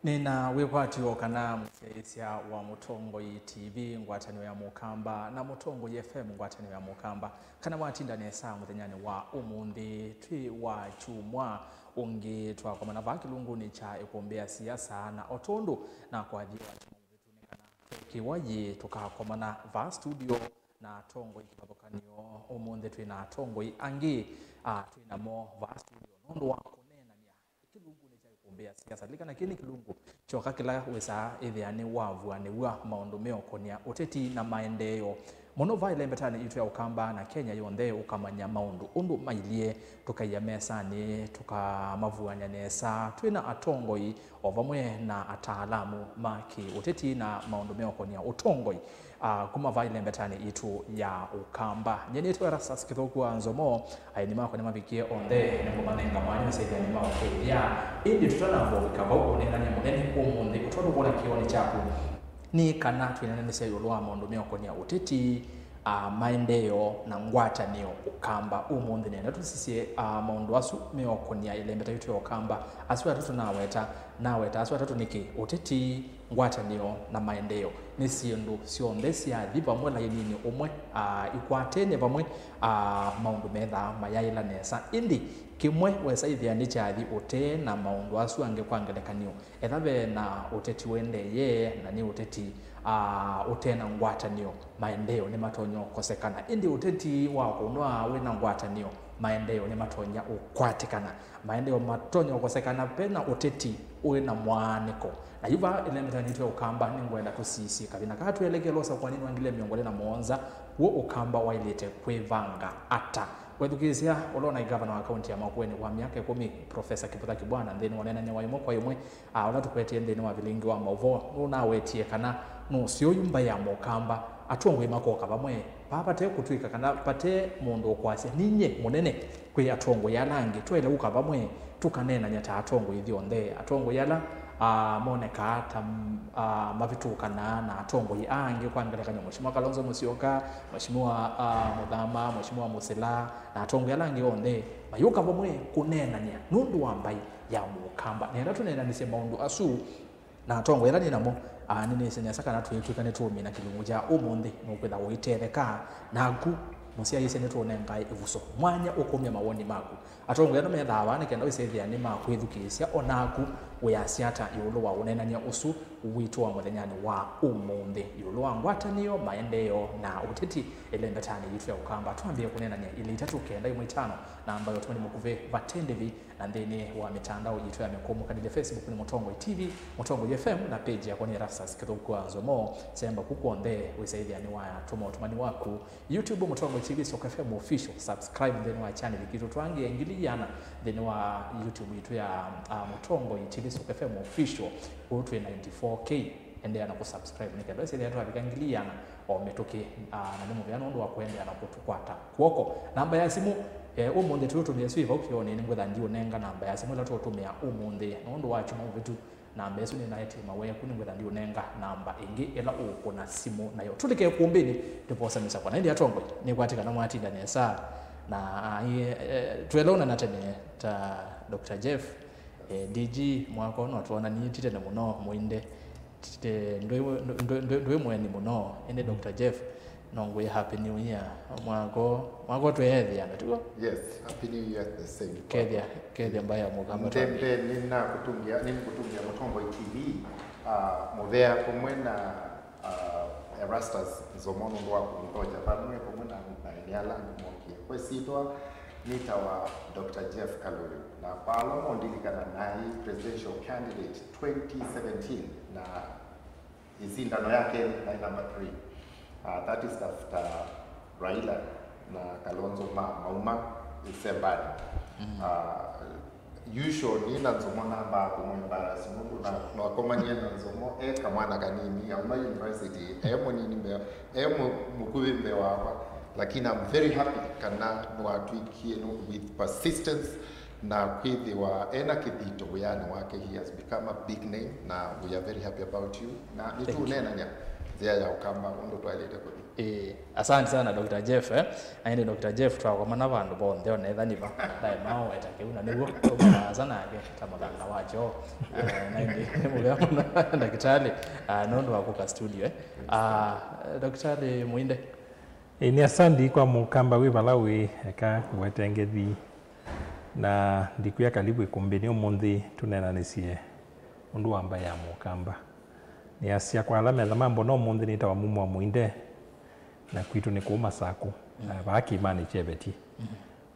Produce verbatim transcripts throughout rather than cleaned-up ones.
Nĩna wĩkwatyo kana mũsyaĩĩsya wa Mũtongoi T V ngwatanĩo ya Mũkamba na Mũtongoi F M ngwatanĩo ya Mũkamba, kana watinda nesa mũthenyanĩ wa ũmũnthĩ twĩ wa kyumwa ũngĩ twakomana vaa kĩlungunĩ kya ĩkũmbĩ ya siasa, na o tondũ nakwathie wa kyumwa mũvĩtu nĩ kana twekĩwa yĩ tũkakomana vaa studio na atongoi kĩvathũkany'o. Ũmũnthĩ twĩ na atongoi angĩ, ah, twĩ namo vaa studio nũndũ wa kũneenany'a kĩlungunĩ kya ĩkũmbĩ ya siasa. Lilikana kĩĩ nĩ kĩlungu kyoka kĩla wĩsaa ĩthĩa nĩwavuanĩw'a maũndũ meũkũnĩa ũteti na maendeeo. Mũno vaa ĩlembetanĩ yitũ ya Ũkamba na Kenya yonthe ũkamanya maũndũ ũndũ mailyĩ, tũkaia mesanĩ, tũkamavuany'a nesa twĩ na atongoi o vamwe na ataalamu ma kĩ-ũteti na maũndũ meũkũnĩa ũtongoi. Ah, kuma vaa ĩlembetanĩ yitũ ya Ũkamba. Nyie nĩtwa Erastus Kĩthũku wa Nzomo, aeni makwa nĩmavikie onthe, nĩngũmanenga mwanya ũsethyanĩ ma ũkethĩa. Ĩndĩ tũtanamba ũvika vau, ũneenany'a mũnene ũmũnthĩ ũtwa tũkũla kĩonĩ kyaku nĩ kana twĩneenanĩsya ĩũlũ wa maũndũ meũkũnĩa ũteti, ah, maendeeo na ngwatanĩo Ũkamba. Ũmũnthĩ nenda tũsisye, ah, maũndũ asu meũkũnĩa ĩlembeta yitũ ya Ũkamba. Asu atatũ naweta, naweta asu atatũ nĩkĩ? Ũteti, ngwatanĩo na maendeeo nĩ syĩndũ syonthe syathi vamwe laininĩ ũmwe, aa, ikwatene vamwe, aa, maũndũ methaa mayaĩla nesa. Ĩndĩ kĩmwe wesa ĩthĩa nĩkyathi ũtee na maũndũ asu angĩ. Kwa ngelekany'o, etha ve na ũteti ũendeeye na nĩ ũteti, aa, ũte na ngwatanĩo, maendeeo nĩmatonya ũkosekana. Ĩndĩ ũteti wa kũnwa wĩ na ngwatanĩo, maendeeo nĩmatonya ũkwatĩkana. Maendeeo matonya ũkosekana ve na ũteti ũĩ na mwaanĩko. Na yu vaa ĩlembetanĩ yitũ ya Ũkamba, nĩngwenda tũsisye kathĩna kaa twelekele ũsakũanĩnĩ wa ngili mĩongo ĩlĩ na mũonza, w'o Ũkamba waĩlĩte kwĩvanga ata? Wethukĩĩsya ũla ũnaĩ ngavana wa kaunti ya Makueni wa myaka ĩkũmi, Professor Kivutha Kibwana, nthĩnĩ wa ũneenany'a wa ĩmwe kwa ĩmwe, a, ũla tũkwetie nthĩnĩ wa vilingi wa maũvoo, nũnawetie kana nũseo yu mbaĩ ya Mũkamba, atongoi makoka vamwe, vaa vate kũtw'ĩka kana vate mũndũ ũkwasya, ninyie mũnene, kwĩ atongoi ala angĩ. Twaĩle ũka vamwe, tũkaneenany'a ta atongoi ithyonthe. Atongoi ala, ah, monekaa ta, ah, mavĩtũkanaa na atongoi aa angĩ, kwa ngelekany'o, Mheshimiwa Kalonzo Musyoka, Mheshimiwa, ah, Mũthama, Mheshimiwa Mũsila, na atongoi ala angĩ onthe, mayũka vamwe kũneenany'a nũndũ wa mbaĩ ya Mũkamba. Nĩenda tũneenanĩsye maũndũ asu. Na atongoi ala nĩ namo, aa, nĩnĩsĩ nesa kana twĩtw'ĩka nĩtũũmina kĩlungu kya ũmũnthĩ, nũkwĩtha ũitetheka. Naku mũsyaĩĩsya nĩtũũnengae ĩvuso mwanya ũkũmya mawoni maku. Atongoi ala methaa vaa nĩ kenda wĩsethĩa nĩmakwĩthukĩĩsya. O naku wĩasya ata ĩũlũ wa ũneenany'a ũsu witũ wa mũthenyanĩ wa ũmũnthĩ, ĩũlũ wa ngwatanĩo, maendeeo, na ũteti ĩlembetanĩ yitũ ya Ũkamba? Twambĩe kũneenany'a ilĩ itatũ kenda ĩmwe itano, namba ya ũtũmani mũkuvĩ vate ndĩvi. Na nthĩnĩ wa mĩtandao yitũ ya mĩkũmũkanĩlya, Facebook nĩ Mũtongoi T V, Mũtongoi F M, na page yakwa nĩ Erastus Kĩthũku wa Nzomo. Semba ku kw'onthe wĩsaĩthĩa nĩwatũma ũtũmani waku. YouTube, Mũtongoi T V Soko F M Official. Subscribe nthĩnĩ wa channel kitũ. Twangĩe ngili iana nthĩnĩ wa YouTube yitũ ya, ah, Mũtongoi T V Soko F M Official. Kũu twĩ ninety-four K. Endeea na kũsubscribe nĩ kenda wĩsĩthĩa twavika ngili iana o mĩtũkĩ, ah, na nĩ mũvea nũndũ wa kũendeea na kũtũkwata kw'oko. Namba ya simũ, eh, ũmũnthĩ tũũtũmĩa ĩsu ĩ vau kĩonĩ, nĩngwĩtha ndiũnenga namba ya simũ ĩla tũũtũmĩa ũmũnthĩ. Nũndũ wa kyumwa mũvĩtu, namba ĩsu nĩnaetie maweku, nĩngwĩtha ndiũnenga namba ĩngĩ ĩla ũũkũna simũ nayo. Tũlike ĩkũmbĩnĩ, tũvosa mĩsakwa. Na ĩndĩ atongoi, nĩkwatĩ kana mwatinda nesa. Na, ah, eh, tũelewana tene ta Doctor Jeff, eh, D G, mwako no twonanie ti tene mũno, mũinde. Tite, ndwĩ, ndwĩ, ndwĩ, ndwĩ mũeni mũno, ĩndĩ Doctor Jeff, no ngwĩe Happy New Year. Mwako, mwako twĩethĩana, tiguo? Yes, Happy New Year the same. Kethĩa, kethĩa mbaĩ ya Mũkamba. Nde, nde, nĩnakũtũngĩa, nĩngũtũngĩa Mũtongoi T V, ah, mũvea vamwe na, ah, Erastus Nzomo nũndũ wa kũnthokya vamwe, vamwe na, na ene ala angĩ mokie. Kwa ĩsyĩtwa nĩtawa Doctor Jeff Kalulu, na kwa ala mondilikana naĩ presidential candidate twenty seventeen, na ĩsindano ya kelĩ naĩ number three. Uh, that is after Raila na Kalonzo ma, mauma ĩsembanĩ. Mm. Uh, usually na Nzomo nambaa kũmũ embarrass nũndũ na, nakomanie na Nzomo e kamwana kanini, auma university, e mũnini mbee, e mũ-, mũkuvĩ mbee wakwa. Lakini I'm very happy kana nĩwatwĩkie nũ, with persistence, na kwĩthĩwa ena kĩthito wĩanĩ wake, he has become a big name, na we are very happy about you. Na nĩtũũneenany'a nzĩa ya Ũkamba ũndũ twaĩlĩte kũthi. Ĩĩ, asante sana Doctor Jeff, eh. Na ĩndĩ Doctor Jeff twakomana vandũ vonthe, onetha nĩva ndaema ũweta kĩu, na nĩw'o tũkomana nake ta mũthanga wa kyoo. Ah, na ĩndĩ nĩ mũvea mũno ndakĩtalĩ, ah, nũndũ wa kũka studio, eh. Ah, Ndakĩtalĩ Mũinde. Ĩĩ, nĩ asante kwa Mũkamba wĩ vala wĩ, eka kũwete ngethi. Na ndikwĩa kalivu ĩkũmbĩnĩ ũmũnthĩ tũneenanĩsye ũndũ wa mbaĩ ya Mũkamba. Nĩasya kwa ala metha mambona ũmũnthĩ nĩtawa Mumo wa Mũinde, na kwitũ nĩ kũu Masakũ, mm, na vaa kĩĩmanĩ kya Iveti. Mm.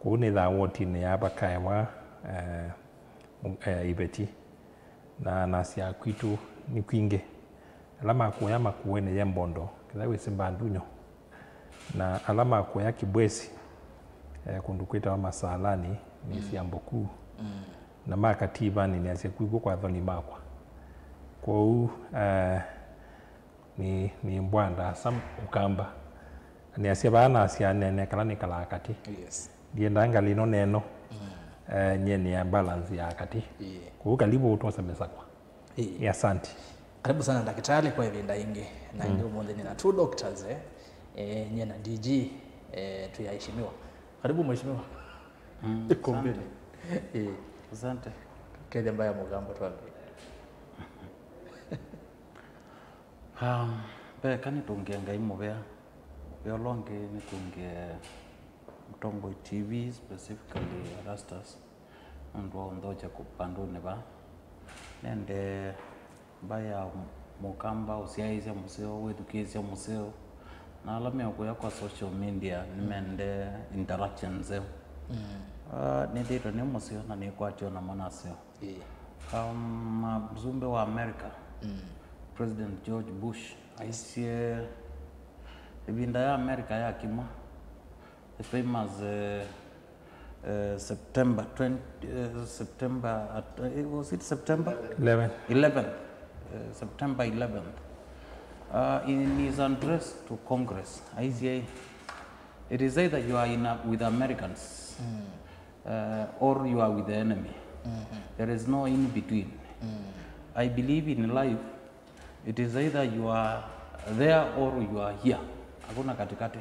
Kũu nĩthaa wotinĩ ya vakaewa, eh, mu- eh, Iveti. Na nasya kwitũ nĩ kwingĩ. Ala makũya makũenĩ ye mbondo, kĩla wĩsĩ mbandunyo. Na ala makũya Kibwezi, eh, kũndũ kwĩtawa Masalani, nĩ mm, syambo kuu. Mm. Na ma Kativani nĩasya kw'o kwa athoni makwa. Kwoou, eh, nĩ, nĩ mbwa ndaasa Ũkamba. Nĩasya vaa nasya nene kala nĩkalaa katĩ. Yes. Ndiendaa ngalĩ ĩno neno. Mm. Eh, nyie nĩ ya balance ya katĩ. Ĩĩ. Kwoou kalivu ũtwose mĩsakwa. Ĩĩ. Ĩĩ, asante. Karibu sana ndakĩtalĩ kwa ĩvinda ĩngĩ. Na mm, ĩndĩ ũmũnthĩ nĩ na two doctors, eh. Eh, nyie na D G, eh, twĩ aheshimiwa. Karibu mheshimiwa. Mm, ĩkũmbĩnĩ. Asante. Ĩĩ. Asante. Kethya mbaĩ ya Mũkamba twambie. Um, mbee eka nĩtũngĩe Ngai mũvea. Mũvea ũla ũngĩ nĩtũngĩe Mũtongoi T V, specifically Erastus, nũndũ wa ũnthokya kũ- vandũnĩ vaa. Nende mbaĩ ya Mũkamba, ũsyaĩĩsya mũseo, wĩthukĩĩsya mũseo, na ala meũkũya kwa social media nĩmende interaction nzeo. Mm. Ah, nĩthĩĩtwe nĩ mũseo na nĩkwatĩwe namo naseo. Ĩĩ. Um, uh, mzumbe wa America, mm, President George Bush, aisye ĩvinda ya America ya kimwa, the famous, uh, uh, September twenty, uh, September at, uh, was it September? Eleven. Eleventh, uh, September eleventh. Uh, in his address to Congress, aisye, it is either you are in a, with Americans, mm, uh, or you are with the enemy. Mm-hmm. There is no in between. Mm. I believe in life, it is either you are there or you are here. Hakuna katikati.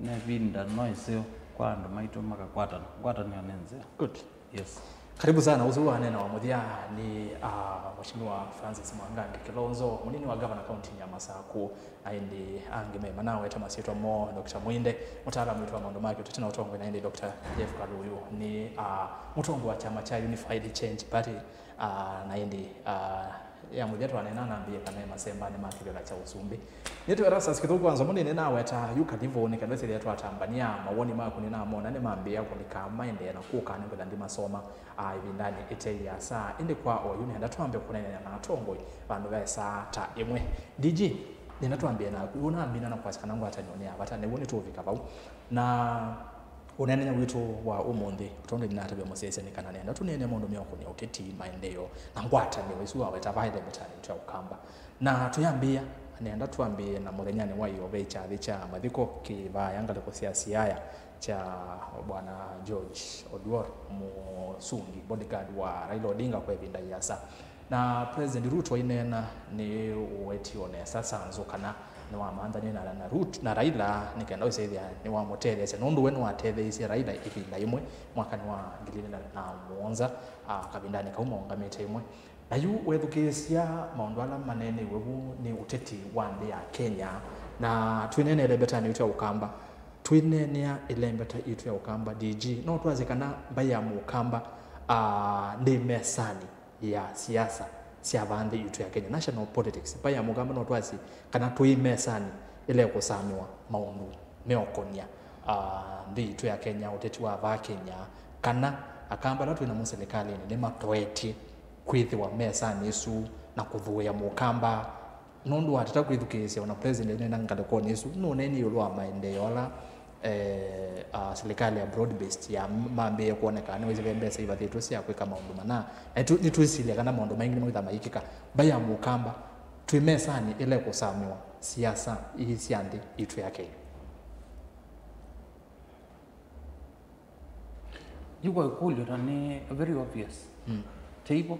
Nĩ ĩvinda no ĩseo kwa andũ maitũ makakwatana. Ngwatanĩo nĩ nzeo. Good. Yes. Karibu sana. Ũsu wanena wa mũthya nĩ, ah, Mheshimiwa Francis Mwangangi Kilonzo, mũnini wa gavana kauntinĩ ya Masakũ. Na ĩndĩ angĩ me manaweta masyĩtwa moo, Doctor Mwinde, mũtaalamu witũ wa maũndũ ma kĩũteti na ũtongoi, na ĩndĩ Doctor Jeff Kaluyu nĩ, ah, mũtongoi wa kyama kya Unified Change Party, ah, na ĩndĩ, ah, ya mũthya twaneena anambĩie kana e masembanĩ ma kĩveva kya ũsumbĩ. Nĩtwĩ Erastus Kĩthũku wa Nzomo nĩnĩnaweta yu kalivu nĩ kana ĩsĩthĩa twatambania mawoni maku nĩnamona nĩmambĩĩa kũlika maendee na kũka nĩngwĩtha ndimasoma. Ah, ĩvindanĩ ĩte ĩasa, ĩndĩ kwa oyu nĩenda twambe kũneenea na atongoi vandũ va ĩsaa ta ĩmwe. D G, nĩenda twambĩe naku. Ũnamina na kwasya kana ngwatanĩo nĩ ya vata, nĩw'o nĩtũũvika vau. Na ũneenea witũ wa ũmũnthĩ, tondũ nĩnatavya mũsyaĩĩsya nĩ kana nĩenda tũneenea maũndũ meũkũnĩa ũteti, maendeeo, na ngwatanĩo ĩsu waweta vaa ĩlembetanĩ twa Ũkamba. Na tũyambĩĩa, nĩenda twambĩĩe na mũthenyanĩ wa ĩyoo ve kyathĩ kya mathiko kĩvaya ngalĩko sya Siaya kya Bwana George Oduor, mũsungi, bodyguard wa Raila Odinga kwa ĩvinda ĩasa. Na President Ruto aineena nĩ ũwetie o nesa Sanzu kana nĩwamanthanĩe na, na, Ruto, na Raila nĩ kenda ũsĩthĩa nĩwamũtetheesya, nũndũ we nĩwatetheeisye Raila ĩvinda ĩmwe mwakanĩ wa ngili ilĩ na mũonza, ah, kavindanĩ kau maũngamĩte ĩmwe. Na yu wethukĩĩsya maũndũ ala maneeneiwe vu nĩ ũteti wa nthĩ ya Kenya, na twĩneenea ĩlembetanĩ yitũ ya Ũkamba, twĩneenea ĩlembeta yitũ ya Ũkamba, D G, no twasye kana mbaĩ ya Mũkamba, ah, ndĩ mesanĩ ya siasa sya vaa nthĩ yitũ ya Kenya, national politics. Mbaĩ ya Mũkamba no twasye kana twĩ mesanĩ ĩla ĩkũsamĩwa maũndũ meũkũnĩa, ah, nthĩ yitũ ya Kenya, ũteti wa vaa Kenya, kana Akamba ala twĩ namo silikalĩnĩ nĩmatoetye kwĩthĩwa mesanĩ ĩsu na kũthũĩa Mũkamba, nũndũ watata kwĩthukĩĩsya ona president nena ngalĩkonĩ ĩsu nũneenie ĩũlũ wa maendeeo ala, eh, ah, silikalĩ ya broad based ya mambĩĩe kwoneka nĩwĩsĩ ve mbesa ivathĩtwe sya kwĩka maũndũ mana. Na nĩtwĩsilya kana maũndũ maingĩ nĩmawĩtha mayĩkĩka. Mbaĩ ya Mũkamba twĩ mesanĩ ĩla ĩkũsamĩwa siasa ii sya nthĩ itũ ya Kenya. Yu kwa ĩkũlyo na nĩ very obvious. Mm. Teivo.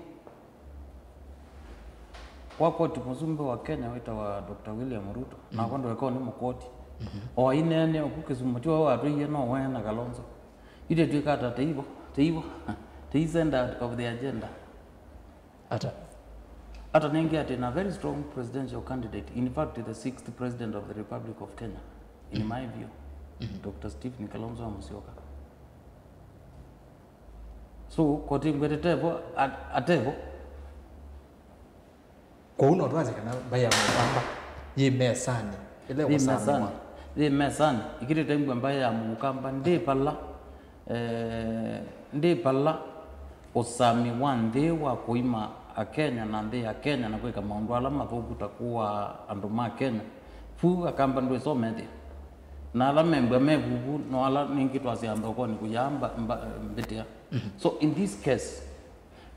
Kwa koti mũsumbĩ wa Kenya wĩtawa Doctor William Ruto, nakwa ndweka nĩ mũkoti. O aineenea ũku Kisumu, ti we watwĩie no we na Kalonzo. Itĩtwĩka ata teivo, teivo, tei center of the agenda. Ata? Ata nĩngĩ atĩ na very strong presidential candidate, in fact the sixth president of the Republic of Kenya, in my view, Doctor Stephen Kalonzo wa Musyoka. So koti ngwetete vo, at- atevo. Kwoou no twasye kana mbaĩ ya Mũkamba yĩ mesanĩ ĩla yĩ ĩkũsamĩwa. Mesanĩ, yĩ mesanĩ. Ĩkĩtĩte ngw'a mbaĩ ya Mũkamba ndĩ vala, eh, ndĩ vala ũsami wa nthĩ wa kũima Akenya na nthĩ ya Kenya na kwĩka maũndũ ala mathũku ta kũaa andũ ma Kenya. Vu Akamba ndwĩsa ũmethĩa. Na ala membwa me vuvu no ala nĩngĩ twasya nthokoni kũyaa mba- mba- mbĩtĩa. So in this case,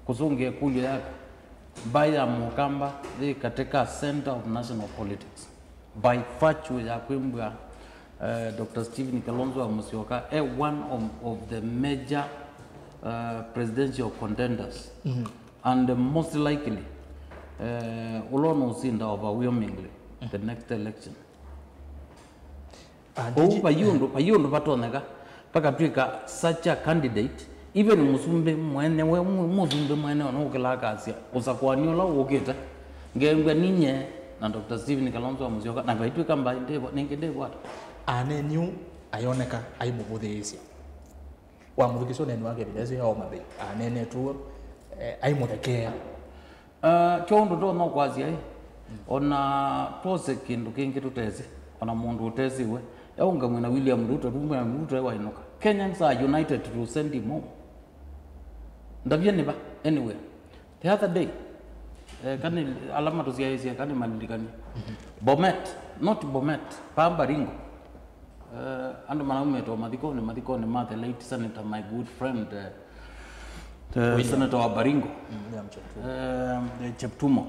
kũsũngĩa ĩkũlyo yaku, mbaĩ ya Mũkamba yĩ katika center of national politics by virtue ya kwĩmbwa, eh, Doctor Stephen Kalonzo wa Musyoka e one of, of the major, uh, presidential contenders and most likely, eh, ũla ũnũsinda overwhelmingly the next election. Kwoou vai ũndũ, vai ũndũ vatonyeka vakatw'ĩka such a candidate, even mũsumbĩ mwene, we mu- mũsumbĩ mwene ona ũkĩlaa akasya ũsakũani ũla ũkĩte, ngembwa ninye na Doctor Stephen Kalonzo wa Musyoka, na vaitw'ĩka mbaĩ ndĩvo, nĩngĩ ndĩvo ata. Aneni ũu ayoneka aimũvũthĩĩsya. Wamũthukĩsya ũneeni wake ĩvinda ĩsu ya Homa Bay, aneenetwe, eh, aimũthekeea. Ah, kyo ũndũ tũtonya kwasya ĩ, ona twose kĩndũ kĩngĩ tũtesĩ, ona mũndũ ũtesĩwe, yaũngamw'e na William Ruto, tu William Ruto ewainũka. Kenyans are united to send him home. Ndavye nĩ va, anywhere. The other day, eh, kani ala matũsyaĩĩsye kani malilikani. Bomet, not Bomet, pa Baringo. Eh, andũ manaumĩte o mathikonĩ, mathikonĩ ma the late senator, my good friend, eh, eh, William. Senator wa Baringo. Mm, William Cheptumo. Eh, eh, Cheptumo.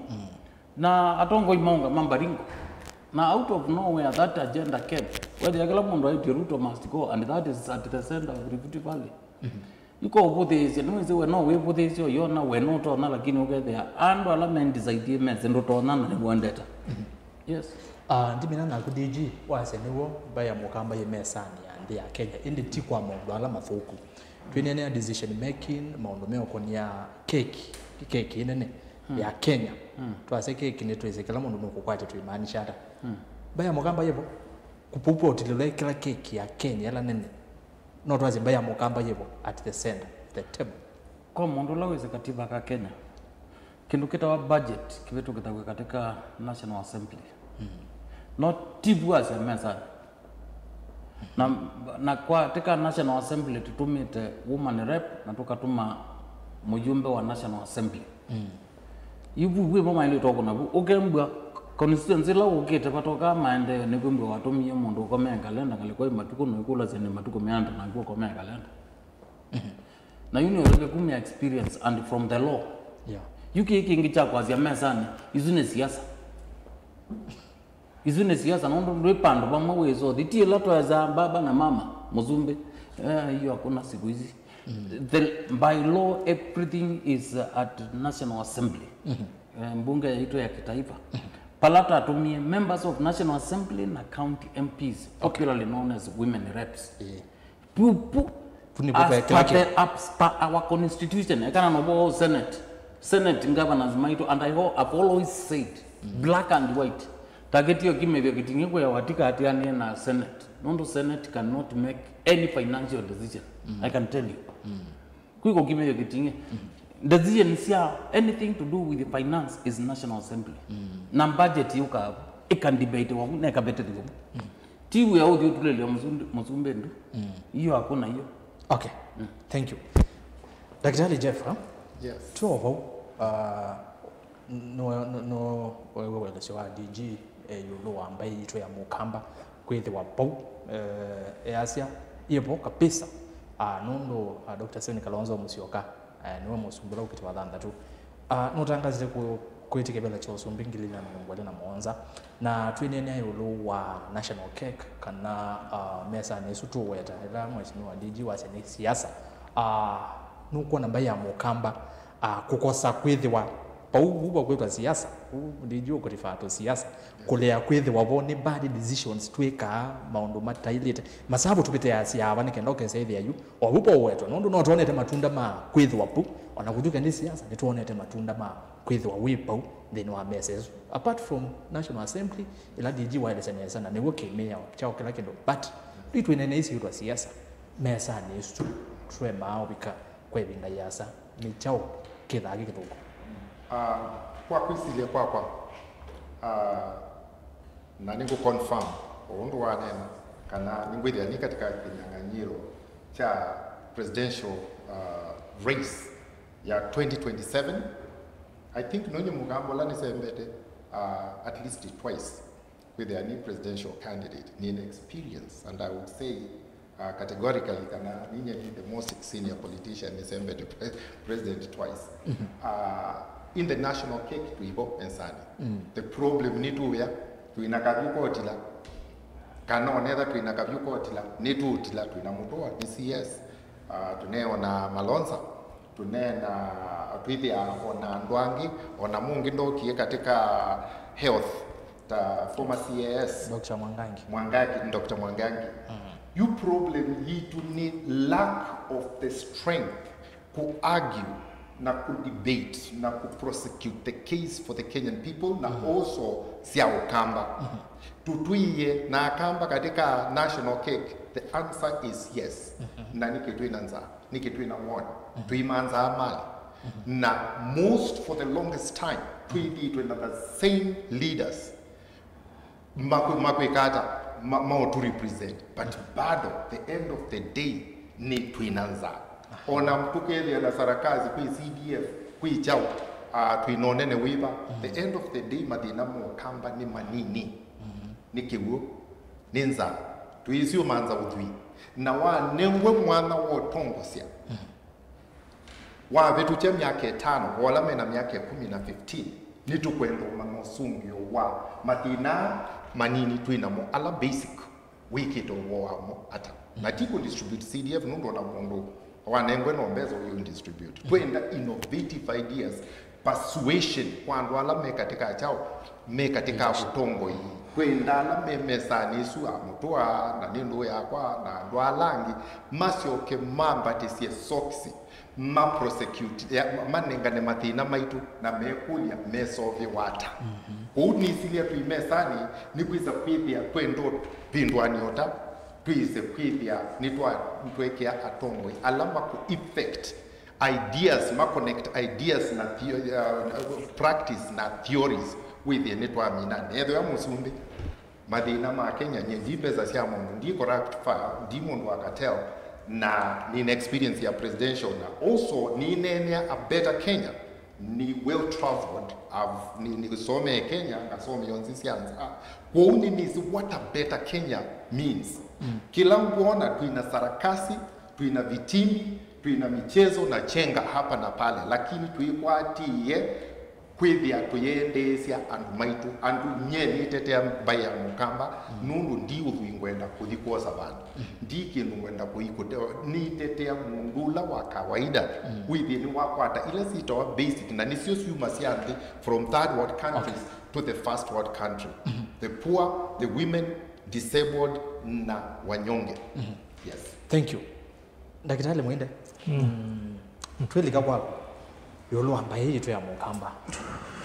Na atongoi maũngama Baringo. Na out of nowhere that agenda came. Wethĩa kĩla mũndũ aĩtye Ruto must go, and that is at the center of Rift Valley. Iko ũvũthĩĩsye, nĩwĩsĩ we no wĩvũthĩĩsye ũyona we nũtonya, lakini ũkethĩa andũ ala mendisaidie mesĩ ndũtonya na nĩwendete. Yes. Ah, ndimina naku D G, wasya nĩw'o mbaĩ ya Mũkamba yĩ mesanĩ ya nthĩ ya Kenya, ĩndĩ ti kwa maũndũ ala mathũku. Twĩneenea decision making, maũndũ meũkũnĩa keki, keki ĩnene ya Kenya. Twasya keki nĩtwĩsĩ kĩla mũndũ nũkũkwatya twĩmaanisha ata. Mbaĩ ya Mũkamba yĩvo, kupupwa ũtilĩlo ĩkĩla keki ya Kenya ĩla nene. No twasye mbaĩ ya Mũkamba yĩvo at the center of the table. Kwa mũndũ ũla wĩsĩ kativa ka Kenya, kĩndũ kĩtawa budget kĩvĩtũkĩthaw'a katika National Assembly. No ti vu asya mesanĩ. Na, na kwa katika National Assembly tũtũmĩte woman rep na tũkatũma mũyumbe wa National Assembly. Yu vu wĩvo maĩlĩtwe kũna vu. Ũkembwa constituency ĩla ũkĩte vatokaa maendeeo nĩ kwĩmbwa watũmie mũndũ ũkomea kalenda ngalĩko ĩ matukũ, na ũikũlasya nĩ matukũ meana naku ũkomea kalenda. Na yu nĩ ũtavya kumya experience and from the law. Yeah. Yu kĩĩ kĩngĩ kya kwasya mesanĩ, isu nĩ siasa. Isu nĩ siasa, nũndũ ndwĩ pandũ vamwe wĩsothi. Ti ĩla twaesaa baba na mama, mũsumbĩ. Eh, hiyo hakuna siku hizi. The, by law, everything is at National Assembly. Eh, mbunge yaitũ ya kitaifa. Pala tatũmie members of National Assembly na county M Ps, popularly known as women reps. Eh. Pu, pu, Pu nĩ as pu per pekĩla the, kĩ- as per our constitution, ekana no bo Senate. Senate governors maitũ, and I ho-, I've always said, black and white, takĩtio kimethio kĩting'ĩ kwĩawa tikatianĩe na Senate. Nũndũ Senate cannot make any financial decision. I can tell you. Kwĩko kimethio kĩting'ĩ. Decision sya anything to do with finance is National Assembly. Na budget yũkaa, ĩkandibatiwa vu, na ĩkavetethw'a vu. Ti wĩa ũthi ũtulĩlya mũsumbĩ, mũsumbĩ ndu. Iyo hakuna iyo. Okay. Thank you. Daktari Jeff, huh? Yes. Tuo vau, uh, no, no, no, wewe welesyo wa D G, eh, ĩũlũ wa mbaĩ yitũ ya Mũkamba kwĩthĩwa vau, eh, easya, ĩvo kabisa. Ah, nũndũ, ah, Doctor Stephen Kalonzo Musyoka, eh, nĩwe mũsumbĩ ũla ũkĩte wa thanthatũ. Ah, nũtangasĩte kũ-, kwĩtĩkĩvĩla kya ũsumbĩ ngili ilĩ na mĩongo ĩlĩ na mũonza, na twĩneenea ĩũlũ wa national cake, kana, ah, mesanĩ ĩsu tũweta, ĩla mheshimiwa D G wasya nĩ siasa. Ah, nũkwona mbaĩ ya Mũkamba, ah, kũkosa kwĩthĩwa Vau vu vakwĩtwa siasa, vu D G ũkũrifaa to siasa, kũlea kwĩthĩwa vo nĩ bad decisions twĩkaa, maũndũ mataĩlĩte. Masavu tũvĩtĩasya ava nĩ kenda ũkesa ĩthĩa yu. O vu paũwetwa, nũndũ no twonete matunda ma kwĩthĩwa vu, o na kũtw'ĩka nĩ siasa, nĩtwonete matunda ma kwĩthĩwa wĩ vau nthĩnĩ wa mesa ĩsu. Apart from National Assembly, ĩla D G waelesya nesa, na nĩw'o kĩmĩao kyaũ kĩla kĩndũ. But, twĩ twĩnene isi yĩtwa siasa, mesanĩ ĩsu, tũemaa ũvika kwa ĩvinda yĩasa, nĩ kyaũ kĩthaa kĩ kĩthũku? Ah, kwa kwĩsilya kwakwa, ah, na nĩngũ confirm o ũndũ waneena, kana nĩngwĩthĩa nĩ katika kĩnyang'anyĩro kya presidential, ah, race ya twenty twenty-seven. I think nonye mũgambo ũla nĩsembete, ah, at least twice kwĩthĩa nĩ presidential candidate, nĩ an experience, and I would say, uh, categorically kana ninye ni the most senior politician nĩsembete pre- president twice. Uh, in the national cake twĩvo mesanĩ. The problem nĩ tũya twĩna kavyũ kotila, kana onetha twĩna kavyũ kotila, nĩ tũtila, twĩna Mũtũa, nĩ C S, uh, tũneona Malonza, tũneena, twĩthĩa ona andũ angĩ, ona mũngĩ ndokie katika health, ta former C A S, Doctor Mwangangi. Mwangangi, Doctor Mwangangi. Yu problem yitũ nĩ lack of the strength ku argue na ku debate na ku prosecute the case for the Kenyan people na also sya Ũkamba. Tũtwĩe na Akamba katika national cake, the answer is yes. Na nĩkĩ twĩna nzaa? Nĩkĩ twĩna woni? Tũimanzaa mali. Na most for the longest time, twĩthĩĩtwe na the same leaders. Makwĩ- makwĩka ata? Ma- maũtũ represent. But bado, the end of the day, nĩ twĩna nzaa. Ona tũkethĩa na sarakasi, kwĩ C D F, kwĩ kyaũ, ah, twĩna ũnene wĩva. The end of the day, mathĩna ma Ũkamba nĩ manini. Nĩ kĩw'ũ, nĩ nzaa. Twĩsĩ ũmanza ũthwii. Na wanengwe mwanya wa ũtongosya, wavĩtũkya myaka ĩtano, kwa ala mena myaka ĩkũmi na fifteen, nĩtũkwenda ũmanya ũsũngĩo wa mathĩna manini twĩ namo, ala basic, wĩkĩte ũvoo wamo ata. Na ti kũ distribute C D F nũndũ ona mũndũ wanengwe no mbesa ũyũ distribute. Twenda innovative ideas, persuasion kwa andũ ala me katika kyaũ, me katika ũtongoi. Twenda ala me mesanĩ ĩsu, a Mũtũa, na nĩ ndũũ yakwa, na andũ ala angĩ, masyoke mambatĩsye sokisi, ma prosecute, ya, ma- manengane mathĩna maitũ, na mekũlya mesovĩwa ata. Kwoou nĩsilya twĩ mesanĩ, nĩkwĩsa kwĩthĩa twenda vĩndũanĩ ota, twĩse kwĩthĩa nĩtwa- nĩtwekĩa atongoi ala makũ effect ideas, ma connect ideas na theo- uh, practice na theories, wĩthĩe nĩtwamina. Nethĩwa mũsumbĩ, mathĩna ma Kenya, nye ndi mbesa sya mũndũ, ndi corrupt fa, ndi mũndũ wa cartel, na nina experience ya presidential, na also nineenea a better Kenya. Ni well traveled, I've- ni- nĩsomee Kenya, ngasomea nzĩ sya nza. Kwoou nĩnĩsĩ what a better Kenya means. Kĩla ngwona twĩna sarakasi, twĩna vitimbi, twĩna michezo na chenga hapa na pale, lakini twĩkwatĩĩe kwĩthĩa tũyĩendeesya andũ maitũ. Andũ, nyie nĩtetea mbaĩ ya Mũkamba, nũndũ ndi ũthwii ngwenda kũthi kwosa vandũ. Ndi kĩndũ ngwenda kũikũte- nĩtetea mũndũ ũla wa kawaida wĩthĩe nĩwakwata ila syĩtawa basic, na nĩsyo syuma sya nthĩ, from third world countries to the first world country. The poor, the women, disabled, na wanyonge. Yes. Thank you. Ndakĩtalĩ Mwinde, mm, twĩlika kwaku ĩũlũ wa mbaĩ yitũ ya Mũkamba.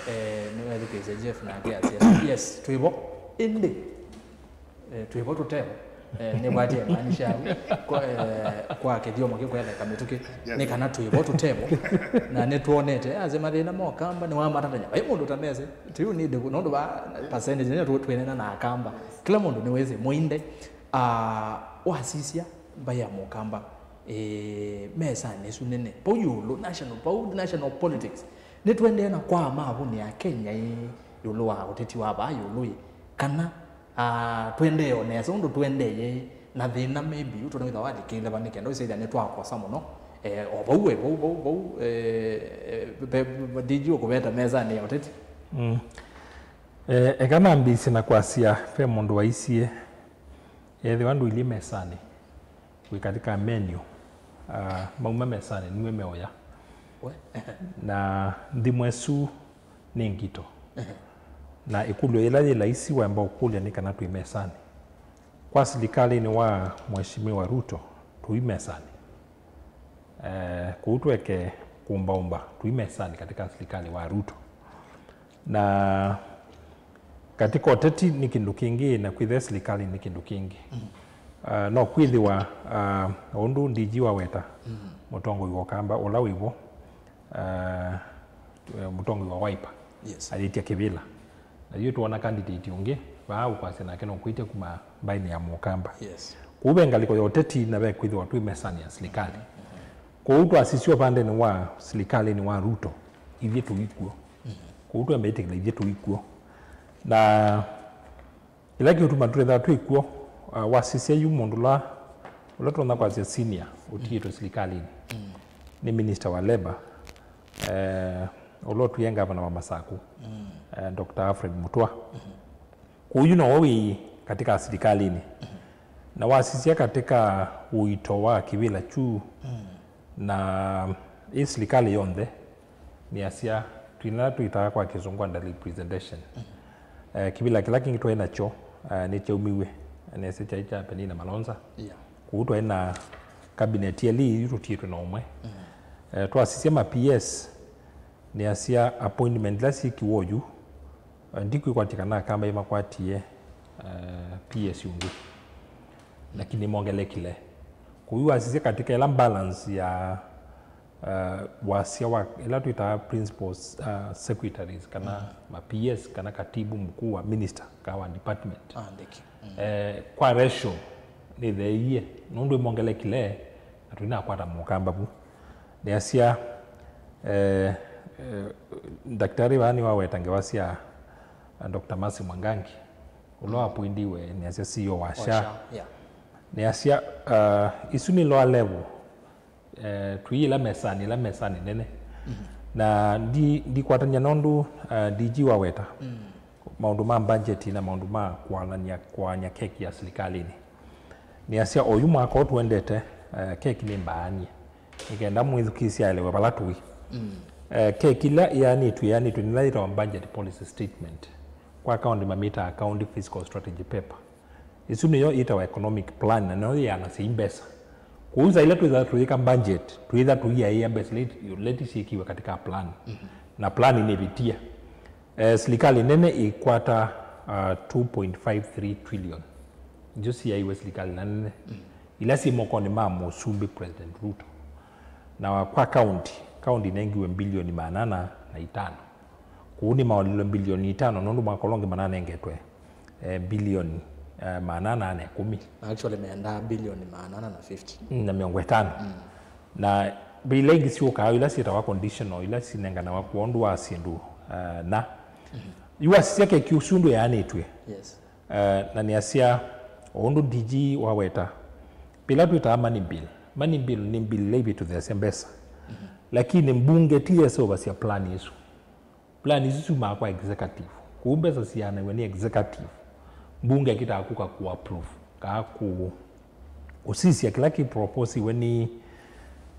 Eh, nĩwethukĩĩsya Jeff nake asya, yes, twĩvo, ĩndĩ, eh, twĩvo tũtevo. Eh, nĩkwatie maanisha au kwa, eh, kwa kĩthyomo kĩkweleka mĩtũkĩ, nĩ kana twĩvo tũtevo. Na nĩtwonete asya mathĩna ma Ũkamba nĩwamatatanya. Vai mũndũ ũtamese, tũyũ nĩ ndĩku, nũndũ va percentage nĩ twĩnena na Akamba. Kĩla mũndũ nĩwĩsĩ Mwinde, ah, wasisya mbaĩ ya Mũkamba, eh, mesanĩ ĩsu nene. Vau ĩũlũ, national, vau national politics. Nĩtũendee na kwaa mavũnĩ ya Kenya ĩ, ĩũlũ wa ũteti wa vaa ĩũlũ ĩ, kana, ah, tũendee o nesa ũndũ tũendee ĩ, na thĩna maybe ũtũnawĩtha walikĩle va nĩ kenda ũsyaĩthya nĩtwakosa mũno, eh, o vau we, vau, vau, vau, eh, eh, pe- pe- D G ũkũveta mesanĩ ya ũteti. Mm. Eh, eka nambĩĩsye na kwasya ve mũndũ waisye, ethĩwa ndũilyĩ mesanĩ, wĩ katika menu, ah, mauma mesanĩ nue meũya. We. Na nthimo ĩsu nĩ ngito. Na ĩkũlyo yĩla yĩ laisi waemba ũkũlya nĩ kana twĩ mesanĩ. Kwa silikalĩnĩ wa Mheshimiwa Ruto, tũi mesanĩ. Eh, kũu tweke kũmbaũmba, tũi mesanĩ katika silikalĩ wa Ruto. Na katika ũteti nĩ kĩndũ kĩngĩ, na kwĩthĩa silikalĩ nĩ kĩndũ kĩngĩ. Ah, no kwĩthĩwa, ah, ũndũ D G waweta, mũtongoi wa Ũkamba ũla wĩvo, ah, mũtongoi wa Wiper, Yes. ayĩtya kĩvĩla. Na yu tũona candidate ũngĩ vaa ũkwasya nake no kwĩtya kuma mbaĩnĩ ya Mũkamba. Yes. Kũu ve ngalĩko ya ũteti na ve kwĩthĩwa twĩ mesanĩ ya silikalĩ. Kũu twasisya ũvandenĩ wa silikalĩnĩ wa Ruto, ithyĩ tũikw'o. Kũu twemba ĩtĩkĩla ithyĩ tũikw'o. Na kĩla kĩũtuma tũtethwa twĩkw'o, uh, wasisya yu mũndũ ũla, ũla tũtonya kwasya senior ũtiĩtwe silikalĩnĩ nĩ minister wa labor, eh, ũla ũtwĩe ngavana wa Masakũ, eh, Doctor Alfred Mutua. Kũu yu nowe wĩ katika silikalĩnĩ. Na wasisya katika ũito wa kĩvĩla kyu na ĩ silikalĩ yonthe, nĩasya twĩna twĩtaa kwa kĩsũngũ underrepresentation. Eh, kĩvĩla kĩla kĩngĩ twaĩ nakyo, eh, nĩkyaumiw'e, nĩasya kyaĩ kya Penina Malonza. Yeah. Kũu twaĩ na cabinet elĩ yu tũtiĩtwe na ũmwe. Eh, twasisya ma P S, nĩasya appointment ila syĩkiwe oyu, eh, ndikwĩkwatya kana Akamba ĩmakwatie, eh, P S ũngĩ. Lakini mongelekile. Kũu wasisya katika ila balance ya, eh, wasya wa ila twĩtaa principal, eh, secretaries kana ma P S kana katibu mkuu wa minister kana wa department. Ah, ndĩki. Eh, kwa ratio nĩtheeie, nũndũ ĩmongelekile, na tũinakwata Mũkamba vu. Nĩasya, eh, eh, ndakĩtalĩ vaa nĩwaweta ngewa sya, uh, Doctor Mercy Mwangangi, ũla wapoindiwe, nĩasya C E O wa SHA. Yeah. Nĩasya, uh, isu nĩ lower level, eh, twĩ ĩla mesanĩ, ĩla mesanĩ nene. Na ndi, ndikwatany'a nũndũ, uh, D G waweta maũndũ ma budget na maũndũ ma kũanany'a, kũany'a keki ya silikalĩnĩ. Nĩasya oyu mwaka ũũ tũendete, eh, keki nĩ mbaanie. Nĩ kenda mwĩthukĩĩsye aelewe vala tũĩ. Eh, keki ĩla ĩanĩtw'e, ĩanĩtw'e nĩ ĩla yĩtawa budget policy statement. Kwa county mamĩtaa county fiscal strategy paper. Ĩsu nĩyo ĩtawa economic plan, na nĩyo yĩanasya i mbesa. Kwoou saa ila twĩthaa tũyĩka budget, twĩthaa tũiaĩa mbesa ila iti-, ila syĩkiwe katika plan. Na plan nĩvĩtie. Eh, silikalĩ nene ĩkwata, uh, two point five three trillion. Ndio siaiwe silikalĩ na nene. Ila syĩ mokonĩ ma mũsumbĩ President Ruto. Na kwa county, county inengiwe mbilioni maana ana na itano. Kũu nĩmaolilwe mbilioni itano, nũndũ mwaka ũla ũngĩ mananengetwe, eh, mbilioni, eh, maana ana na ĩkũmi. Na actually meendaa mbilioni maana ana na fifty. Mm, na mĩongo ĩtano. Na ve ila ingĩ syũkaa, ila syĩtawa conditional, ila sinenganawa kwondũ wa syĩndũ, eh, na. Yu wasisya keki ũsu ũndũ yaanĩtw'e. Yes. Eh, na nĩasya, o ũndũ D G waweta, ve ila twĩtaa money bill. Money bill nĩ bill ila ivĩtũthĩasya mbesa. Lakini mbunge ti yeseũvasya plan isu. Plan isu syumaa kwa executive. Kũu mbesa sianaw'a nĩ executive. Mbunge ĩkĩtaa kũka kũ approve, kaa kũ-, kũsisya kĩla kĩ propose-iwe nĩ,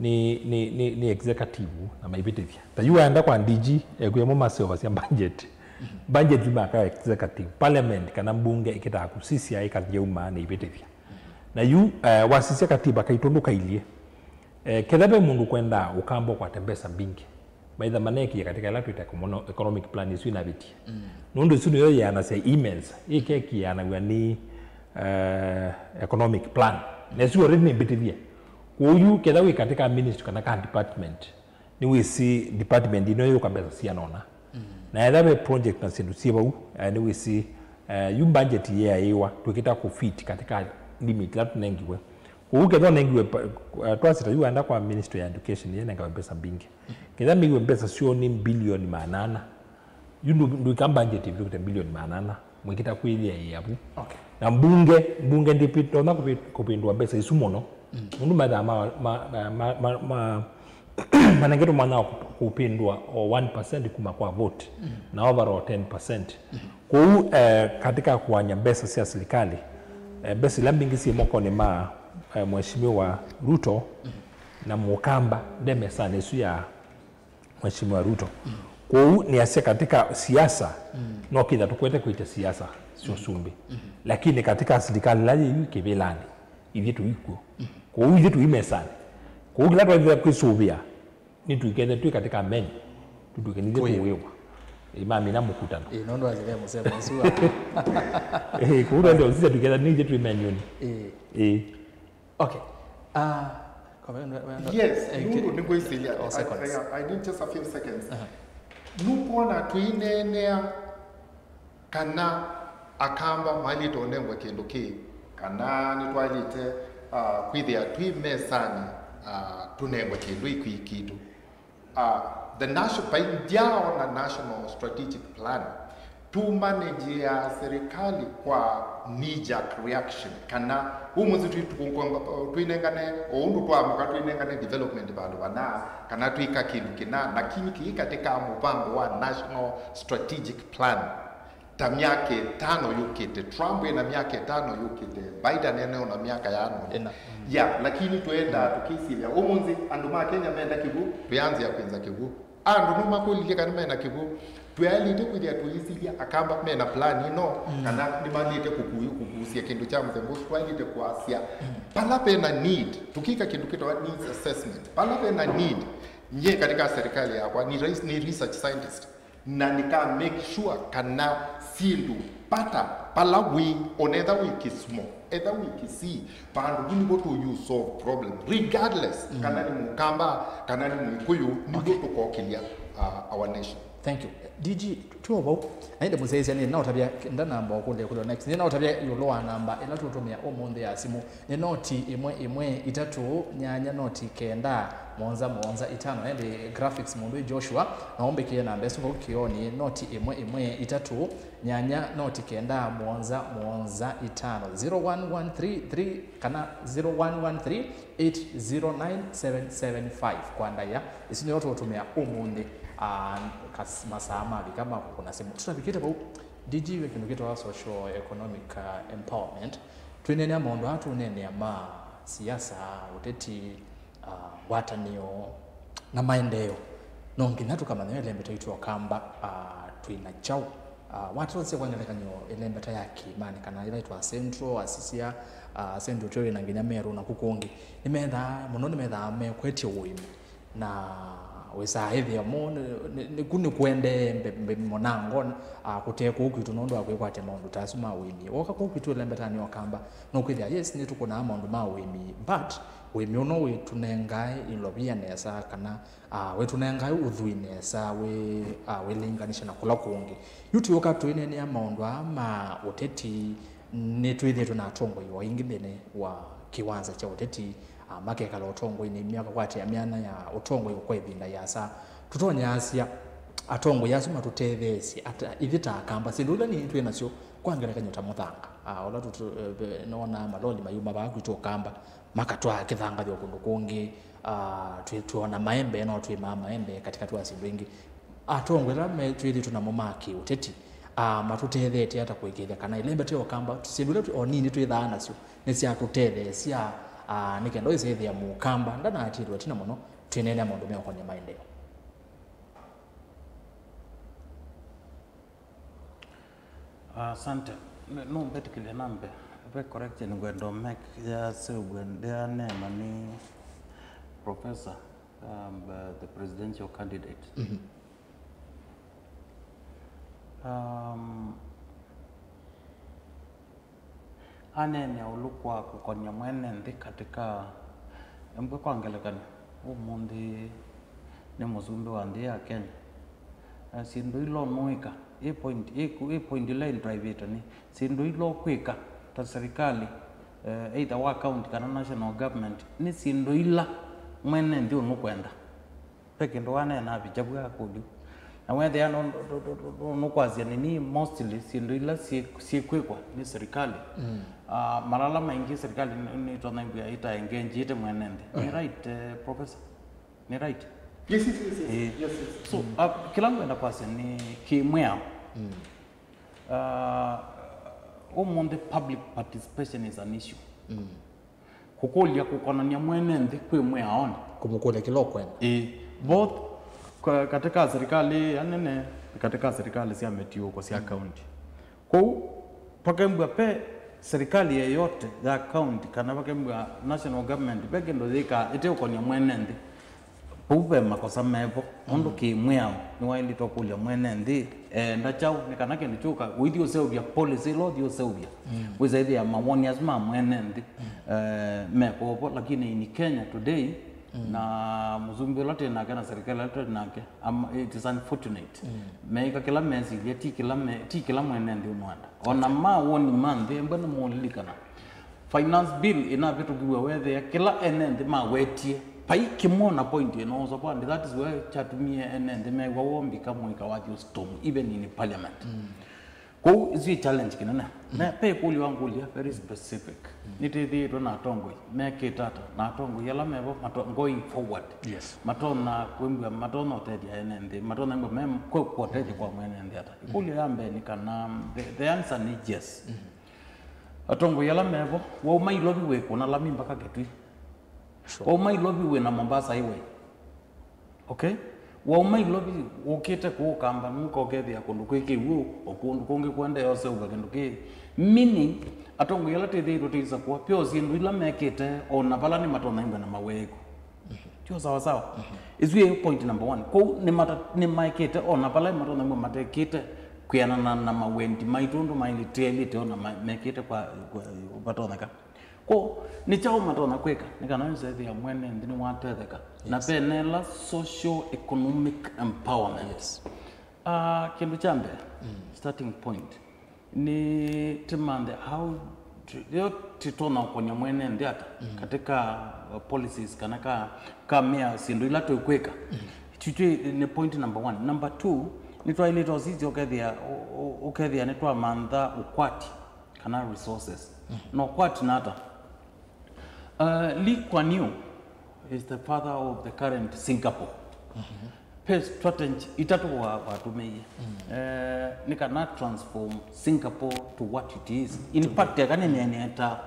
nĩ, nĩ, nĩ, nĩ executive na maivĩtĩthya. Ta yu waenda kwa D G, ekwĩa mo maseũvasya budget. Budget yumaa kwa executive. Parliament kana mbunge ĩkĩtaa kũsisya ĩkathi yauma na ivĩtĩthya. Na yu, eh, wasisya katiba kaitũ ndũkailyĩ. Eh, ketha ve mũndũ kwendaa ũkamba ũkwate mbesa mbingĩ, maitha maneekie katika ĩla twĩta econo-, economic plan isu inavĩtie. Nũndũ isu nĩyo yĩanasya emails, ĩ keki yĩanaw'a nĩ, eh, economic plan. Na isu already nĩ mbĩtĩthye. Kwoou yu, ketha wĩ katika ministry kana ka department, nĩwĩsĩ department ĩno yĩũka mbesa siana ũna. Na etha ve project na syĩndũ syĩ vau, eh, nĩwĩsĩ, eh, yu budget yĩaĩwa, twĩkĩta kũ fit katika limit ila tũnengiwe. Kwoou ketha ũnengiwe pa-, eh, twasita yu waenda kwa Ministry ya Education, yenengawe mbesa mbingĩ. Ketha mĩiwe mbesa syoo nĩ mbilioni maana ana, yu ndũ-, ndũika budget ĩvĩtũkĩte mbilioni maana ana, mwĩkĩta kwĩyĩaĩa vu. Okay. Na mbunge, mbunge ndĩtonya kũvi-, kũvĩndũa mbesa isu mũno. Nũndũ mathaa ma, ma, ma, ma, ma, manengetwe mwanya wa kũ-, kũvĩndũa o one percent kuma kwa vote, na overall ten percent. Kwoou, eh, katika kũany'a mbesa sya silikalĩ, eh, mbesa ila mbingĩ syĩ mokonĩ ma, eh, Mheshimiwa Ruto na Mũkamba nde mesanĩ ĩsu ya Mheshimiwa Ruto. Kwoou nĩasya katika siasa, mm, no kĩtha tũkwete kwĩtya siasa sya ũsumbĩ. Mm-hmm. Lakini katika sirikali ĩla yĩ yu kĩvĩlanĩ, ithyĩ tũikw'o. Mm-hmm. Kwoou ithyĩ tũi mesanĩ. Kwoou kĩla twaĩlĩte kwĩsũvĩa, nĩtũikethe twĩ katika menu, tũtw'ĩke nithyĩ tũwĩwa. Ĩ, mamina mũkutano. Ĩ, nũndũ wa kĩthea mũsemo ũsu wa. Ĩ, kwoou twaĩlĩte ũsisya tũikethe nithyĩ twĩ menuinĩ. Ĩ. Ĩ. Okay. Ah, kwa wendo, wendo. Yes, eh, nũndũ nĩngwĩsĩlya. Oh, seconds. I, I, I need just a few seconds. Uh-huh. Nũkwona twĩneenea kana Akamba maĩlĩte ũnengwe kĩndũ kĩ, kana nĩtwaĩlĩte, ah, kwĩthĩa twĩ mesanĩ, ah, tũnengwe kĩndũ ĩkw'ĩ kitũ. Ah, the nation-, by ndyaona national strategic plan, tũmanĩnjĩaa serikali kwa knee-jerk reaction, kana ũmũnthĩ twĩ-, tũkũngwa-, twĩnengane, o ũndũ twaamũka twĩnengane development vandũ vana, kana twĩka kĩndũ kĩna, lakini kĩĩ katika mũvango wa national strategic plan. Ta myaka ĩtano yũkĩte, Trump ena myaka ĩtano yũkĩte, Biden ena ona myaka yano. Ĩna. Mm. Ya, lakini twenda tũkĩsilya ũmũnthĩ andũ ma Kenya menda kĩw'ũ, tũyanzĩa kwĩnza kĩw'ũ. Andũ no makũlilye kana mena kĩw'ũ. Twaĩlĩte kwĩthĩa tũisilya Akamba mena plan ĩno, mm, kana nĩmaĩlĩte kũku-, kũkusya kĩndũ kya mũthemba ũsu. Twaĩlĩte kwasya, mm, pala pena need, tũkĩka kĩndũ kĩtawa needs assessment. Pala pena need, nyie katika serikali yakwa nĩ rais-, nĩ research scientist. Na nĩka make sure kana syĩndũ pata pala wĩ, onetha wĩ Kisumu, etha wĩ Kisii, vandũ vu nĩvo tũ you solve problem, regardless, mm, kana nĩ Mũkamba, kana nĩ Mũkũyũ, nĩvo, okay, tũkokĩlya, uh, our nation. Thank you. D G, twĩ o vau. Na ĩndĩ mũsyaĩĩsya nĩ naũtavya, ndanamba kũlya kũlya next. Nĩ naũtavya ĩũlũ wa namba ĩla tũtũmĩa ũmũnthĩ ya simũ. Nĩ noti ĩmwe ĩmwe itatũ nyanya noti kenda mũonza mũonza itano. Ĩndĩ graphics mũndũ ĩ Joshua, na ũmbĩkĩe namba ĩsu vau kĩonĩ, noti ĩmwe ĩmwe itatũ nyanya noti kenda mũonza mũonza itano, zero one one three three kana zero one one three eight zero nine seven seven five kwa ndaĩa. Isu nĩyo tũũtũmĩa ũmũnthĩ, ah, kas-, masaa mavika ma kũkũna simũ. Tũtavikĩte vau, D G, ve kĩndũ kĩtawa socio economic, ah, empowerment. Twĩneenea maũndũ aa tũũneenea ma siasa, ũteti, ah, ngwatanĩo, na maendeeo. No nginya tũkamanya ĩlembeta itũ Akamba, ah, twĩ na kyaũ. Ah, watũasya kwa ngelekany'o ĩlembeta ya kĩĩmanĩ kana ĩla ĩtwa Central, Asisia, ah, Central twĩ na nginya Meru na kũkũ kũngĩ. Nĩmethaa, mũno nĩmethaa mekwetye ũĩmi. Na wĩsaa ĩthĩa mo, nĩ, nĩ, nĩku nĩkũendee mbe-, mbe-, mũnango, ah, kũte kũu kwitũ nũndũ wa kwĩkwatya maũndũ ta asu ma ũĩmi. Woka kũu kwitũ ĩlembetanĩ Akamba, no kwĩthĩa, yes, nĩtũkũnaa maũndũ ma ũĩmi, but ũĩmi ũno wĩtũnengae ilovia nesa, kana, ah, wĩtũnengae ũthwii nesa, wĩ, ah, wĩlinganisya na kũla kũngĩ. Yu twĩũka twĩneenea maũndũ aa ma ũteti, nĩtwĩthĩĩtwe na atongoi o aingĩ nthĩnĩ wa kĩwanza kya ũteti, ah, makekala ũtongoinĩ, makakwatĩa myanya ya ũtongoi kwa ĩvinda yĩasa. Tũtonya asya atongoi asu matũtetheesye ata ithyĩ ta Akamba? Syĩndũ ila nini twĩ nasyo, kwa ngelekany'o, ta mũthanga, ah, ũla tũtũ-, eh, nonaa maloli mayuma vaa kwitũ Ũkamba, makatwaa kĩthangathyo kũndũ kũngĩ, ah, twĩ-, twĩona maembe, no twĩmaa maembe katĩkatĩ wa syĩndũ ingĩ. Atongoi ala me-, twĩthĩĩtwe namo ma kĩũteti, ah, matũtetheetye ata kũĩkĩĩthya kana ĩlembeta ya Ũkamba, syĩndũ ila twĩ-, o nini twĩthaa nasyo nĩsyatũtetheesya, ah, nĩ kenda wĩsa ĩthĩa Mũkamba ndanaatĩĩlwa ĩtina mũno twĩneenea maũndũ meũkonĩa maendeeo? Asante. N-, no mbĩtĩkĩlye nambe. Ve correction ngwenda make ya segue ndĩaneena nĩ Professor, um, uh, the presidential candidate. Mhm. Um, Aneenea ũlũ kwa kũkony'a mwene nthĩ katĩ ka embwe. Kwa ngelekany'o, ũmũnthĩ nĩ mũsumbĩ wa nthĩ ya Kenya. Eh, syĩndũ ila ũnũĩka, ĩ point, ĩ ku-, ĩ point ila ĩndriveĩte nĩ syĩndũ ila ũkwĩka ta serikali, eh, either wa county kana national government, nĩ syĩndũ ila mwene nthĩ ũnũkwenda. Ve kĩndũ waneenaa vicha vu akũlyu. Na wethĩa nũ-, nũ-, nũ-, nũ-, nũkwasya nini, mostly syĩndũ ila syĩ-, syĩkwĩkwa nĩ serikali. Mm. Ah, malala maingĩ serikali nĩ-, nĩtonya ĩmbwĩa ĩta engage ĩte mwene nthĩ. Nĩ, mm, right, eh, Professor? Nĩ right? Yes, yes, yes, yes. Eh. Yes, yes. So, mm, ah, kĩla ngwenda kwasya nĩ kĩmwĩao. Mm. Ah, ũmũnthĩ public participation is an issue. Mm. Kũkũlya kũkonany'a mwene nthĩ kwĩ mwĩaonĩ. Kũmũkũlya kĩla ũkwenda. Ĩĩ, both Ka- katĩ ka serikali ĩya nene, katĩ ka serikali sya mĩtiũko sya kaunti. Kwoou, vakembwa ve serikali yeyote ya kaunti, kana vakembwa national government, ve kĩndũ yĩkaa ĩteũkonia mwene nthĩ, vau ve makosa mevo. Nũndũ kĩ mwĩao nĩwaĩlĩte ũkũlya mwene nthĩ eenda kyaũ, nĩ kana kĩndũ kyũka ũithi ũseũvya policy ĩla ũthi ũseũvya. Wĩsa ĩthĩa mawoni asu ma mwene nthĩ eh, mekũvo, lakini in Kenya today, na mũsumbĩ ũla twĩ nake na serikali ĩla twĩ nake, am- it is unfortunate. Meĩka kĩla mesilya, ti kĩla me- ti kĩla mwene nthĩ ũmwenda. Ona mawoni ma nthĩ, embwe nĩmũlilikana finance bill ĩnavĩtũkiw'e, weethĩa kĩla ene nthĩ mawetie, vai kĩmwe ona point ĩnooswa vandi. That is where kyatumie ene nthĩ mew'a woo mbika mũika wathi ũsitomu, even in parliament. Kwoou isu ĩ challenge kĩnene. Na ve ĩkũlyo wangũlya very specific. Nĩtwĩthĩĩtwe na atongoi mekĩte ata, na atongoi ala mevo mato- going forward, Yes. matonya kwĩmbwa, matonya ũtethya ene nthĩ, matonya ĩmbwa me kwe- kũtethya kwa mwene nthĩ ata? Ĩkũlyo ya mbee nĩ kana, the, the answer nĩ yes. Atongoi ala mevo, wauma Ilovi wĩkũna lami mpaka Kitui. Sure. Wauma Ilovi wĩ na Mombasa Highway. Okay? Wauma Ilovi ũkĩte kũũ Kamba, nũka ũkethĩa kũndũ kwĩ kĩw'ũ, o kũndũ kũngĩ kũendeea ũseũvya kĩndũ kĩ. Meaning, atongoi ala twĩthĩĩtwe tũisakũa, pyo syĩndũ ila mekĩte, o na vala nĩmatonya ĩmbwa na mawĩko. Tio sawa sawa? Ĩsu yĩ point number one. Kwoou nĩmata- nĩmaekĩte, o na vala nĩmatonya ĩmbwa matekĩte kwĩanana na mawendi maitũ, ũndũ maĩlĩ- tĩelĩte, o na ma- mekĩte kwa, kwa vatonyeka. Kwoou, nĩ kyaũ matonya kwĩka nĩ kana wĩsethĩa mwene nthĩ nĩwatetheka na Yes. penela social economic empowerment? Yes. Ah, kĩndũ kya mbee, starting point, nĩ tĩmanthe how tu- yo tĩtonya ũkonya mwene nthĩ ata katika uh, policies kana ka, ka mea syĩndũ ila tũkwĩka. Titwĩ nĩ point number one. Number two, nĩtwaĩlĩte ũsisya ũkethĩa, ũ- ũ- ũkethĩa nĩtwamantha ũkwati kana resources. No kwati nata? Uh, Lee Kuan Yew is the father of the current Singapore. Pe strategy itatũ wa- watũmĩie eh, nĩ kana transform Singapore to what it is. In fact, eka nĩneeneeta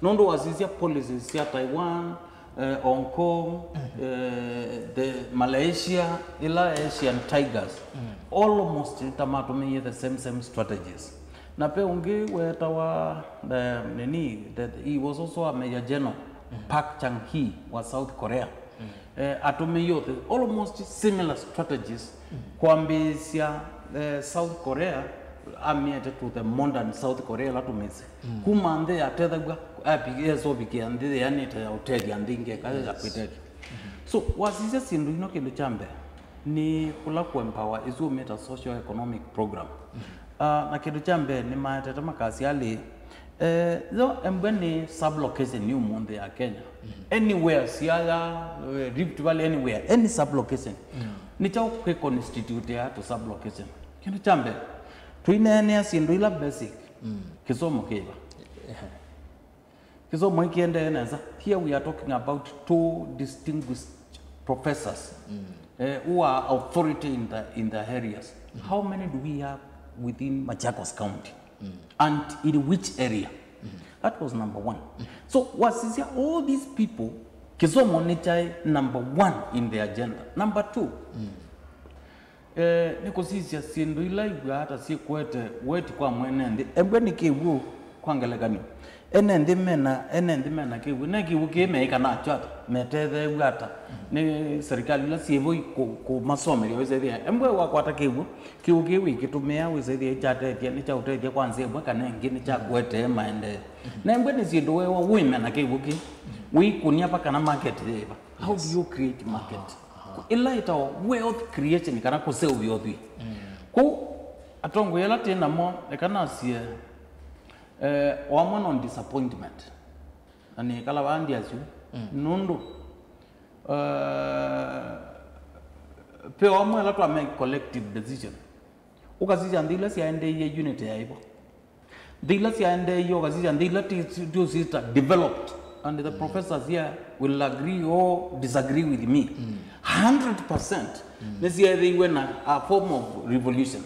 nũndũ wasisya policies sya Taiwan, eh, Hong Kong, eh, the Malaysia, ila Asian Tigers, almost ta matũmĩie the same, same strategies. Na pe ũngĩ wetawa, eh, nini, the, he was also a Major General, Park Chung-hee wa South Korea. Eh, atũmĩie the almost similar strategies kwambĩĩsya eh, South Korea, amyete to the modern South Korea ĩla tũmĩsĩ. Kuma nthĩ yatethaw'a, api- esovikĩa nthĩ yĩanĩte ya ũtethya nthĩ ingĩ ĩka ya kwĩtethya. So, wasisya syĩndũ ino, kĩndũ kya mbee nĩ kũla kũempower ĩsu ũmĩta social economic program. Ah, na kĩndũ kya mbee nĩmaetete makasya alĩ, eh, yo embwe nĩ sublocation nĩ ũmũnthĩ ya Kenya. Anywhere, Siaya, eh, Rift Valley, anywhere, any sublocation. Nĩ kyaũ kwĩ constitute ya tũ sublocation? Kĩndũ kya mbee, tũineenea syĩndũ ila basic. Kĩsomo kĩva? Kĩsomo ĩkĩendee nesa. Here we are talking about two distinguished professors eh, who are authority in the, in the areas. How many do we have within Machakos County? And in which area? That was number one. So wasisya all these people, kĩsomo nĩ kyaĩ number one in the agenda. Number two, eh, nĩ kũsisya syĩndũ ila iw'aa ta syĩkwete weti kwa mwene nthĩ. Embwe nĩ kĩw'ũ, kwa ngelekany'o, ene nthĩ mena, ene nthĩ mena kĩw'ũ. Ne kĩw'ũ kĩĩ meĩka nakyo ata? Metetheew'a ata nĩ serikali ila syĩvo kũ- kũmasomerya? Wĩsethĩa embwe wakwata kĩw'ũ, kĩw'ũ kĩĩ wĩkĩtũmĩa, wĩsethĩa nĩkyatethya, nĩkyaũtethya kwa nzĩa ĩmwe kana ĩngĩ, nĩkyakũetee maendeeo. Na embwe nĩ syĩndũ weewa wĩmena kĩw'ũ kĩĩ, wĩikũnia va kana market yĩva? How do you create market? Ĩla ĩtawa wealth creation kana kũseũvya ũthwii. Kũu atongoi ala twĩ namo, eka nasye, eh, o amwe no disappointment. Na nĩkala vaa ndiasyo nũndũ eh, ve o amwe ala twa make collective decision. Ũkasisya nthĩ ila syaendeeie unity yaĩvo. Nthĩ ila syaendeeie, ũkasisya nthĩ ila ti- ti- tiũsita developed. And the professors here will agree or disagree with me. Hundred percent nĩsyeethĩiwe na a form of revolution.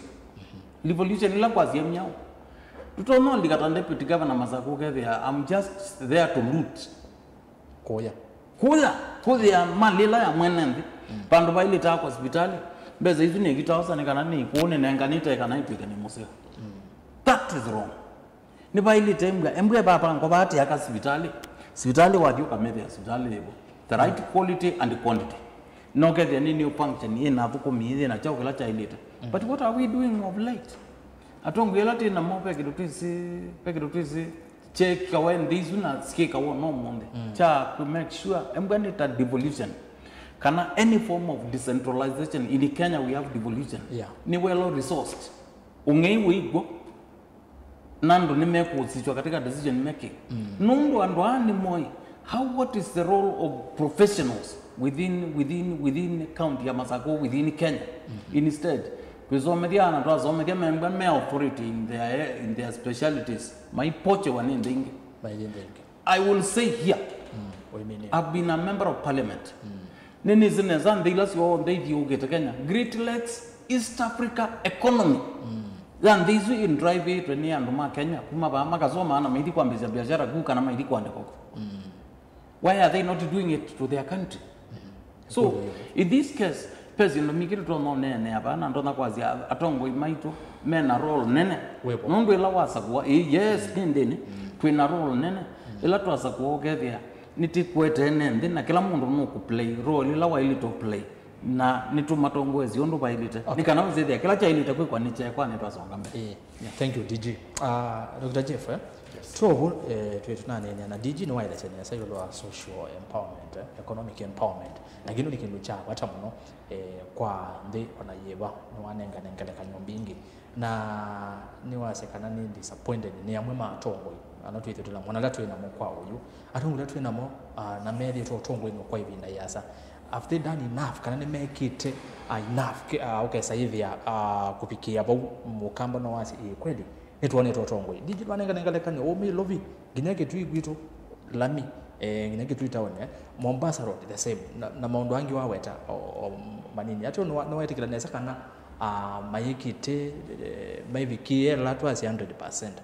Revolution ila kwasya myaũ? Tũtonya ũlika ta deputy governor Masaku ũkethĩa, I'm just there to loot. Kũya. Kũya, kũthĩa mali ĩla ya mwene nthĩ. Vandũ vailĩtaa kwa sivitalĩ, Mbesa isu nĩkitaosa nĩ kana nĩ ikũũ nĩnenganĩte kana itw'ĩke nĩ mũseo. That is wrong. Nĩvaĩlĩte embwa, embwa ĩvapangwa vaatĩaka sivitalĩ. Sivitalĩ wathi ũkamethĩa sivitalĩ yĩvo. The right quality and quantity. Nokethĩa nĩ new function, yĩna athũkũmi, yĩna kyaũ kĩla kyaĩlĩte. But what are we doing of late? Atongoi ĩla twĩ namo, ve kĩndũ twĩsĩ, ve kĩndũ twĩsĩ kyekawa nthĩ isu na syĩkawa no mũnthĩ. Kya ku make sure, embwa nĩ ta devolution. Kana any form of decentralization in Kenya we have devolution. Yeah. Nĩ well resourced. Ũng'ei wĩkw'o, na andũ nĩmekũsiswa katika decision making. Nũndũ andũ aa nĩ moi, how, what is the role of professionals within, within, within county ya Masakũ, within Kenya? Instead, twĩsomethya ana twasomethya membwa me authority in their, in their specialities, maipochewa nĩ nthĩ ingĩ. Maĩthĩ nthĩ ingĩ. I will say here, I've been a member of parliament. Nĩnĩsĩ nesa nthĩ ila syonthe ithiũũkĩte Kenya. Great Lakes, East Africa economy ya nthĩ isu indriveĩtwe nĩ andũ ma Kenya kuma vaa makasoma na maithi kwambĩsya biashara kuu kana maithi kũandĩkwa kũ. Why are they not doing it to their country? So, in this case, ve syĩndũ mingĩ tũtonya ũneenea vaa na ndonya kwasya atongoi maitũ mena role nene. Wĩvo. Nũndũ ĩla wasakũa, ĩĩ, yes, nĩ nthĩnĩ, twĩna role nene. Ĩla twasakũa ũkethĩa nĩtĩkwetene nthĩ na kĩla mũndũ nũkũplay role ĩla waĩlĩte ũplay. Na nĩtũmatongoesye ũndũ vaĩlĩte. Okay. Nĩ kana wĩsĩthĩa kĩla kyaĩlĩte kwĩkwa nĩkyeekwa nĩtwasonga mbee. Ĩĩ. Yeah. Thank you, D G. Uh, Doctor Jeff, eh? Yes. Twĩ ũu, eh, twĩ tũnaneenea na D G nĩwaelesya nesa ĩũlũ wa social empowerment, eh, economic empowerment. Na kĩndũ nĩ kĩndũ kya vata mũno, eh, kwa nthĩ ona yĩva, nĩwanengane ngelekany'o mbingĩ. Na nĩwasya kana nĩ disappointed nĩ amwe ma atongoi ala twĩthĩtwe namo, na ala twĩ namo kwa ũyu. Atongoi ala twĩ namo, ah, na methĩĩtwe ũtongoinĩ kwa ĩvinda ĩasa. Have they done enough? Kana nĩmekĩte, ah, enough? Ke-, ah, ũkesa ĩthĩa, ah, kũvikĩĩa vau mũkamba no wasye, ĩĩ, kweli, nĩtwonete ũtongoi. D G, twanengane ngelekany'o, ũmĩ Lovi, nginya Kĩtui kwitũ, lami, eh, nginya Kĩtui town, eh. Mombasa Road, the same. Na, na maũndũ angĩ waweta, o, o, manini. Atĩ nĩwa-, nĩwaĩtĩkĩla nesa kana, ah, mayĩkĩte, eh, maivikĩe ĩla twasya hundred percent.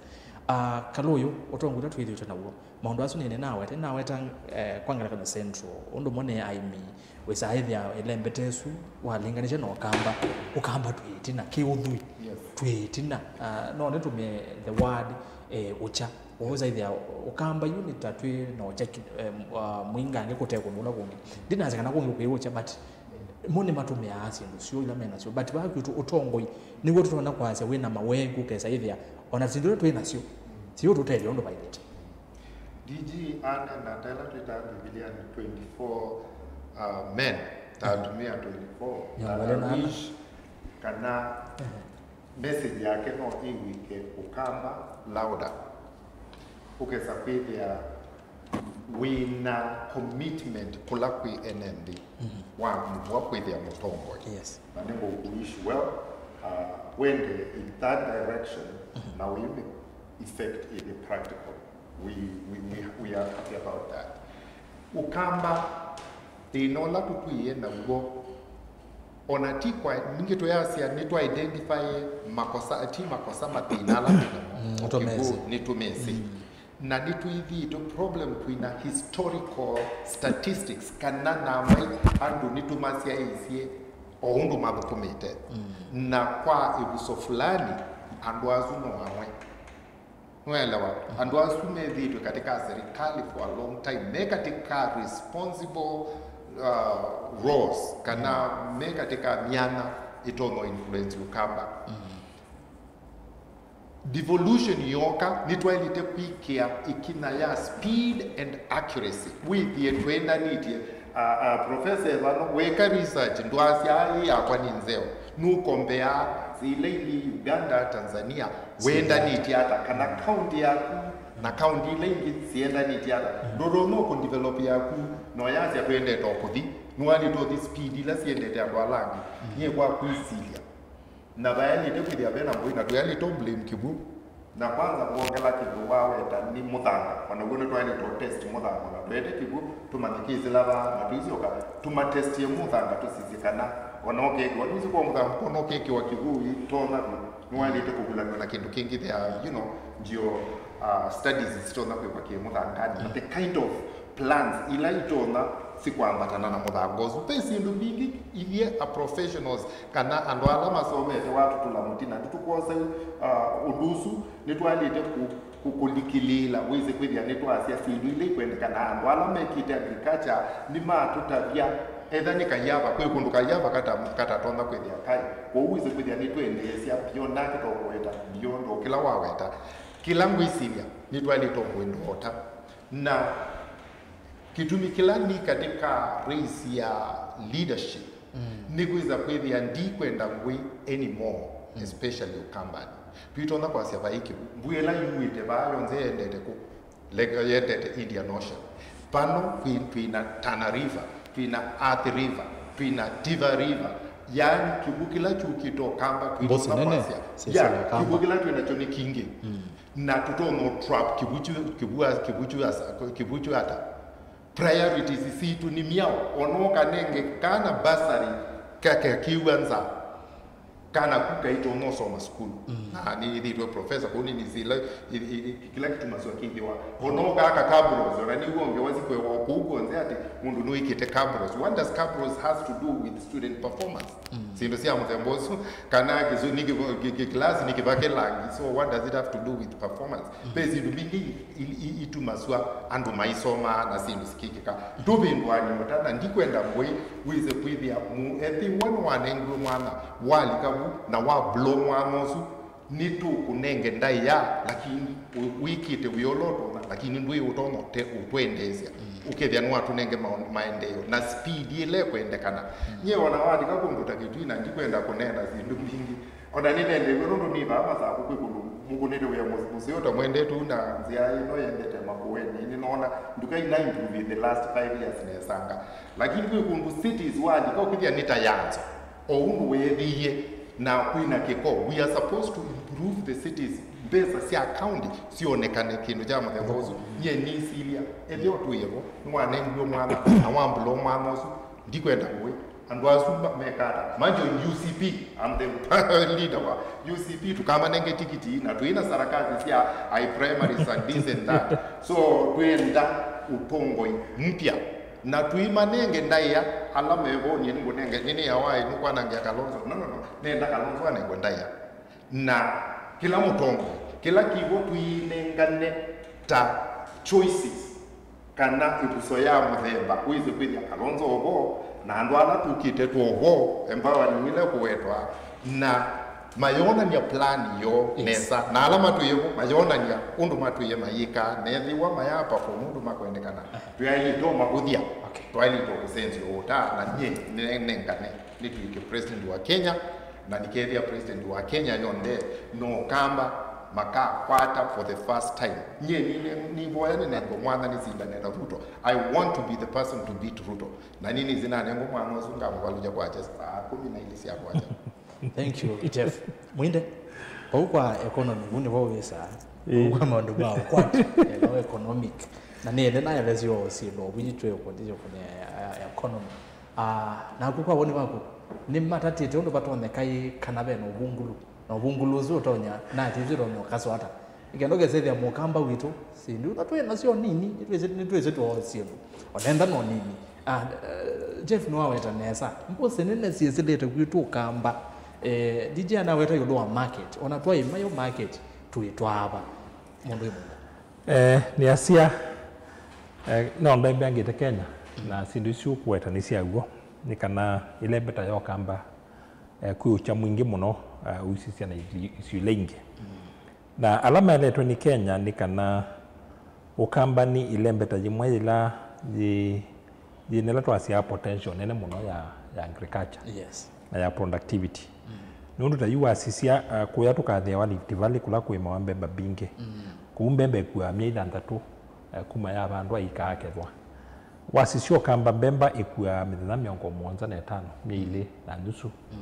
Ah, Kalũyũ, ũtongoi ũla twĩthĩĩtwe naw'o. Maũndũ asu nĩnĩnaweta, nĩnaweta, eh, kwa ngelekany'o Central, ũndũ ũmwe nĩ aĩmi, wĩsaa ĩthĩa ĩlembete ĩsu, walinganisya na ũkamba, ũkamba twĩ ĩtina, kĩũthũi, yes, twĩ ĩtina. Ah, no nĩtũmĩe the word, eh, ũkya. Wĩsaa ĩthĩa ũkamba yu nĩ ta twĩ na ũkya ki-, eh, m-, ah, mwingangĩ kũte kũndũ ũla kũngĩ. Ndinasya kana kũngĩ kwĩ ũkya, but mo nĩmatũmĩaa syĩndũ syoo ila menasyo. But vaa kwitũ ũtongoi, nĩw'o tũtonya kwasya wĩna maweku, ũkesa ĩthĩa, ona syĩndũ ila twĩ nasyo, siũtũtethya ũndũ vaĩlĩte. D G aneena ta ĩla twĩtaa Mbivilianĩ twenty-four, uh, men, ta atumĩa twenty-four, na I wish kana message yake no ĩw'ĩke ũkamba louder. Ũkesa kwĩthĩa wĩna commitment kũla kwĩ ene nthĩ wa mũvwa kwĩthĩa mũtongoi. Yes. Na nĩngũkũwish well, uh, wende in that direction, na wĩme effect in the practical. We, we, we, we are happy about that. Ũkamba, thĩna ũla tũtwĩe naw'o, ona ti kwa, ningĩ tũyasya nĩtwa identify makosa, ti makosa, mathĩna ala twĩ namo. Mm, nĩtũmesĩ. Nĩtũmesĩ. Na nĩtwĩthĩĩtwe problem twĩna historical statistics, kana namba andũ nĩtũmasyaĩĩsye o ũndũ mathũkũmĩte. Na kwa ĩvuso fulani, andũ asu no amwe. Nũelewa? Andũ asu methĩĩtwe katika serikali for a long time, me katika responsible, uh, roles, kana me katika myanya ĩtonya influence ũkamba. Devolution yoka, nĩtwaĩlĩte kwĩkĩa ĩkinya ya speed and accuracy. Wĩthĩe twendanĩtye, a, a, professor evano, weka research, ndwasya ĩ yakwa nĩ nzeo. Nũkombeaa nzĩ ila ilĩ Uganda, Tanzania, wendanĩtye ata, kana county yaku na county ila ingĩ siendanĩtye ata. Ndũtonya kũdevelop yaku, no yasya twendete o kũthi, nĩwaĩlĩte ũthi speed ila siendete andũ ala angĩ. Nyie kwa kwĩsilya, na vayaĩlĩte kwĩthĩa ve na mbũi, na tũyaĩlĩte ũ blame kĩw'ũ. Na kwanza kwongela kĩw'ũ waweta nĩ mũthanga, o naw'o nĩtwaĩlĩte ũ test mũthanga, na twete kĩw'ũ tũmanye kĩsĩla vaa, na tũisyoka tũmatestie mũthanga tũsisye kana o na ũkekĩwa, nĩsĩ kwa mũthanga, kwa na ũkekĩwa kĩw'ũ ĩtonya vyũ, nĩwaĩlĩte kũvulanw'a na kĩndũ kĩngĩ, there are, you know, geo, uh, studies sitonya kwĩkwa kĩ mũthanganĩ, but the kind of plans ila itonya sikwambatana na mũthanga ũsu. Ve syĩndũ mbingĩ ithyĩ a professionals kana andũ ala masomete watũtũla mũtina, nĩtũkwosa, uh, ũndũ ũsu, nĩtwaĩlĩte kũ- kũ- kũlikĩlĩĩla wĩsĩ kwĩthĩa nĩtwasya syĩndũ ila ikwendekana. Andũ ala mekĩte agriculture nĩmatũtavya, etha nĩ kayava, kwĩ kũndũ kayava kata- katatonya kwĩthĩa kaĩ. Kwoou wĩsĩ kwĩthĩa nĩtwendeesya beyond nake tũkũweta beyond o kĩla waweta. Kĩla ngwĩsilya nĩtwaĩlĩte o kwenda ota. Na kĩtumi kĩla nĩ katika race ya leadership, mm, nĩ kwĩsa kwĩthĩa ndikwenda ngũĩ anymore, mm, especially Ũkambanĩ. Twĩtonya kwasya vai kĩw'ũ. Mbua ĩla yuĩte vaa yonthe yendete kũ? Leka yendete Indian Ocean. Vano kwĩ- twĩna Tana River, twĩna Athi River, twĩna Tiva River. Yaani kĩw'ũ kĩla kyũkĩte Ũkamba, Mbũsĩ twĩtonya nene kwasya, syĩ ya, Ũkamba. Kĩw'ũ kĩla twĩnakyo nĩ kingĩ. Mm. Na tũtonya trap kĩw'ũ kyu- kĩw'ũ- kĩw'ũ kyu asa- kĩw'ũ kyu ata? Priorities sitũ nĩ myaũ? Ona ũkanenge kana bursary kake kiwa nza, kana ku kaitonya ũsoma sukulu. Mm. Na nĩnĩthĩtwe professor kũu nĩnĩsĩ ila i- i- i- kĩla kĩtumaswa kĩthĩwa. Ona ũkaka kabros, ona nĩw'o ngewa sikwewa kũu kwonze atĩ mũndũ nĩwĩkĩte kabros. What does kabros has to do with student performance? Mm. Syĩndũ sya mũthemba ũsu, kana kĩsu- nĩ kĩvo- kĩ- kĩ- class nĩ kĩvake langi, so what does it have to do with performance? Mm. Ve syĩndũ mbingĩ i- i- i- itumasw'a andũ maisomaa na syĩndũ sikĩkĩka. Ndũvĩndũanĩ ota, na ndikwenda ngũĩ wĩse kwĩthĩa mu- ethĩwa nĩwanengiwe mwana, walika vu na wa blow mwana ũsu, nĩtũkũnenge ndaĩa, lakini wĩ- wĩkĩte wĩa ũla ũtonya, lakini ndwĩ ũtonya ũte- ũtwendeesya. Mm. Ũkethĩa nĩwatũnenge maũ- maendeeo na speed ĩla ĩkwendekana. Mm. Nyie ona walika kũndũ ta Kitui, na ndikwenda kũneena syĩndũ mbingĩ, ona nĩnendeew'e nũndũ nĩ vaa Masaku kwĩ kũndũ mũkũnĩte wĩa mũs- mũseo ta mwendete ũu, na nzĩa ĩno yendete Makueni. Nĩnona nduka ina improve in the last five years nesanga. Lakini kwĩ kũndũ cities walika ũkĩthĩa nĩ ta yanza. O ũndũ weethĩie na kwĩna kĩko, we are supposed to improve the cities. Mbesa sya county syonekane kĩndũ kya mũthemba ũsu. Nyie nĩsilya, ethĩwa ũtwĩe vo, nĩwanengiwe mwana, na wambula mwana ũsu, ndikwenda kũĩ. Andũ asu ma- mekata. Imagine U C P, I'm the leader wa U C P, tũkamanenge tikiti, na twĩna sarakasi sya high primaries and this and that. So, twenda ũtongoi mpya. Na tũimanenge ndaĩa ala mevo, nyie nĩngũnenge, nĩnĩawa nũkwanangĩa Kalonzo. No, no, no. Nenda Kalonzo anengwe ndaĩa. Na kĩla mũtongoi, kĩla kĩvo tũinengane ta choices, kana ĩvuso ya mũthemba, wĩse kwĩthĩa Kalonzo ovo, na andũ ala tũkĩte twovo, empowering ĩla kũwetwa, na mayonany'a plan yoo, yes, nesa, na ala matwĩe vo mayonany'a ũndũ matwĩe mayĩka, nethĩwa maya perform ũndũ makwendekana, twĩaĩlĩte o makũthya, okay, twaĩlĩte o kũsenzya ũũta, na nyie nĩnengane nĩtw'ĩke president wa Kenya, na nĩkethĩa president wa Kenya yonthe no Kamba makakwata for the first time. Nyie nĩne- nĩvoya nĩnengwe mwana nĩsindane na Ruto. I want to be the person to beat Ruto. Na nĩnĩsĩ nanengwa mwana ũsu ngamũvalũkya kwakya saa kũmi na ilĩ sya kwakya. Thank you, Jeff. Mwinde, vau kwa economy, vau nĩvo wĩsaa. Ĩĩ. Vau kwa maũndũ ma ũkwati, eh, no economic. Na nĩ ene naelesyo syĩndũ, ovu itwĩ ũkũndĩsyo kũne ya, ya economy. Ah, naku kwa woni waku, nĩmatatĩte ũndũ vatonyeka ĩ kana ve na ũvungũlu? Na ũvungũlu ũsu ũtonya, na ati ũsu ũtonya ũkaswa ata? Nĩ kenda ũkesethĩa mũkamba witũ, syĩndũ ila twĩ nasyo nini, nĩtwĩsĩ, nĩtwĩsĩ twoo syĩndũ. Onenda no nini. Ah, eh, Jeff nĩwaweta nesa. Mbũsĩ nene syĩsĩlĩte kwitũ ũkamba. Eh, D J anaweta ĩũlũ wa market. Ona twaĩma yo market, twĩtwaava. Mũndũ ĩ mũndũ. Eh, nĩasya, eh, no ndembea ngĩte Kenya, mm, na syĩndũ isu ũkũweta nĩ sya w'o, nĩ kana ĩlembeta ya ũkamba, eh, kwĩ ũkya mwingĩ mũno, eh, ũisisya na ili- isio ila ingĩ. Mm. Na ala maeletwe nĩ Kenya nĩ kana ũkamba nĩ ĩlembeta yĩmwe yĩla yĩ- yĩna ĩla twasyaa potential nene mũno ya, ya agriculture, yes, na ya productivity. Mm. Nũndũ ta yu wasisya, uh, kũya tũkathĩawa Rift Valley kũla kũĩmawa mbemba mbingĩ. Mm. Kũu mbemba ĩkuaa myei thanthatũ, uh, kuma yavandwa ĩikakethwa. Wasisya ũkamba mbemba ĩkuaa mĩthenya mĩongo mũonza na ĩtano, myei, mm, ĩlĩ na nusu. Mm.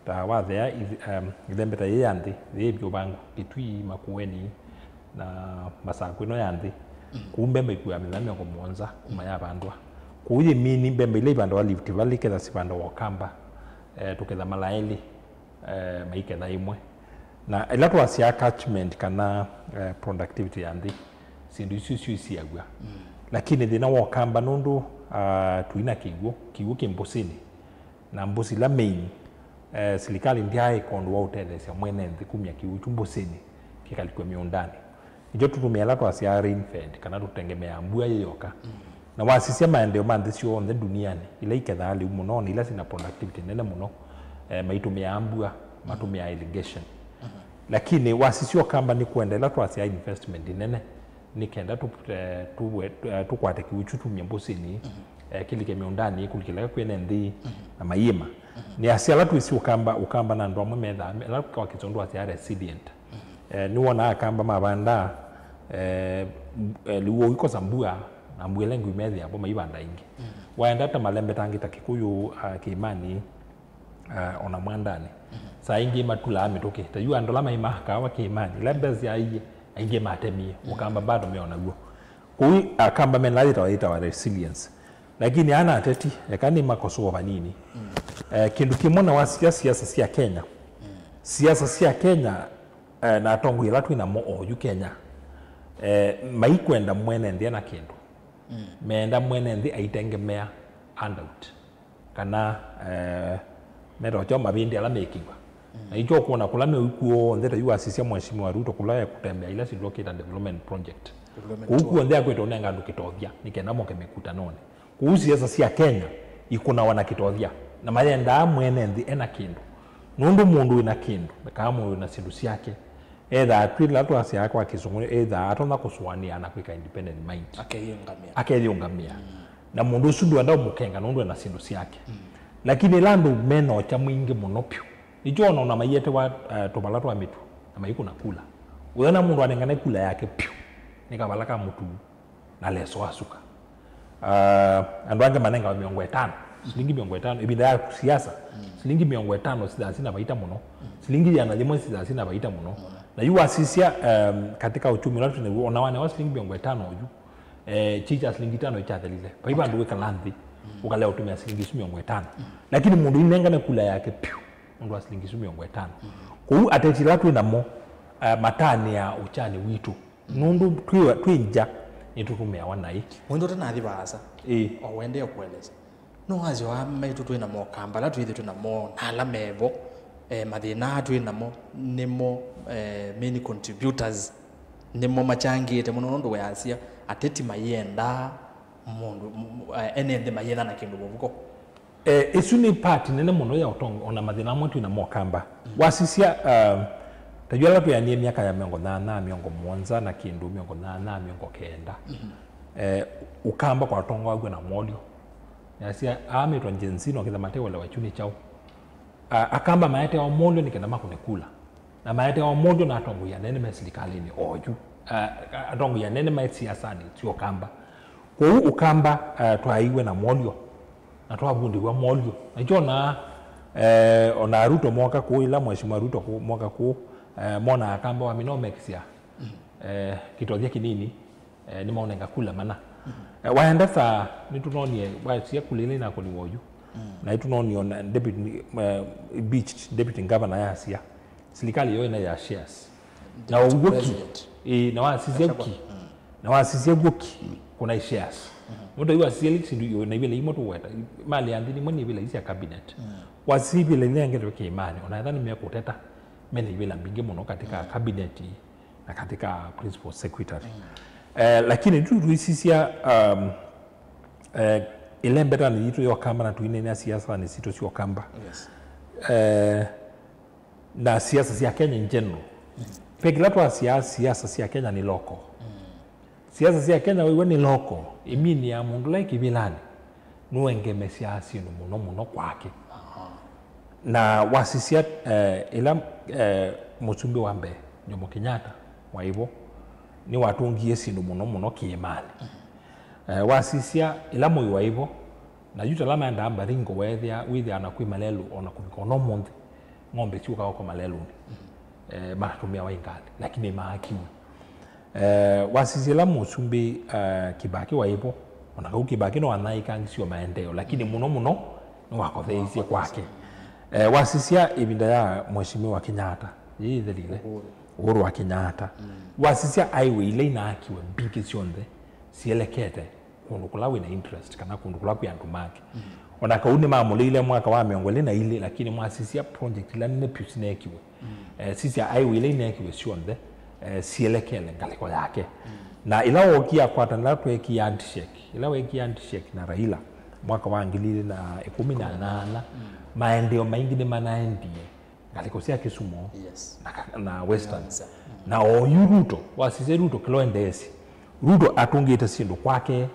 Ta wathea ith- um, ĩlembeta yĩ ya nthĩ, yĩ vyũ vangu, Kitui, Makueni, na Masaku ĩno ya nthĩ. Mm. Kũu mbemba ĩkuaa mĩthenya mĩongo mũonza kuma yavandwa. Kũu yĩ mini mbemba ila ivandawa Rift Valley, ketha sivandawa ũkamba, eh, tũketha mala elĩ, eh, maiketha ĩmwe. Na ĩla twasyaa catchment kana, eh, productivity ya nthĩ, syĩndũ isu syo isiaw'a. Mm. Lakini thĩna wa Ũkamba nũndũ, ah, tũi na kĩw'ũ, kĩw'ũ kĩ mbũsĩnĩ, na mbũsi ila main, eh, silikalĩ ndyaĩka ũndũ wa ũtetheesya mwene nthĩ kumya kĩw'ũ kyu mbũsĩnĩ kĩkalikwe mĩũndanĩ. Nĩkyo tũtũmĩaa ĩla twasyaa rain fed, kana tũtengemeaa mbua yĩ yoka. Na wasisya maendeeo ma nthĩ syonthe ndunianĩ, ila ikethaa lĩu mũno, na ila syĩna productivity nene mũno, eh, maitũmĩaa mbua, matũmĩaa irrigation. Lakini wasisya Ũkamba nĩ kwenda ĩla twasyaa investment nene, nĩ kenda tũ-, eh, tũwe-, eh, tũkwate kĩw'ũ kyu tumye mbũsĩnĩ, eh, kĩlike mĩũndanĩ, kũlikĩla kwĩne nthĩ na mayĩma. Nĩ asya ala twĩsĩ Ũkamba, Ũkamba na andũ amwe methaa, ala kwa Kĩsũngũ twasyaa resilient. Eh, nĩwonaa Akamba mavandaa, eh, m-, eh, lĩu ũikosa mbua, na mbua ĩla ĩngĩ methĩa vo maivanda ĩngĩ. Waenda ta malembetangĩ ta Kĩkũyũ, ah, kĩĩmanĩ, ah, ona mwandanĩ. Saa ingĩ matulaa mĩtũkĩ. Ta yu andũ ala maimaa kawa kĩĩmanĩ, ila mbesa aiye, aingĩ matemie, Ũkamba bado meona w'o. Kũu Akamba mena yĩtawa, yĩtawa resilience. Lakini ana ateti, eka nĩ makosoa vanini. Eh, kĩndũ kĩmwe na wasisya siasa sya Kenya. Siasa sya Kenya, eh, na atongoi ala twĩ namo oyu Kenya, eh, maikwenda mwene nthĩ ena kĩndũ. Meenda mwene nthĩ aitengemea handout. Kana, eh, metawa kyaũ, mavĩndĩ ala mekĩw'a. Na ikyo kuona kũla me ũiku onthe, ta yu wasisya Mheshimiwa Ruto kũla ekũtembea ila syĩtwa kĩta development project. Development kũu tour. Kuonthe akwĩte ũnenga andũ kĩtothya, nĩ kenda moke mĩkutanonĩ. Kũu siasa sya Kenya ikũnawa na kĩtothya, na mayendaa mwene nthĩ ena kĩndũ. Nũndũ mũndũ wĩna kĩndũ, kana mũndũ wĩna syĩndũ syake, ethaa twĩla twasyaa kwa Kĩsũngũ, ethaa atonya kũsũanĩa na kwĩka independent mind. Akeyĩũngamĩa. Akeyĩũngamĩa. Na mũndũ ũsu ndwenda ũmũkenga nũndũ ena syĩndũ syake. Lakini ĩla andũ mena ũkya mwingĩ mũno pyũ, nĩkyo ona, ona maietewa, eh, tũvala twa mĩtu, na maikũna kula. Ũyona mũndũ anengane kula yake pyũ, nĩ kavala ka mũtu na leso wa suka. Ah, andũ angĩ manengawa mĩongo ĩtano, silingi mĩongo ĩtano, ĩvinda ya siasa, silingi mĩongo ĩtano sithaa sina vaita mũno, silingi ĩana yĩmwe sithaa sina vaita mũno. Na yu wasisya, em, katika uchumi ũla twĩ naw'o, ona wanewa silingi mĩongo ĩtano oyu, eh, kyi kya silingi itano ikyathelile. Vai vandũ wĩkala nthĩ, ũkalea ũtũmĩa silingi isu mĩongo ĩtano. Lakini mũndũ inengane kula yake pyũ, nũndũ wa silingi isu mĩongo ĩtano. Kũu ateti ala twĩ namo, eh, matanĩaa ũkyani witũ. Nũndũ twĩ, twĩ ngya, nĩtũtũmĩawa naĩ. Mwĩndũ ũtanathi vaasa, ĩĩ, o wendee kũelesya. No wasyo aa maitũ twĩ namo, Akamba ala twĩthĩtwe namo, na ala mevo, eh, mathĩna aa twĩ namo, nĩmo, eh, main contributors, nĩmo machangĩte mũno, nũndũ weasya ateti mayendaa mũndũ, m-, m-, eh, ene nthĩ mayĩthana kĩndũ mũvuko. Eh, ĩsu nĩ part nene mũno ya ũtongo, ona mathĩna amwe twĩ namo Akamba. Wasisya, um, ta yu ala twĩanie myaka ya mĩongo nyanya, mĩongo mũonza na kĩndũ, mĩongo nyanya, mĩongo kenda. Eh, Ũkamba kwatongoaw'e na Molyo. Yasya, aa metwa Gen Z, no kĩtha matewelewa kyu nĩ kyaũ. Ah, Akamba maetewa Molyo nĩ kenda makũne kula. Na maetewa Molyo na atongoi anene me silikalĩnĩ oyu. Ah, atongoi anene me siasanĩ sya Ũkamba. Kwoou Ũkamba, ah, twaiwe na Molyo. Na twavundĩw'a Molyo. Na kyona, eh, ona Ruto moka kũu, ĩla Mheshimiwa Ruto kũ-, moka kũu, eh, mona Akamba wamina ũmekĩsya, eh, kĩtothya kĩnini, eh, nĩmaũnenga kula mana. Eh, waenda saa, nĩtũnonie, wasia kula ĩla inakũniwa oyu. Na nĩtũnonie ona deputy, eh, beached deputy governor yasia, silikalĩ yo ĩna ya shares. Na ũw'o ki, ĩĩ, na wasisya ki, na wasisya w'o ki, kũna shares. Mũndũ yu wasisya liki sindu yo na ivĩla imwe tũweta, mali ya nthĩ nimwe nĩ ivĩla isya cabinet. Wasisya ivĩla ila ngetwe kĩĩmanĩ, ona etha nĩmekũteta, mena ivĩla mbingĩ mũno katika cabinet na katika principal secretary. Eh, lakini tu tuisisya, um, eh, ĩlembetanĩ yitũ ya Ũkamba na tuinena siasanĩ sitũ sya Ũkamba. Yes. Eh, na siasa sya Kenya in general. Ve kĩla twasyaa siasa sya Kenya nĩ local. Siasa sya Kenya wĩw'a nĩ local, ĩmini ya mũndũ ũla ĩ kĩvĩlanĩ, nũengemesyaa syĩndũ mũno mũno kwake. Na wasisya, eh, ĩla, eh, mũsumbĩ wa mbee, Jomo Kenyatta, waĩ vo, nĩwatũngie syĩndũ mũno mũno kĩĩmanĩ. Eh, wasisya ĩla Moi waĩ vo, na yu tala maendaa Baringo, weethĩa, wĩthĩa na kwĩ malelũ, ona kũvika ona ũmũnthĩ, ng'ombe syũkaa kwa malelũnĩ. Eh, matũmĩawa ngalĩ, lakini maakiwe. Eh, wasisya ĩla mũsumbĩ, eh, Kibaki waĩ vo, ona kau Kibaki no anyaĩĩkangisye maendeeo, lakini mũno mũno nĩwakotheeisye kwake. Eh, wasisya ĩvinda ya Mheshimiwa Kenyatta, yĩĩ ĩthelile? Uhuru. Uhuru wa Kenyatta. Wasisya highway ila inaakiwe mbingĩ syonthe sielekete kũndũ kũla wĩna interest kana kũndũ kũla kwĩ andũ make. Mm. Ona kau nĩmamũlĩile mwaka wa mĩongo ĩlĩ na ilĩ, lakini mwasisya project ila nene vyũ sineekiwe. Mm. Eh, sisya highway ila ineekiwe syonthe, eh, sielekele ngalĩko yake. Mm. Na ĩla wookie akwatana, ĩla tweekie handshake, ĩla weekie handshake na Raila mwaka wa ngili ilĩ na ĩkũmi na nyanya, mm, maendeeo maingĩ nĩmanaendie ngalĩko sya Kisumu, yes, na ka-, na Western. Nyanza. Mm. Na oyu Ruto, wasisya Ruto kĩla endeesye. Ruto atũngĩte syĩndũ kwake,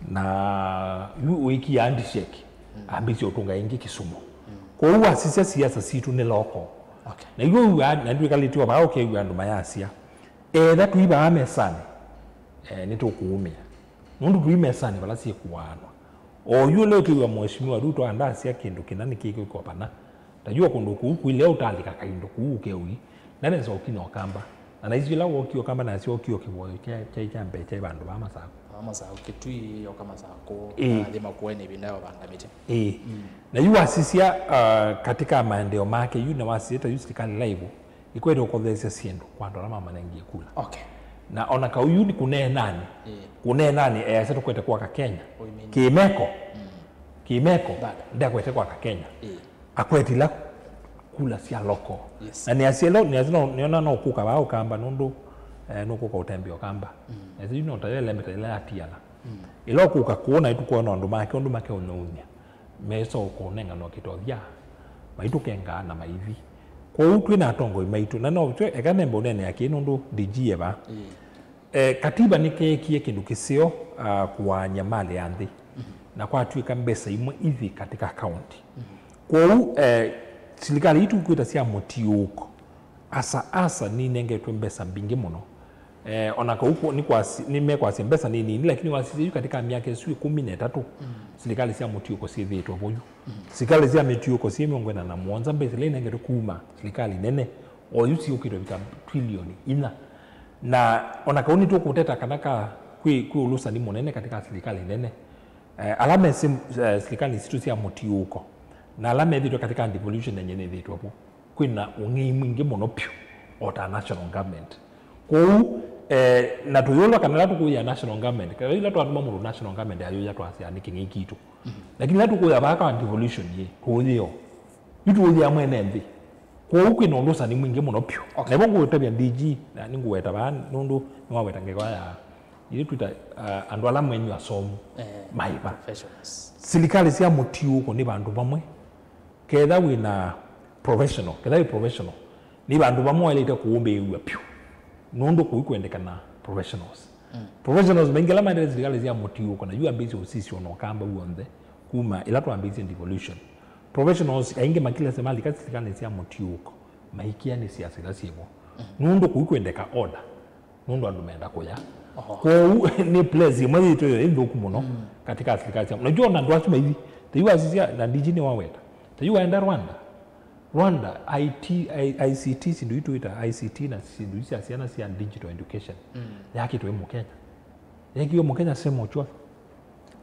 na yu wĩkie handshake, mm, ambĩsye ũtũnga ĩngĩ Kisumu. Mm. Kwoou wasisya siasa sitũ nĩ local. Okay. Na yu wĩw'aa, na ndwĩkalĩte o vaa ũkew'a andũ mayasya, etha tũi vaa mesanĩ, eh, nĩtũkũũmĩa. Nũndũ tũi mesanĩ vala syĩkũaanwa. Oyu ũla ũkĩw'a Mheshimiwa Ruto andasya kĩndũ kĩna nĩkĩkwĩkwa vana. Ta yu o kũndũ kũu kũilea ũtalĩka kaindo kũu ũkeũi. Ndanesa ũkinya Ũkamba. Na naisyo ĩla wookie Ũkamba nasyo okie o kĩvoyo kya, kya, kya mbee kyaĩ vandũ va Masaku. Va Masaku, Kitui, yoka Masaku, ĩĩ, na athi Makueni ĩvinda ya ũvanda mĩtĩ. Ĩĩ. Mm. Na yu wasisya, uh, katika maendeeo make, yu na wasisya ta yu sirikali live, ĩkwete ũkotheesya syĩndũ kwa andũ ala mamanengie kula. Okay. Na ona kau yu nĩ kũneenani, ĩĩ, kũneenani easya tũkwete kwaka Kenya. What you mean? Kĩmeko. Mm. Kĩmeko. Bado. Ndakwete kwaka Kenya. Ĩĩ. Akwetila kula sya local. Yes. Na nĩasya ĩla, nĩasya no, nĩona no kũka vaa Ũkamba nũndũ, eh, nũkũka ũtembea Ũkamba. Mm. Nĩasya yu no tayo ĩlembeta ĩla ya tiala. Mm. Ĩla ũkũka kũũ na ĩtũkwona andũ make ũndũ makeũnyaũny'a. Mesa ũkũnenganwa kĩtothya, maitũkengaa na maithi. Kwoou twĩ na atongoi maitũ, na no twe, eka nembe ũneenea kĩĩ nũndũ D G e vaa. Mm. Eh, katiba nĩkeekie kĩndũ kĩseo, ah, kũaany'a malĩ ya nthĩ, mhm, na kwatw'ĩka mbesa imwe ithi katika kaunti. Mhm. Kwoou, eh, silikalĩ itũ kwĩta sya mũtiũũko, asa, asa ninengetwe mbesa mbingĩ mũno. Eh, ona kau kwo-, nĩ kwasi-, nĩmekwasya mbesa nĩ nini, lakini wasisya yu katika myaka ĩsu ĩkũmi na ĩtatũ, mm, silikalĩ sya mũtiũũko syĩthĩĩtwe vo yu. Mm. Silikalĩ sya mĩtiũũko syĩ mĩongo ĩna na mũonza mbesa ila inengetwe kuma silikalĩ nene, o yu siũkĩtwe vika twilioni inya. Na ona kau nĩtũkũteta kana ka kwĩ, kwĩ ũlũsani mũnene katika silikalĩ nene, eh, ala me sim-, eh, silikalĩ sitũ sya mũtiũũko, na ala methĩtwe katika devolution yenye nĩthĩtwe vo, kwĩna ũng'ei mwingĩ mũno pyũ o ta national government. Kwoou, eh, na tũyũlwa kana ĩla tũkũĩa national government, kana ĩla twatũma mũndũ national government ayũya twasya nĩ kĩng'ei kitũ. Mhm. Lakini ĩla tũkũĩa vaa ka devolution yĩ, tũũyĩo. Yu tũũyĩa mwene nthĩ. Kwoou kwĩna ũlũsani mwingĩ mũno pyũ. Okay. Na ĩvo ngũtavya D G, na nĩngũweta vaa nũndũ nĩwaweta ngewa ya, ithyĩ twĩta, uh, andũ ala mwenyu asomu, eh, maiva. Professionals. Silikalĩ sya mũtiũũko nĩ vandũ vamwe. Ketha wĩ na professional, ketha wĩ professional, nĩ vandũ vamwe waĩlĩte kũũmbĩĩw'a pyũ, nũndũ kũu kwendekana professionals. Mm. Professionals maingĩ ala maendete silikalĩ sya mũtiũũko, na yu ambĩĩsye ũsisyo na Ũkamba w'onthe kuma ĩla twambĩĩsye devolution. Professionals aingĩ makilesya malika silikalĩ sya mũtiũũko, maikĩa nĩ siasa ila syĩvo. Mm. Nũndũ kũu kwendeka order. Nũndũ andũ menda kũya. Oho. Kwoou nĩ place ĩmwe yĩtũ yo ĩ nthũku mũno, mm, katika silikalĩ sya. Unajua ona andũ asu maithi, ta yu wasisya na D G nĩwaweta. Ta yu waenda Rwanda. Rwanda, I T, I-, I C T, sindu itũ ita I C T na sindu isu sya syana sya digital education. Mm. Yakĩtwe Mũkenya. Yekiwe Mũkenya Sam Ochuoth.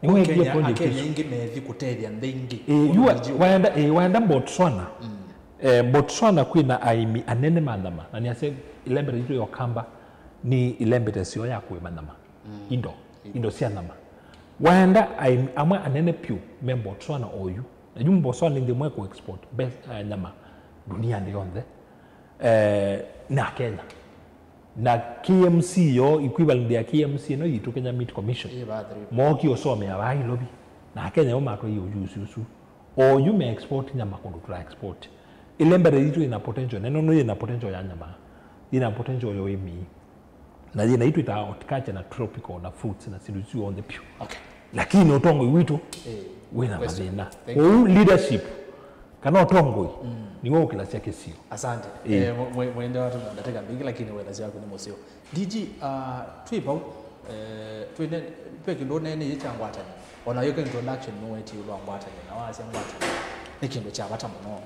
Nĩweekie Kenya, project Akenya isu. Ingĩ methi kũtethya nthĩ ingĩ. Ĩĩ, yu wa-, waenda, ĩĩ, waenda Botswana. Mm. Eh, Botswana kwĩna aĩmi anene ma nyama, na nĩasya ĩlembeta yitũ ya Ũkamba nĩ ĩlembeta ĩseo ya kũĩma nyama. Mm. Indo, indo sya nyama. Waenda aĩmi amwe anene pyũ me Botswana oyu. Na yu Botswana nĩ nthĩ ĩmwe kũ export be-, eh, nyama duniani yonthe. Eh, na Kenya. Na K M C yo, equivalent ya K M C ĩno yitũ, Kenya Meat Commission, ĩ vaa through. Mookie ũsomea vaa Nairobi. Na Akenya yo matwaie ũjusi ũsu. Oyu me export nyama kũndũ tũla export. Ĩlembeta yitũ yĩna potential, na ĩno no yĩna potential ya nyama. Yĩna potential ya ũĩmi. Na yĩna itũ ĩtaa horticulture na tropical na fruits na sindu isu onthe pyũ. Okay. Lakini ũtongoi witũ, eh, wĩna mathĩna. Thank you. Kwoou leadership, kana ũtongoi, mm, nĩw'o ũkĩlasya kĩsio. Asante. Eh. Eh, mwe-, mwe-, mwende watu na ndatĩka mbingĩ, lakini wĩlasya waku nĩ mũseo. D G, ah, twĩ vau, eh, twĩne-, ve kĩndũ ũneeneie kya ngwatanĩo. Ona yo introduction nũwetie ĩũlũ wa ngwatanĩo, na wasya ngwatanĩo nĩ kĩndũ kya vata mũno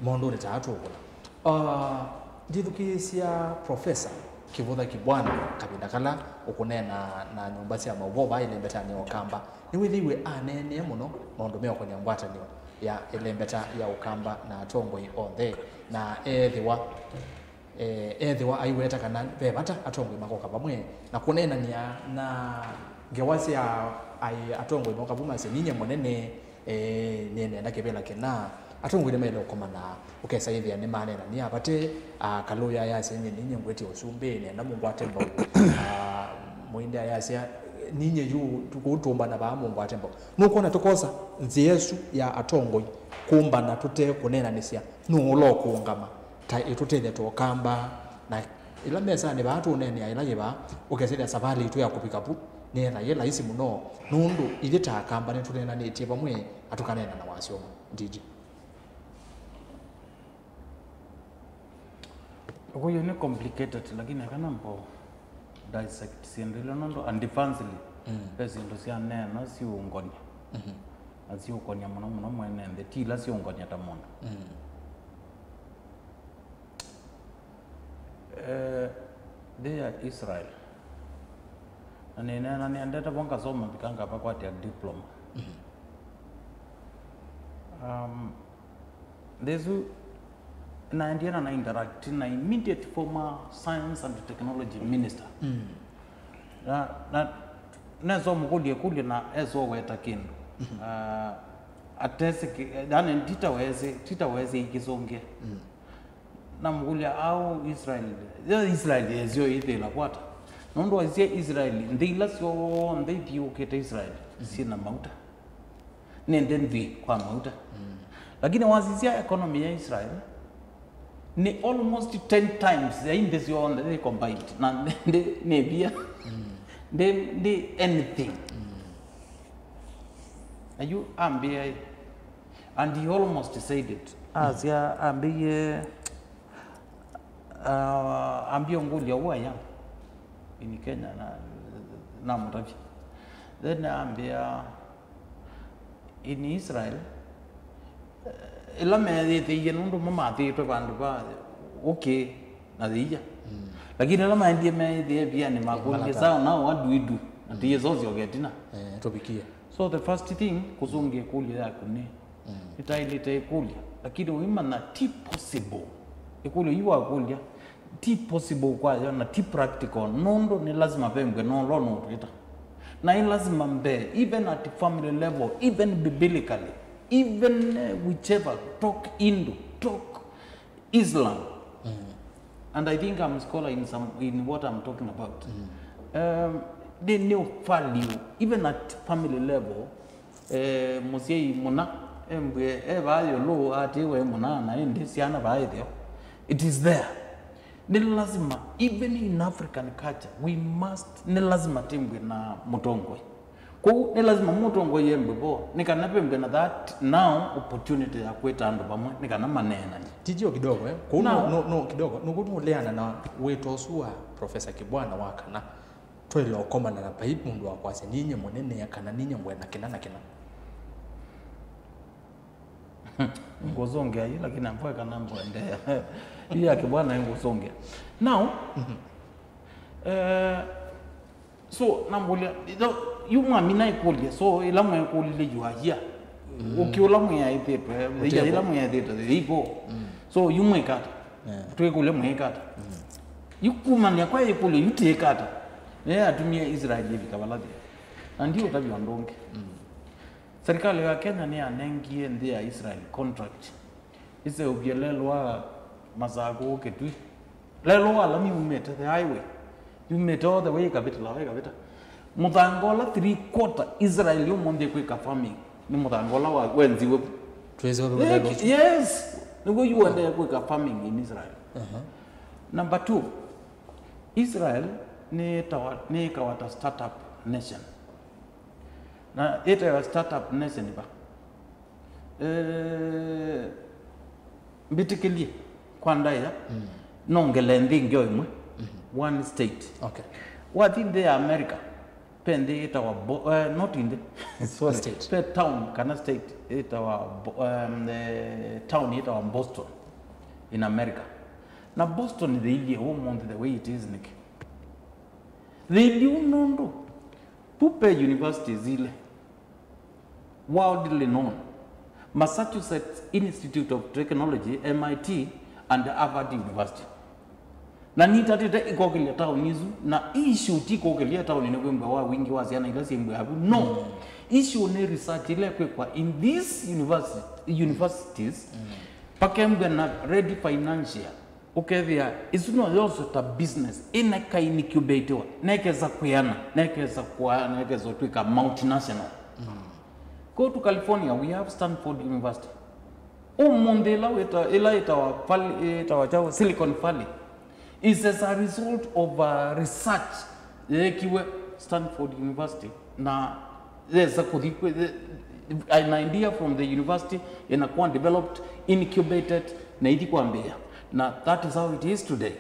maũndũnĩ ta aa tũũkũna. Ah, ndithukĩĩsya Profesa Kĩvũtha Kĩbwana kavinda kala ũkũneena na nyũmba sya maũvoo vaa ĩlembetanĩ ya Ũkamba, nĩwĩthĩiwe aneenea mũno maũndũ meũkonĩa ngwatanĩo ya ĩlembeta ya Ũkamba na atongoi onthe, na eethĩwa, eh, eethĩwa aiweta kana ve vata atongoi makoka vamwe na kũneenanĩa na Ngewa sya aĩ atongoi moka vu masya, "Ninyie mũnene, eh, nĩnenda kĩvĩla kĩna." Atongoi nĩmaĩle ũkomana, ũkesa ĩthĩa nĩmaneenania. Vate, ah, Kalũya ayasya, "Ninyie, ninyie ngwĩtye ũsumbĩ, nĩenda mũngwate mbau." Ah, Mũindi ayasya, "Ninyie yu, kũu tũmbana vaa mũngwate mbau." Nũkwona tũkosa nzĩa ĩsu ya atongoi kũmbana tũte kũneenanĩsya nũũ ũla ũkũũngama ta ĩtũtethya tũkamba, na ĩla mesanĩ vaa tũũneenea ĩla yĩ vaa, ũkesĩlya savalĩ itũ ya kũvika vu nĩyĩtha yĩ laisi mũno, nũndũ ithyĩ ta akamba nĩtũneenanĩtye vamwe na tũkaneena na wasyo ũmwe. D J. Ũkũyũ nĩ complicated, lakini akana mbo dissect syĩndũ ila nũndũ advancedly, mm, ve syĩndũ sya neena siũngonya. Mhm. Na siũkonya mũno mũno mwene nthĩ, ti ila siũngonya ta mũndũ. Mm. Eh, nthĩ ya Israel. Na nĩneena nĩendete vo ngasoma mbika ngavakwatya diploma. Mhm. Um, nthĩ ĩsu naendie na na interact na immediate former science and technology minister. Mm. Na, na nesa ũmũkũlya ĩkũlyo na esa ũweta kĩndũ. Mhm. Ah, atesĩ kĩ-, yani, tita wesĩ, tita wesĩ ikĩsũngĩa. Mm. Namũkũlya, "Aũ Israel?" Ya Israel yesyo ĩthĩla kwata? Nũndũ aisye Israel, nthĩ ila syonthe ithiũkĩte Israel, mm, syĩ na mauta. Nĩ nthĩ nthwii kwa mauta. Mm. Lakini wasisya economy ya Israel, nĩ almost ten times ya nthĩ syonthe nĩ combined. Na nthĩ, nthĩ nĩ via. Mm. Nthĩ, nthĩ anything. Mm. Na yu ambĩa, and he almost said it. Asya, ambĩie, uh, ambia ngũlya who I am in Kenya, na namũtavya. Then ambĩa, in Israel, eh, ĩla meyĩthĩie nũndũ mo mathĩĩtwe vandũ va ũkĩ na yĩia. Mm. Lakini ĩla maendie meyĩthĩe vianĩ makũlya, "So now what do we do?" Na tĩyĩsosya ũketina. Eh, tũvikie. So the first thing, kũsũngĩa ĩkũlyo yaku nĩ, mm, nĩtaĩlĩte ĩkũlya, lakini ũimanya ti possible. Ĩkũlyo yu wakũlya, ti possible kwayo na ti practical, nũndũ nĩ lazima vembwe no ũla ũnũtwĩta. Na ĩ lazima mbee, even at family level, even biblically, even, eh, whichever, talk Hindu, talk Islam. Mm. And I think I'm scholar in some, in what I'm talking about. Mm. Um, nĩ, nĩ value, even at family level, eh, mũsyai mũna, embwe, e vaa ĩũlũ, atĩwe mũna, na ĩndĩ syana vaa ĩtheo. It is there. Nĩ lazima, even in African culture, we must, nĩ lazima timbwe na mũtongoi. Kwoou, nĩ lazima mũtongoi embwe vo, nĩ kana vembwe na that now opportunity ya kwĩta andũ vamwe, nĩ kana maneenany'e. Titio kidogo, eh? Kwoou no, no, no, kidogo, nũkũ tũleana na wĩto ũsu wa Professor Kibwana wa kana twaĩle ũkomana na vai mũndũ wa kwasya, "Ninyie mũnene," kana, "Ninyie ngwenda kĩna na kĩna." Ngũsũngĩa yu, lakini ambwe kana ngwendeea. Yu ya Kibwana ngũsũngĩa. Now, mhm, eh, so, namũlya, yu mwamina ĩkũlya, so, ĩla mwekũlile you are here. Mm. Ũkĩ ũla mwĩaĩthĩtwe, ĩla mwĩaĩthĩtwe, ĩvo. Mm. So, yu mwĩkata. Yeah. Twĩkũlya mwĩkata. Mm. Yu kumania kwa ĩkũlyo, yu tĩkata. Nĩye atumie Israeli ĩvika vala thĩ. Na ndiũtavya ũndũ ũngĩ. Mm. Serikali ya Kenya nĩyanengie nthĩ ya Israel contract ĩseũvye lelũ wa Masakũ Kitui. Lelũ wa lami umĩte, the highway. Yumĩte all the way ĩkavĩtĩla, ĩkavĩta. Mũthanga ũla three quarter Israel ũmũnthĩ kwĩka farming nĩ mũthanga ũla wa, wenziwe vu. Twĩsĩ ũndũ Eh, lelũ. Yes. Nĩguo yu ũendee kwĩka farming in Israel. Uh-huh. Number two, Israel nĩtawa, nĩĩkawa ta startup nation. Na ĩtawa startup nation va? Eh, mbĩtĩkĩlye kwa ndaĩa, mm, nongele nthĩ ĩngĩ o ĩmwe. Mhm. One state. Okay. Wathi nthĩ ya America, ve nthĩ ĩtawa Bo-, eh, not nthĩ. Sorry. State. Ve town kana state ĩtawa Bo-, um, eh, town ĩtawa Boston in America. Na Boston thĩilyĩ ũmũnthĩ the way it is nĩkĩ? Thĩilyĩ ũũ nũndũ vu ve universities ilĩ worldly known, Massachusetts Institute of Technology, M I T, and Harvard University. Na nĩtatĩte ĩkokĩlya taoni isu, na issue ti kũkĩlya taoni nĩ kwĩmbwa wa wingĩ wa syana ila syĩmbwa avu. No. Issue nĩ research ila ĩkwĩkwa in these university, universities, pakembwa na ready financial, ũkethĩa isu no yose ta business, ĩna ka incubatĩwa, nekesa kwĩana, nekesa kwa, nekesa ũtwĩka multinational. Go to California, we have Stanford University. Ũmũnthĩ ĩla wĩta-, ĩla ĩtawa Valley, ĩtawa kyaũ, Silicon Valley is as a result of a research yeekiwe Stanford University, na yesa kũthi kwĩ-, an idea from the university inakuwa developed, incubated, na ithi kwambĩĩa. Na that is how it is today.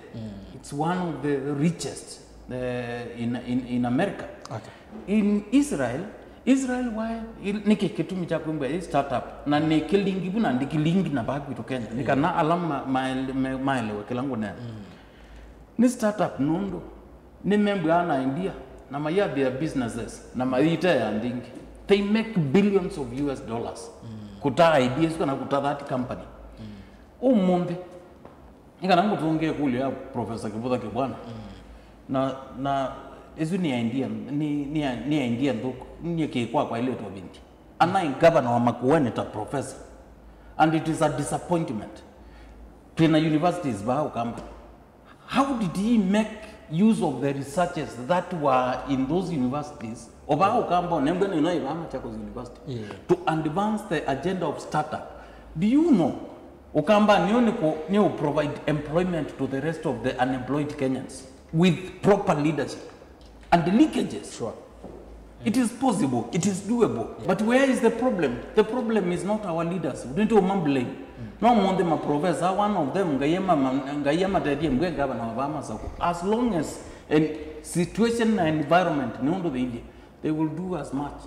It's one of the richest, eh, in, in, in America. Okay. In Israel, Israel, why? Il-, nĩkĩ kĩtumi kya kwĩmbwa ĩ startup? Na nĩ kĩlingi vu na ndĩ kĩlingi na vaa kwitũ Kenya. Nĩ kana ala ma-, ma-, ma-, maelewe kĩla ngũneena. Nĩ startup nũndũ nĩmembwaa na idea na mayambĩĩa businesses na mayĩteea nthĩ ingĩ. They make billions of U S dollars. Kũtaa idea isu kana kũtaa that company. Ũmũnthĩ, nĩ kana ngũtũngĩe ĩkũlyo ya Professor Kĩvũtha Kĩbwana. Na, na ĩsu nĩ idea, nĩ, nĩ, nĩ idea nthũku. Niĩ kĩ kwakwa ĩlĩtwa vindi. Anaĩ governor wa Makueni ta professor. And it is a disappointment. Twĩna universities vaa Ũkamba. How did he make use of the researches that were in those universities? Over Ukamba, nembwe na ino Machakos University, yeah, to advance the agenda of startup. Do you know, Ukamba nĩyo nĩkũ, nĩyo provide employment to the rest of the unemployed Kenyans with proper leadership and leakages? Sure. It is possible, it is doable. Yeah. But where is the problem? The problem is not our leaders. We need to blame. No mũnthĩ ma professor, one of them, Ngai ama, Ngai amatethie mbwe governor wa vaa Masakũ. As long as a situation na environment nĩ ũndũ thĩilyĩ, they will do as much.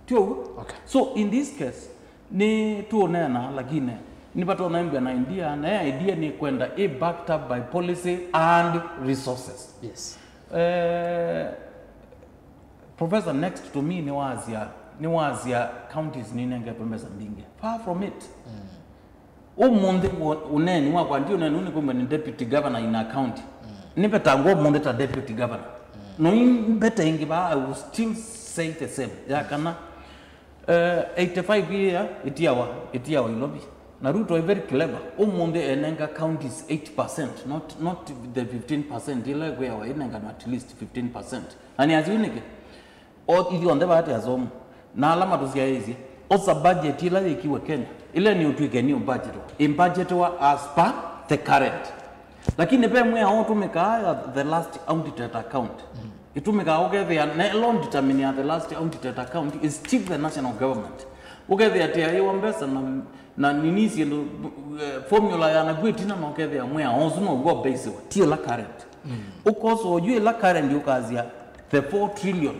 Tio? Okay. So in this case, nĩ tũũneena, lakini nĩ vatonya mbia na idea, na ya idea nĩ kwenda ĩ backed up by policy and resources. Yes. Eh, Professor next to me nĩwasya, nĩwasya counties ninengetwe mbesa mbingĩ. Far from it. Ũmũnthĩ ũneeni wakwa ndi ũneeni ũnĩkũmwe nĩ deputy governor in a county. Nĩvetangwa ũmũnthĩ ta deputy governor. No imbete ĩngĩ vaa, I will still say the same. Ya kana, eh, eighty-five year ĩtiawa, ĩtiawa Ilovi. Na Ruto is very clever. Ũmũnthĩ enenga counties eight percent, not, not the fifteen percent ĩla ĩkwĩawa ĩnenganwa, at least fifteen percent. Na nĩ aziu nĩkĩ? O ithyonthe vaa tĩ asomu, na ala matũsyaĩĩsye, osa budget ĩla yĩkiwe Kenya, ĩla nĩ ũtw'ĩke nĩ budgetwa, ĩ budgetwa as per the current. Lakini ve mwĩao ũtũmĩkaa ya the last audited account. Ĩtũmĩkaa ũkethĩa, na ĩla determine ya the last audited account is still the national government. Ũkethĩa tĩaiwa mbesa na na nini syĩndũ, eh, formula ya naku ĩtina, na ũkethĩa mwĩao ũsu now'o basiwa, ti ĩla current. Ũkosa oyu ĩla current ũkasya the four trillion,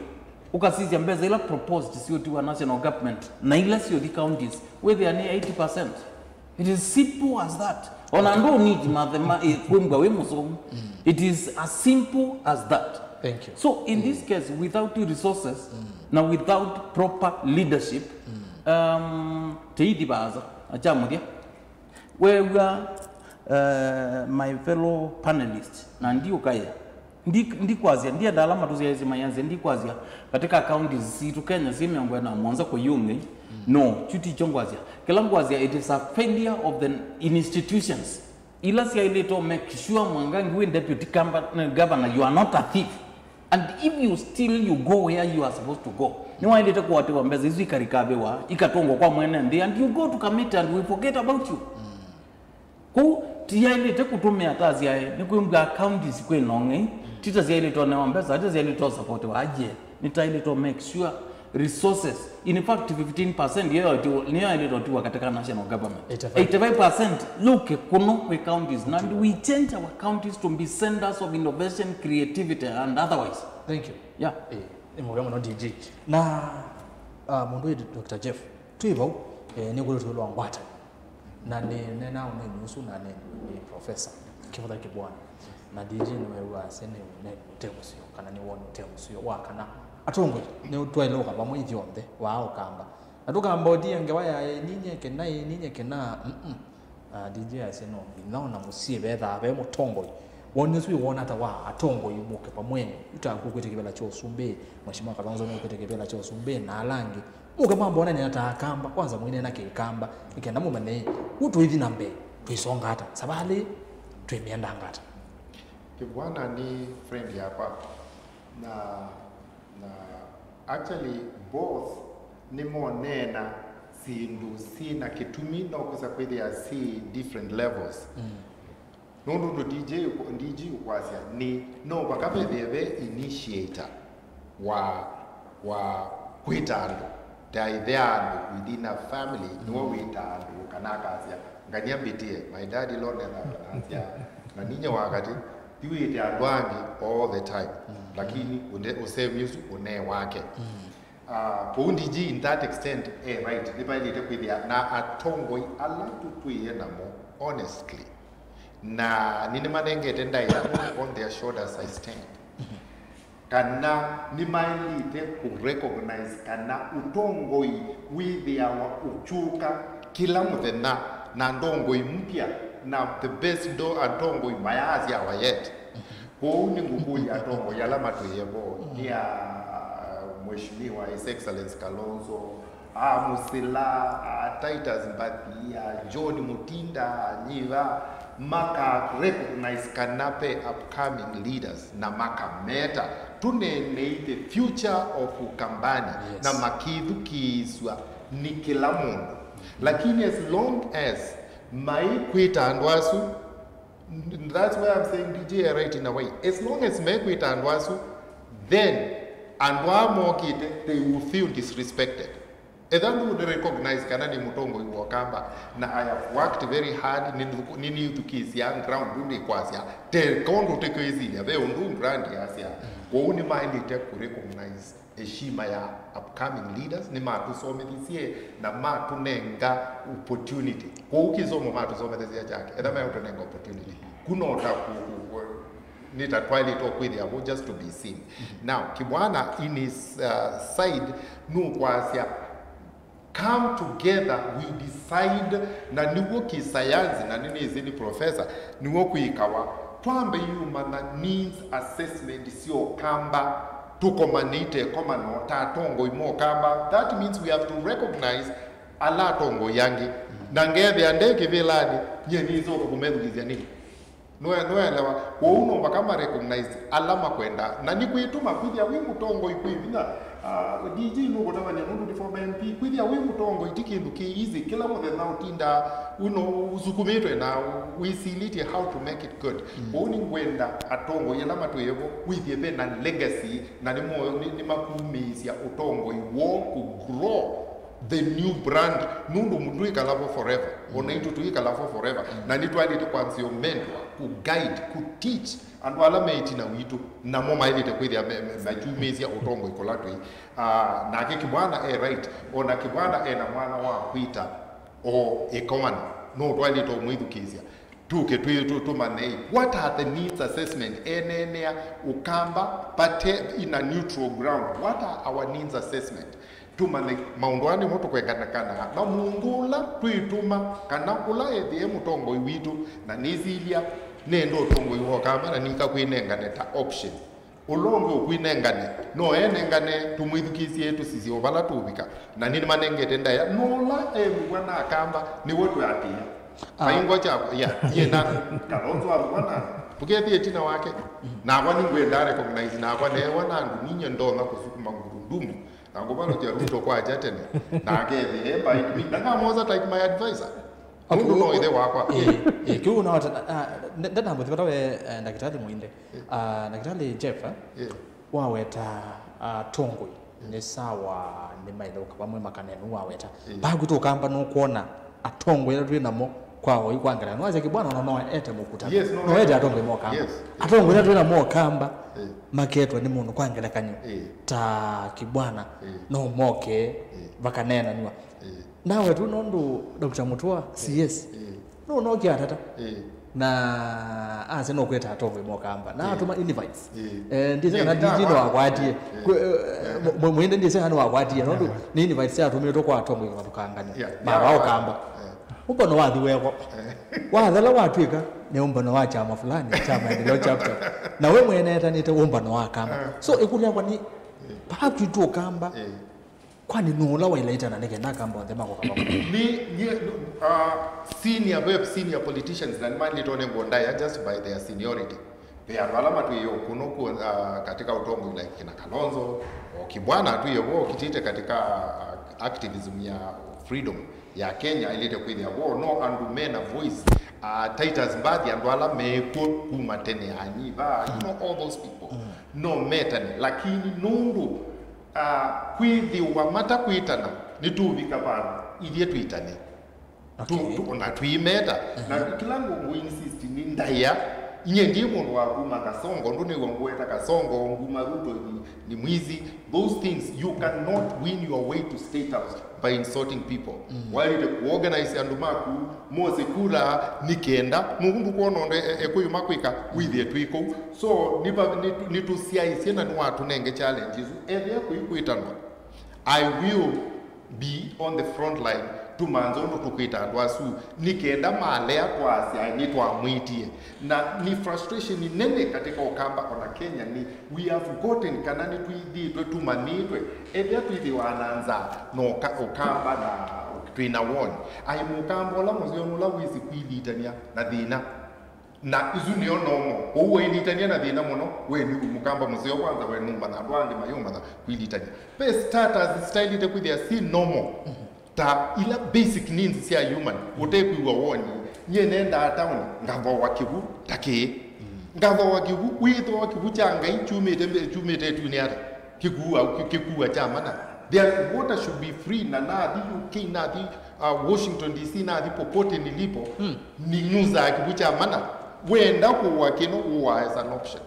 ũkasisya mbesa ila proposed syũtiwa national government na ila syũthi counties, wĩthĩa nĩ eighty percent. It is simple as that. Ona ndũ need mathema, eh, kwĩmbwa wĩ mũsomu. It is as simple as that. Thank you. So in this case, without resources na without proper leadership, um, teithi vaasa, acha mũthya. Wew'a, uh, my fellow panelist, na ndiũkaĩa. Ndi-, ndikwasya, ndienda ala matũsyaĩĩsye mayasya, ndikwasya katika counties sitũ Kenya syĩ mĩongo ĩna na mũonza kwa yu ng'ei. No, kyu tikyo ngwasya. Kĩla ngwasya, it is a failure of the institutions ila syaĩlĩte make sure mwangangi wĩ deputy gamba-, governor, you are not a thief. And if you still, you go where you are supposed to go, nĩwaĩlĩte kũatĩwa mbesa isu ikarikavĩwa, ikatũngwa kwa mwene nthĩ, and you go to committee and we forget about you. Kũu tiyaĩlĩte kũtũmĩa ta syaĩ, nĩ kwĩmbwa counties kwĩ nong'ei, ti ta syaĩlĩte onewa mbesa, ti ta syaĩlĩte ũsapotiwa aje, nĩtaĩlĩte make sure resources. In fact, fifteen percent nĩyo ĩtiwa, nĩyo yaĩlĩte ũtiwa katika national government. Eighty-five. Eighty-five percent yũke kũno kwĩ counties, na we change our counties to be centers of innovation, creativity and otherwise. Thank you. Yeah. Eh, nĩ mũvea mũno D G. Na, ah, mũndũ ũyũ Doctor Jeff, twĩ vau, eh, nĩ kũlĩ tũlwa ngwata. Na nĩ nena ũneni ũsu na nĩ, nĩ Professor Kĩvũtha Kĩbwana. Na D G nĩwew'a asya nĩ ũneni ũte mũseo, kana nĩ woni ũte mũseo wa kana atongoi nĩ twaĩle ũka vamwe ithyonthe waa Ũkamba. Na tũkamba ũtia ngewa ya ĩninye kĩna, ĩninye kĩna, mm-mm. Na D J asya no nginya ona mũsyĩ vethaa ve mũtongoi Woni ũsu wĩwona ta wa atongoi mũke pamwenyu, yu ta kwĩtĩ kĩvĩla kya ũsumbĩ, Mheshimiwa Kalonzo nũkwĩtĩ kĩvĩla kya ũsumbĩ na ala angĩ, mũke mambonane ta Akamba, kwanza mũineena Kĩkamba, nĩ kenda mũmanye ũ tũithi na mbee, tũisonga ata, savalĩ twĩmĩendanga ata. Kĩvwana nĩ friend yakwa na na actually both nĩmoneena syĩndũ syĩ na kĩtumi, no kwĩsa kwĩthĩa syĩ different levels. Nũndũ ũndũ D J ũkũ- D J ũkwasya nĩ no vaka vethĩe ve initiator wa wa kwĩta andũ ta ĩthe andũ within a family nĩwe wĩta andũ kana akasya ngania mbĩtĩe my dad lonetha nasya na ninya wakati thiwĩte andũ angĩ all the time lakini ũne- ũsemi ũsu ũne wake. Ah, kwoou D J in that extent eh, right nĩvaĩlĩte kwĩthĩa na atongoi ala tũtwĩe namo honestly na nĩnĩmanengete ndaĩa on their shoulders I stand kana nĩmaĩlĩte kũrecognize kana ũtongoi wĩthĩawa ũkyũka kĩla mũthenya na ndongoi mpya na the best do atongoi mayaasyawa yet. Kwoou nĩngũkũlya atongoi ala matwĩe vo nĩ a Mheshimiwa His Excellency Kalonzo, a Musila, a Titus Mbathi, a John Mutinda, a Nyiva maka recognize kana ve upcoming leaders na makameta tũneenei the future of Ukambani yes. Na makĩthukĩĩsw'a nĩ kĩla mũndũ lakini as long as maikwĩta andũ asu That's why I'm saying D J are right in a way. As long as mekwĩta andũ asu, then andũ aa mokĩte, they will feel disrespected. Etha ndũ nĩ recognize kana nĩ mũtongoi wa Ũkamba na I have worked very hard, nĩnĩthukĩĩsya ground ndũ nĩkwasya te kaũndũ tĩkwĩsilya ve ũndũ grand yasya. Kwoou nĩmaĩlĩte kũ recognize heshima ya upcoming leaders nĩmatũsomethisye na matũnenga opportunity kwoou kĩsomo matũsomethesya kyake etha meũtũnenga opportunity kunota nĩta twaĩlĩte kwĩthĩa vo just to be seen. Now Kibwana in his uh, side nũkwasya come together we decide na nĩw'o kĩsayansi na nĩnĩsĩ nĩ professor nĩw'o kwĩkawa twambe yumana needs assessment sya Ũkamba tũkomanĩte komano ta atongoi ma Ũkamba that means we have to recognize ala atongoi angĩ na ngethĩa nde kĩvĩlanĩ nyie nĩnzoka kũmethukĩĩsya nĩkĩ Nũe- nũelewa kwoou no vaka ma recognize ala makwenda na nĩkwĩtuma kwĩthĩa wĩ mũtongoi kwĩ vinya uh, D J nũkũtavany'a nũndũ nĩ former M P kwĩthĩa wĩ mũtongoi ti kĩndũ kĩ easy kĩla mũthenya ũtindaa uno ũsukumĩtwe na wĩsilĩtye how to make it good kwoou nĩngwenda atongoi ala matwĩe vo wĩthĩe ve na legacy na nĩmo- nĩ- nĩmakumĩĩsya ũtongoi woo kũ grow the new brand nũndũ mũndũ ĩkala vo forever ona itũ tũikala vo forever na nĩtwaĩlĩte kwanzĩa ũmendwa kũ guide kũ teach andũ ala me ĩtina witũ namo maĩlĩte kwĩthĩa me- me- makyumĩĩsya ũtongoi kũla twĩ. Ah, nake Kibwana e right ona Kibwana ena mwana wa kwĩta o ĩkomano no twaĩlĩte ũmwĩthukĩĩsya Tũke twĩ tũ- tũmanyei what are the needs assessment eneenea Ũkamba pate in a neutral ground what are our needs assessment tũmanye maũndũ aa nĩmo tũkwenganakana na mũndũ ũla twĩtũma kana ũla ethĩe mũtongoi witũ na nĩsilya nenda ũtongoi wa Ũkamba na nikakwĩnengane ta option Ũla ũngĩ ũkwĩnengane, no enengane tũmwĩthukĩĩsye tũsisye o vala tũũvika. Na nĩnĩmanengete ndaĩa, no ũla eew'ĩwa na Akamba, nĩwe twĩatĩĩa. Vaingwa kyakwa, ya, yĩ na Kalonzo avũwa na tũkethĩa ĩtina wake. Nakwa nĩngwenda recognize nakwa neewa na andũ ninyie ndonya kũsukuma ngurundumu. Na ngũvalũkya Ruto kwakya tene, na akethĩa e by me. Na ngamwosa ta my advisor. Nũndũ no ĩthe wakwa. Ĩĩ, ĩĩ, kĩu no ata- ah, nde- ndenamũthi vata we eh, ndakĩtalĩ Mũinde. Ah, ndakĩtalĩ Jeff eh, waweta atongoi nĩ sawa nĩmaĩle ũka vamwe makanenu waweta. Vaa kwitũ Ũkamba nũkwona atongoi ala twĩ namo kwa oi kwa ngelekany'o wasya Kibwana no no ete mũkutano. Yes, no, no ete atongoi ma Ũkamba. Yes, yes. Atongoi ala twĩ namo Ũkamba maketwe nĩ mũndũ kwa ngelekany'o ta Kibwana no moke vakaneenanw'a. Nawe tu nũndũ Doctor Mũtũa, C S, nũũ nokie atata na asya nũkwĩta atongoi ma Ũkamba na atũma invites. Eh, ndĩsĩ kana D J no akwatie. Kwĩ- eh, mũ- mũ- Mũinde ndĩsĩ kana no akwatie nũndũ nĩ invites syatũmĩtwe kwa atongoi mathũkangany'o ma Ũkamba. Ũmbano wathi wekwa. Wathela watw'ĩka nĩ ũmbano wa kyama fulani kya maendeleo chapter. Na we mwene etanĩte ũmbano wa Kamba. So ĩkũlyo yakwa nĩ, perhaps twĩ Kamba, kwani nũũ ũla waĩle ĩtana nĩ kenda Akamba onthe makoka vamwe? Ni, ni, uh, senior, very senior politicians, na nĩmaĩlĩtwe nĩ ngũndaya just by their seniority. Ve andũ ala matwĩe ũkũnũ ku, uh, katika ũtongoi, like kina Kalonzo, o Kibwana atwĩe vo okitĩte katika, uh, activism ya freedom ya Kenya, aĩlĩte kwĩthĩa vo no andũ mena voice, uh, Titus Mbathi, andũ ala mekw'o kuma tene, anyiva, you know, all those people. No metane, lakini nũndũ, uh, kwĩthĩwa matakwĩtana, nĩtũvika vandũ ithyĩ twĩtane. Okay. Tu, tu, na twĩmeta. Na kĩla ngũ, ngũ insist nĩ ndaĩa. Inyie ndiĩ mũndũ wa kuma Kasongo, ndũ nĩw'a ngweta Kasongo, nguma Ruto ni, ni mwizi. Those things, you cannot win your way to State House by insulting people. Waĩlĩte kuorganize andũ maku mose kura nĩ kenda nũndũ kwona ũndũ e, e, Ekũyũ makwĩka wĩthĩe twĩ kũu. So nĩva, nĩtũ, nĩtũsyaĩsye na nĩwatũnenge challenge isu. Ethĩa kwĩ kwĩtanwa, I will be on the front line, tũmanthe ũndũ tũkwĩta andũ asu, nĩ kenda malea twasya nĩtwamwĩtie. Na nĩ frustration nene katika Ũkamba ona Kenya nĩ we have gotten kana nĩtwĩthĩĩtwe tũmanyĩtwe, ethĩa twĩthĩwa na nzaa na ũka, Ũkamba na twĩna woni. Ai Mũkamba ũla mũseo nũla wĩsĩ kwĩlitany'a na thĩna. Na isu nĩo normal. Ũu wailitany'a na thĩna mũno, we nĩ Mũkamba mũseo kwanza, we nũmanya andũ angĩ mayũmanya kwĩlitany'a. Ve status sitaĩlĩte kwĩthĩa syĩ normal. Ta ila basic needs sya human, ũtekwĩw'a woni. Nyie nendaa taoni, ngathooa kĩw'ũ ta kĩĩ. Ngathooa kĩw'ũ, wĩthooa kĩw'ũ kya Ngai kyumĩte mbe-, kyumĩte ĩtunĩ ata? Kĩkua, kĩ-, kĩkua kya mana. Their water should be free, na nathi U K, nathi, uh, Washington D C, nathi popote nilipo, ninyusaa kĩw'ũ kya mana. Wenda kũũa kĩno, ũũaa as an option.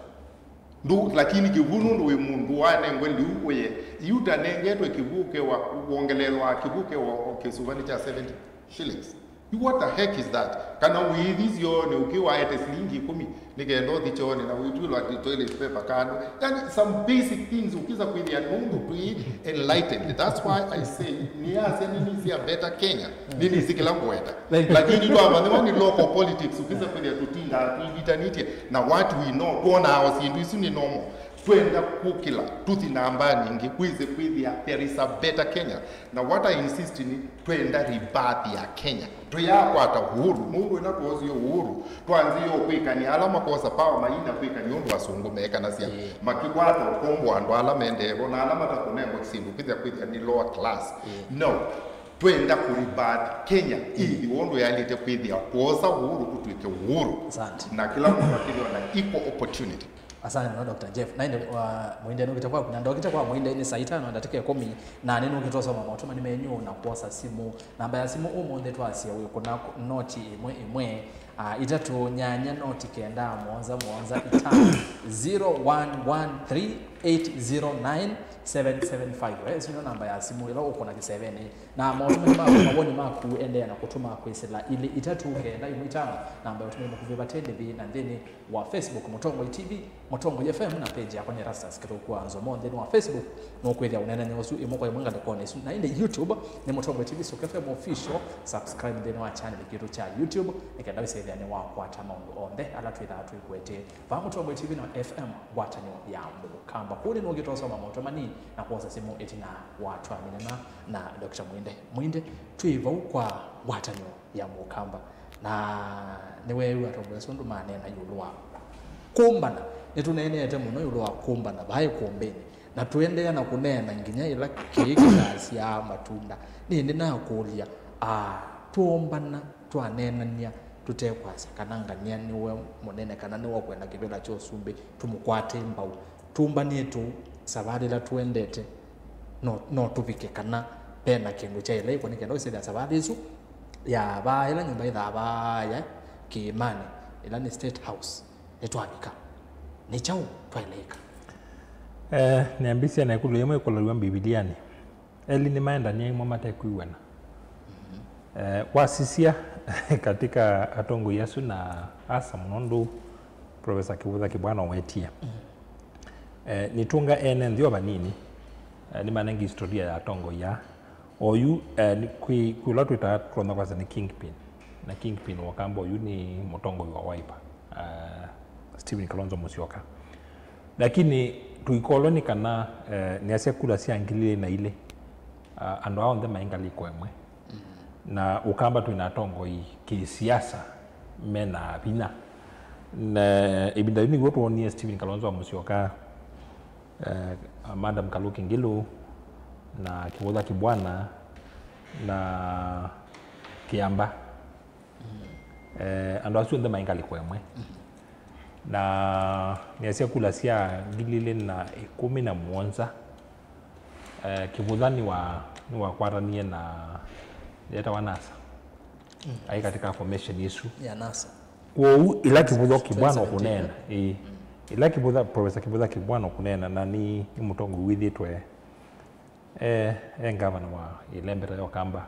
Ndũ, lakini kĩw'ũ nũndũ wĩ mũndũ wanengwe lĩu ũye. Yu tanengetwe kĩw'ũ kewa, wongeleelwa kĩw'ũ kewa o kĩsuvanĩ kya seventy shillings. What the heck is that? Kana wĩithi syoonĩ ũkĩwaete silingi ikũmi nĩ kenda ũthi chooni na wĩtw'ĩlwa toilet paper kando. Yani some basic things ũkĩsa kwĩthĩa nũndũ twĩ enlightened. That's why I say, nĩasya nĩnĩsĩ a better Kenya. Nĩnĩsĩ kĩla ngwenda. Lakini ndwamanyĩwa nĩ local politics, ũkĩsa kwĩthĩa tũtindaa twĩlitanĩtye na what we know, twonaa o syĩndũ isu nĩ normal. Twenda kũkĩla, tũthi na mbaa ningĩ, kwĩse kwĩthĩa there is a better Kenya. Na what I insist nĩ twenda rebirth ya Kenya. Tũyakwata uhuru, nũndũ ĩla twosie uhuru, twanzĩĩe kwĩkany'a ala makosa power maina kwĩkany'a ũndũ asũngũ meekanasya, makĩkwata ũkombo andũ ala mendee vo, na ala matakũnengwa syĩndũ kwĩthĩa kwĩthĩa nĩ lower class. No, twenda kũrebirth Kenya ĩthĩwa ũndũ yaĩlĩte kwĩthĩa, kwosa uhuru tũtw'ĩke uhuru. Asante. Na kĩla mũndũ akĩthĩwa na equal opportunity. Asante mũno, Doctor Jeff. Na ĩndĩ, uh, Mwinde nũkĩte kwaku, na ndokĩte kwa Mwinde nĩ saa itano ndatĩka ĩkũmi, na nĩnũkĩte ũsoma maũtũmani menyu na kwosa simũ. Namba ya simũ ũmũnthĩ twasya wĩkũna noti ĩmwe ĩmwe, uh, itatũ nyanya noti kenda mũonza mũonza itano, zero one one three eight zero nine seven seven five. Eh, ĩsu nĩyo namba ya simũ ĩla ũkũna kĩsevenĩ. Na maũtũmani maku, mawoni maku, endeea na kũtũma kwĩsĩla ilĩ itatũ kenda ĩmwe itano, namba ya ũtũmani mũkuvĩ vate ndĩvi na nthĩnĩ wa Facebook, Mũtongoi T V, Mũtongoi F M, na page yakwa nĩ Erastus Kĩthũku wa Nzomo nthĩnĩ wa Facebook. Nũkwĩthĩa ũneenany'a ũsu ĩmwe kwa ĩmwe ngalĩkonĩ ĩsu. Na ĩndĩ YouTube nĩ Mũtongoi T V Sũk F M Official. Subscribe nthĩnĩ wa channel kitũ kya YouTube nĩ kenda wĩsĩthĩa nĩwakwata maũndũ onthe ala twĩthaa twĩkwetee vaa Mũtongoi T V na F M, ngwatanĩo ya Mũkamba. Kũu nĩnũkĩte ũsoma maũtũmani na kwosa simũ ĩtina wa twamina na, na Doctor Mwinde. Mwinde, twĩ vau kwa ngwatanĩo ya Mũkamba. Na nĩweew'a atongoesya ũndũ maneena ĩũlũ wa kũmbana. Nĩtũneeneete mũno ĩũlũ wa kũmbana vaa ĩkũmbĩnĩ, na tũendeea na kũneena nginya ĩla kĩĩ kĩkasyaa matunda. Nĩndĩ nakũlya, aa, twombana, twaneenany'a tũtekwasya kana ngania nĩwe mũnene kana nĩwe ũkwenda kĩvĩla kya ũsumbĩ, tũmũkwate mbau. Tũmbanĩe tũu, savalĩ ĩla tũendete, no, no tũvike kana ve na kĩndũ kyaĩle ĩkwa nĩ kenda ũsĩthĩa savalĩ ĩsu ya vaa ĩla nyũmba ĩthaa vaaya kĩĩmanĩ, ĩla nĩ State House, nĩtwavika. Nĩ kyaũ twaĩle ĩka? Eh, nĩambĩsya na ĩkũlyo yĩmwe ĩkũlaw'a Mbivilianĩ. Elĩ nĩmaendanie ĩmwe matekwĩw'ana. Eh, wasisya katika atongoi asu na asa mũno ndũ Professor Kĩvũtha Kĩbwana wetie. Eh, nĩtũnga ene nthĩ o vanini. Eh, nĩmanenge historia ya atongoi aa. Oyu, eh, nĩ kwĩ, kwĩ ũla twĩtaa tũtonya kwasya nĩ kingpin. Na kingpin wa Ũkamba ũyu nĩ mũtongoi wa Wiper, uh, Stephen Kalonzo Musyoka. Lakini tũikolwe nĩ kana, eh, nĩasya kula sya ngili ilĩ na ilĩ, uh, andũ aa onthe maĩ ngalĩko ĩmwe. Na Ũkamba twĩ na atongoi kĩsiasa mena vinya. Na ĩvinda yĩu nĩw'o twonie Stephen Kalonzo wa Musyoka, eh, Madam Kaluki Ngilu, na Kivutha Kibwana, na Kiamba. Eh, andũ asu onthe maĩ ngalĩko ĩmwe. Na nĩasya kula sya ngili ilĩ na ĩkũmi na mũonza, eh, Kivutha nĩwa-, nĩwakwatanie na yetawa NASA. Aĩ katika formation isu. Ya NASA. Kwoou ĩla Kivutha Kibwana ũkũneena, ĩĩ. Ĩla Kivutha, Professor Kivutha Kibwana ũkũneena, na nĩ, nĩ mũtongoi wĩthĩtwe e, e ngavana wa ĩlembeta ya Ũkamba.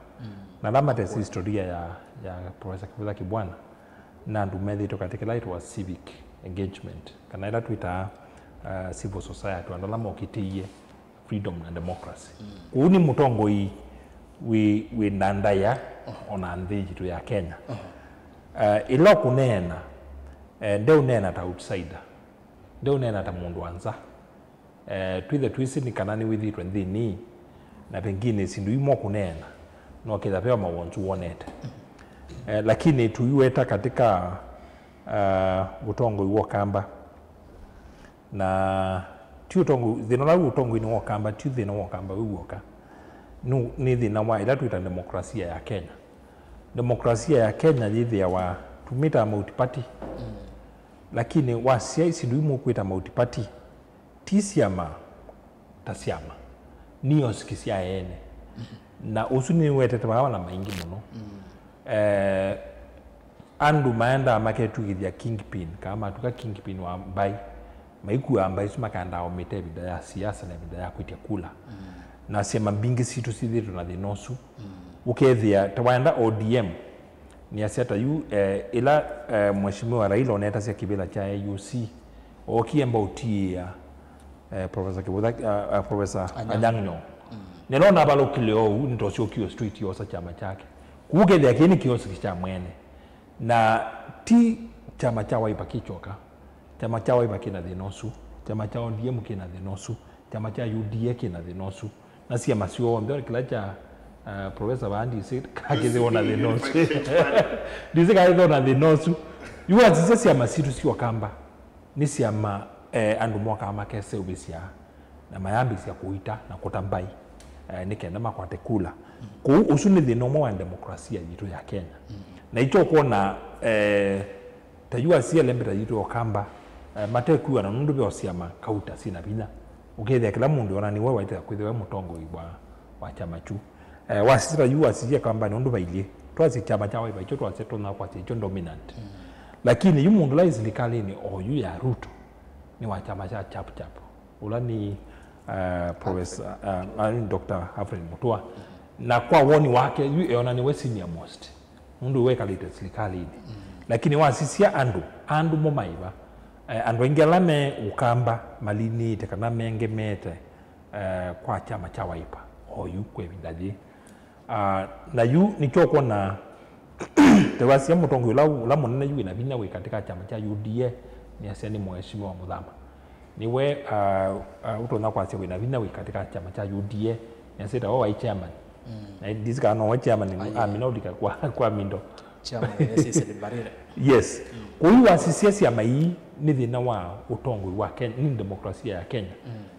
Na ala matesĩ historia ya, ya Professor Kivutha Kibwana, na andũ methĩtwe katika ĩla ĩtawa civic engagement, kana ĩla twĩtaa, uh, civil society, andũ ala mokitĩie freedom na democracy. Kũu nĩ mũtongoi wĩ, wĩ na ndaĩa ona nthĩ yitũ ya Kenya. Uh, ĩla ũkũneena, eh, ndeũneena ta outsider, ndeũneena ta mũndũ wa nza. Eh, twĩthe twĩsĩ nĩ kana nĩwĩthĩtwe nthĩnĩ, na pengine syĩndũ imwe ũkũneena, no kĩtha veo mawonzu wonete. Eh, lakini tũiweta katika, uh, ũtongoi wa Ũkamba. Na ti ũtongoi, thĩna ũla wĩ ũtongoinĩ wa Ũkamba, ti thĩna wa Ũkamba wĩ w'oka. Nũ-, nĩ thĩna wa ĩla twĩta demokrasia ya Kenya. Demokrasia ya Kenya yĩthĩawa tumĩtaa multi-party. Lakini wasya syĩndũ imwe ũkwĩta multi-party, ti syama ta syama, nĩ ioski sya ene. Na ũsu nĩwetete maana maingĩ mũno. Eh, andũ maendaa maketw'ĩkĩthya kingpin, kana matuka kingpin wa mbaĩ, maikuaa mbaĩ isu makaendaa ũmĩta ĩvinda ya siasa na ĩvinda ya kwĩtya kula. Na syama mbingĩ sitũ syĩthĩĩtwe na thĩna ũsu. Ũkethĩa ta waenda O D M, nĩasya ta yu, eh, ĩla, eh, Mheshimiwa Raila onetasya kĩvĩla kya A U C, ookie mbaũtiĩa, eh, Professor Kivutha, eh, eh, Professor Anyang'. Anyang' Nyong'o. Nĩla onavalũkile ũu, nĩtosyokie street yosa kyama kyake. Kũu kethĩa kĩĩ nĩ kĩosiki kya mwene. Na ti kyama kya Wiper kĩkyoka. Kyama kya Wiper kĩna thĩna ũsu. Kyama kya O D M kĩna thĩna ũsu. Kyama kya U D A kĩna thĩna ũsu. Na syama syonthe, kĩla kya, uh, Professor Vaa ndisĩ kakĩthĩwa na thĩna ũsu. Ndisĩ kakĩthĩwa na thĩna ũsu. Yu wasisya syama sitũ sya Ũkamba. Nĩ syama, eh, andũ mokaa makeseũvĩsya na mayambĩĩsya kũita na kũta mbaĩ, eh, nĩ kenda makwate kula. Kũu ũsu nĩ thĩna ũmwe wa demokrasia yitũ ya Kenya. Na ikyo kwona, eh, ta yu asyele mbeta yitũ ya Ũkamba, eh, matekwĩw'ana nũndũ ve o syama kauta syĩna vinya. Ũkethĩa kĩla mũndũ ona nĩwe waĩtĩka kwĩthĩwa e mũtongoi wa, wa kyama kyu. Eh, wasisya ta yu wasisya Ũkambanĩ ũndũ vailyĩ. Twasye kyama kya Wiper, ikyo twasya tũna kwasya ikyo dominant. Lakini yu mũndũ ũla wĩ silikalĩnĩ o yu ya Ruto, nĩ wa kyama kya Chap Chap. Ũla nĩ, uh, Professor, uh, uh, Doctor Alfred Mutua. Na kwa woni wake, yu eona nĩwe senior most. Nũndũ we ekalĩte silikalĩnĩ. Lakini wasisya andũ, andũ mo maiva, eh, andũ aingĩ ala me Ũkamba malinĩte kana mengemete, eh, kwa kyama kya Wiper, o yu kwa ĩvinda yĩĩ. Ah, na yu nĩkyo ũkwona, tewasya mũtongoi ũla, ũla mũnene yu wĩna vinya wĩ katika kyama kya U D A, nĩasya nĩ Mheshimiwa Muthama. Nĩwe, ah, ah, ũtonya kwasya wĩna vinya wĩ katika kyama kya U D A, nĩasya ta we waĩ chairman. Na ndisĩ kana nowe chairman, amina ũlika kwa, kwa Mindo. Chairman, yes, yes, Mbarire. Yes. Kũu wasisya syama ii nĩ thĩna wa ũtongoi wa Kenya, nĩ demokrasia ya Kenya.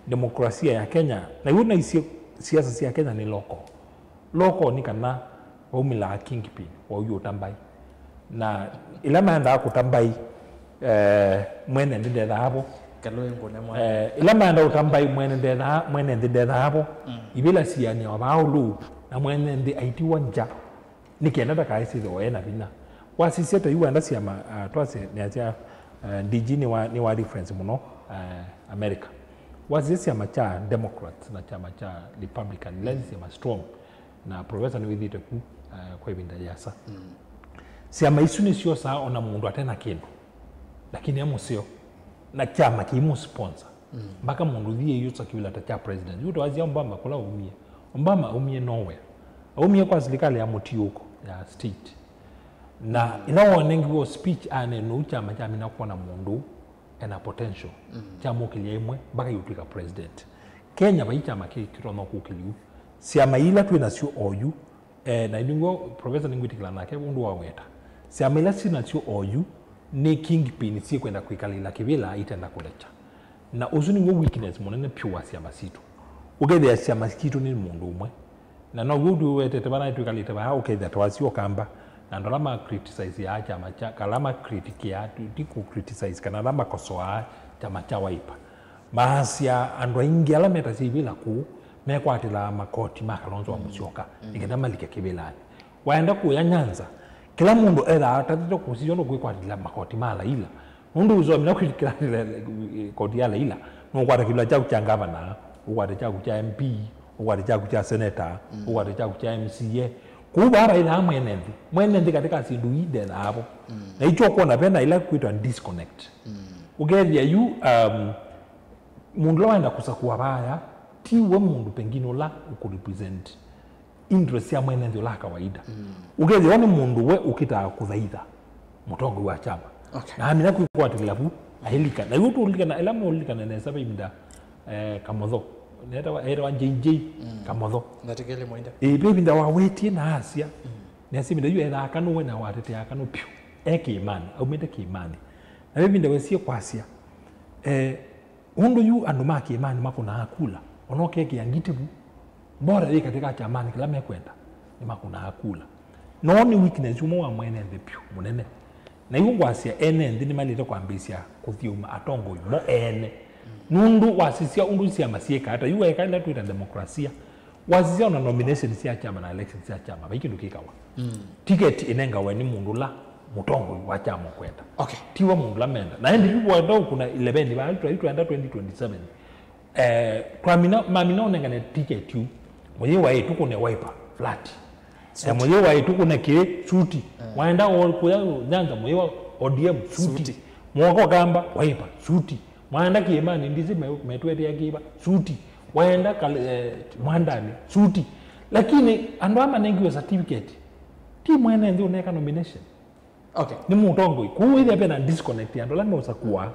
Demokrasia ya Kenya, na yu naisye siasa sya Kenya nĩ local. Local nĩ kana vaumĩlaa kingpin, wa ũyu ũta mbaĩ. Na ĩla maendaa kũta mbaĩ, eh, mwene nthĩ ndethaa vo. Kalũĩ ngũne mwa. Eh, ĩla maenda ũta mbaĩ, mwene ndethaa, mwene nthĩ ndethaa vo. Ivĩla sianĩawa vaa ũlũu, na mwene nthĩ aitiwa nja. Nĩ kenda ndakaĩsĩthĩwa ena vinya. Wasisya ta yu wenda syama, ah, twasye nĩasya, ah, D G nĩ wa, nĩ wa reference mũno, ah, America. Wasisya syama kya Democrats na kyama kya Republican, ila nĩ syama strong, na Professor nĩwĩthĩte ku, ah, kwa ĩvinda yĩasa. Syama isu nĩsyosaa ona mũndũ atena kĩndũ, lakini e mũseo, na kyama kĩimũsponsor. Mpaka mũndũ thiĩ ĩyũsa kĩvĩla ta kya president. Yu twasya Obama kũla aumie. Obama aumie nowhere. Aumie kwa silikalĩ ya mũtiũko, ya state. Na ĩla wanengiwe speech aneenou kyama kyamina kwona mũndũ ena potential kya mũkĩlya ĩmwe mpaka yũtw'ĩka president. Kenya vai kyama kĩ kĩtonya kũkĩlya yu. Syama ila twĩ nasyo oyu, eh, na nĩw'o professor nĩngwĩtĩkĩla nake ũndũ waweta, syama ila syĩ nasyo oyu nĩ kingpin syĩkwenda kwĩkalĩla kĩvĩla itenda kũlekya. Na ũsu nĩw'o weakness mũnene pyũ wa syama sitũ. Ũkethĩa syama sitũ nĩ mũndũ ũmwe. Na now'o ũndũ wetete vana twĩkalĩte vaa, ũkethĩa twasyo kamba, na andũ ala ma criticize ya kyama kya, kala ma critique ya, ti ku criticize, kana ala makosoaa kyama kya Wiper. Maasya andũ aingĩ ala metasya ivĩla kũu mekwatĩlaa makoti ma Kalonzo wa Musyoka nĩ kenda malike kĩvĩlanĩ. Waenda kũya Nyanza, kĩla mũndũ ethaa atatĩte kũsisya ũndũ kwĩkwatĩlĩa makoti ma Laila. Nũndũ ũsomina kwĩkĩla koti ya Laila, nũkwata kĩvĩla kyaku kya ngavana, ũkwate kyaku kya M P, ũkwate kyaku kya seneta, ũkwate kyaku kya M C A. Kũu vaa vaĩthaa mwene nthĩ. Mwene nthĩ katĩ ka syĩndũ ii ndethaa vo. Na ikyo ũkwona vena ila kwĩtwa disconnect. Ũkethĩa yu, um, mũndũ ũla waenda kũsakũa vaya, ti we mũndũ pengine ũla ũkũrepresent interest sya mwene nthĩ ũla wa kawaida. Ũkethĩwa nĩ mũndũ we ũkĩtaa kũthaitha mũtongoi wa kyama. Okay. Na amina kwĩkwatĩlĩla vu, ailika. Na yu tũlilikana, ĩla mũlilikana nesa ve ivinda, eh, Kamotho. Netawa, etawa J J Kamotho. Ndatikele mwainda. Eh, ve ivinda wawetie na asya. Nĩasya ivinda yu ethaa kanũwe na watetea kanũ pyũ. E kĩĩmanĩ, aumĩte kĩĩmanĩ. Na ve ivinda wesie kwasya, eh, ũndũ yu andũ ma kĩĩmanĩ makũnaa kula, ona ũkekĩa ngiti vu, mbora yĩ katĩ ka kyamanĩ kĩla mekwenda, nĩmakũnaa kula. No nĩ weakness ũmwe wa mwene nthĩ pyũ mũnene. Na yu ngwasya ene nthĩ nĩmaĩlĩte kwambĩĩsya kũthĩũma atongoi mo ene. Nũndũ wasisya ũndũ syama syĩkaa, ta yu weka ĩla twĩta demokrasia, wasisya ona nomination sya kyama na election sya kyama, vai kĩndũ kĩkawa. Tiketi ĩnengawe nĩ mũndũ ũla mũtongoi wa kyama ũkwenda. Okay. Tiwe mũndũ ũla menda. Na ĩndĩ yu wenda ũkũna eleven, vai twenda twenty twenty-seven. Eh, twamina, mamina ũnengane tiketi yu. Mũyĩwa ĩ tũkũne Wiper, flat. Eh, mũyĩwa ĩ tũkũne kĩ, suti. Waenda o kũya Nyanza, mũyĩwa O D M, suti. Suti. Mwoko kamba, Wiper, suti. Mwaenda kĩĩmanĩ, ndisi me-, metwetea kĩva, suti. Waenda kal-, eh, Mwandani, suti. Lakini andũ aa manengiwe certificate, ti mwene nthĩ ũneka nomination. Okay. Nĩ mũtongoi. Kũu wĩthĩa vena disconnect ya andũ ala meũsakũa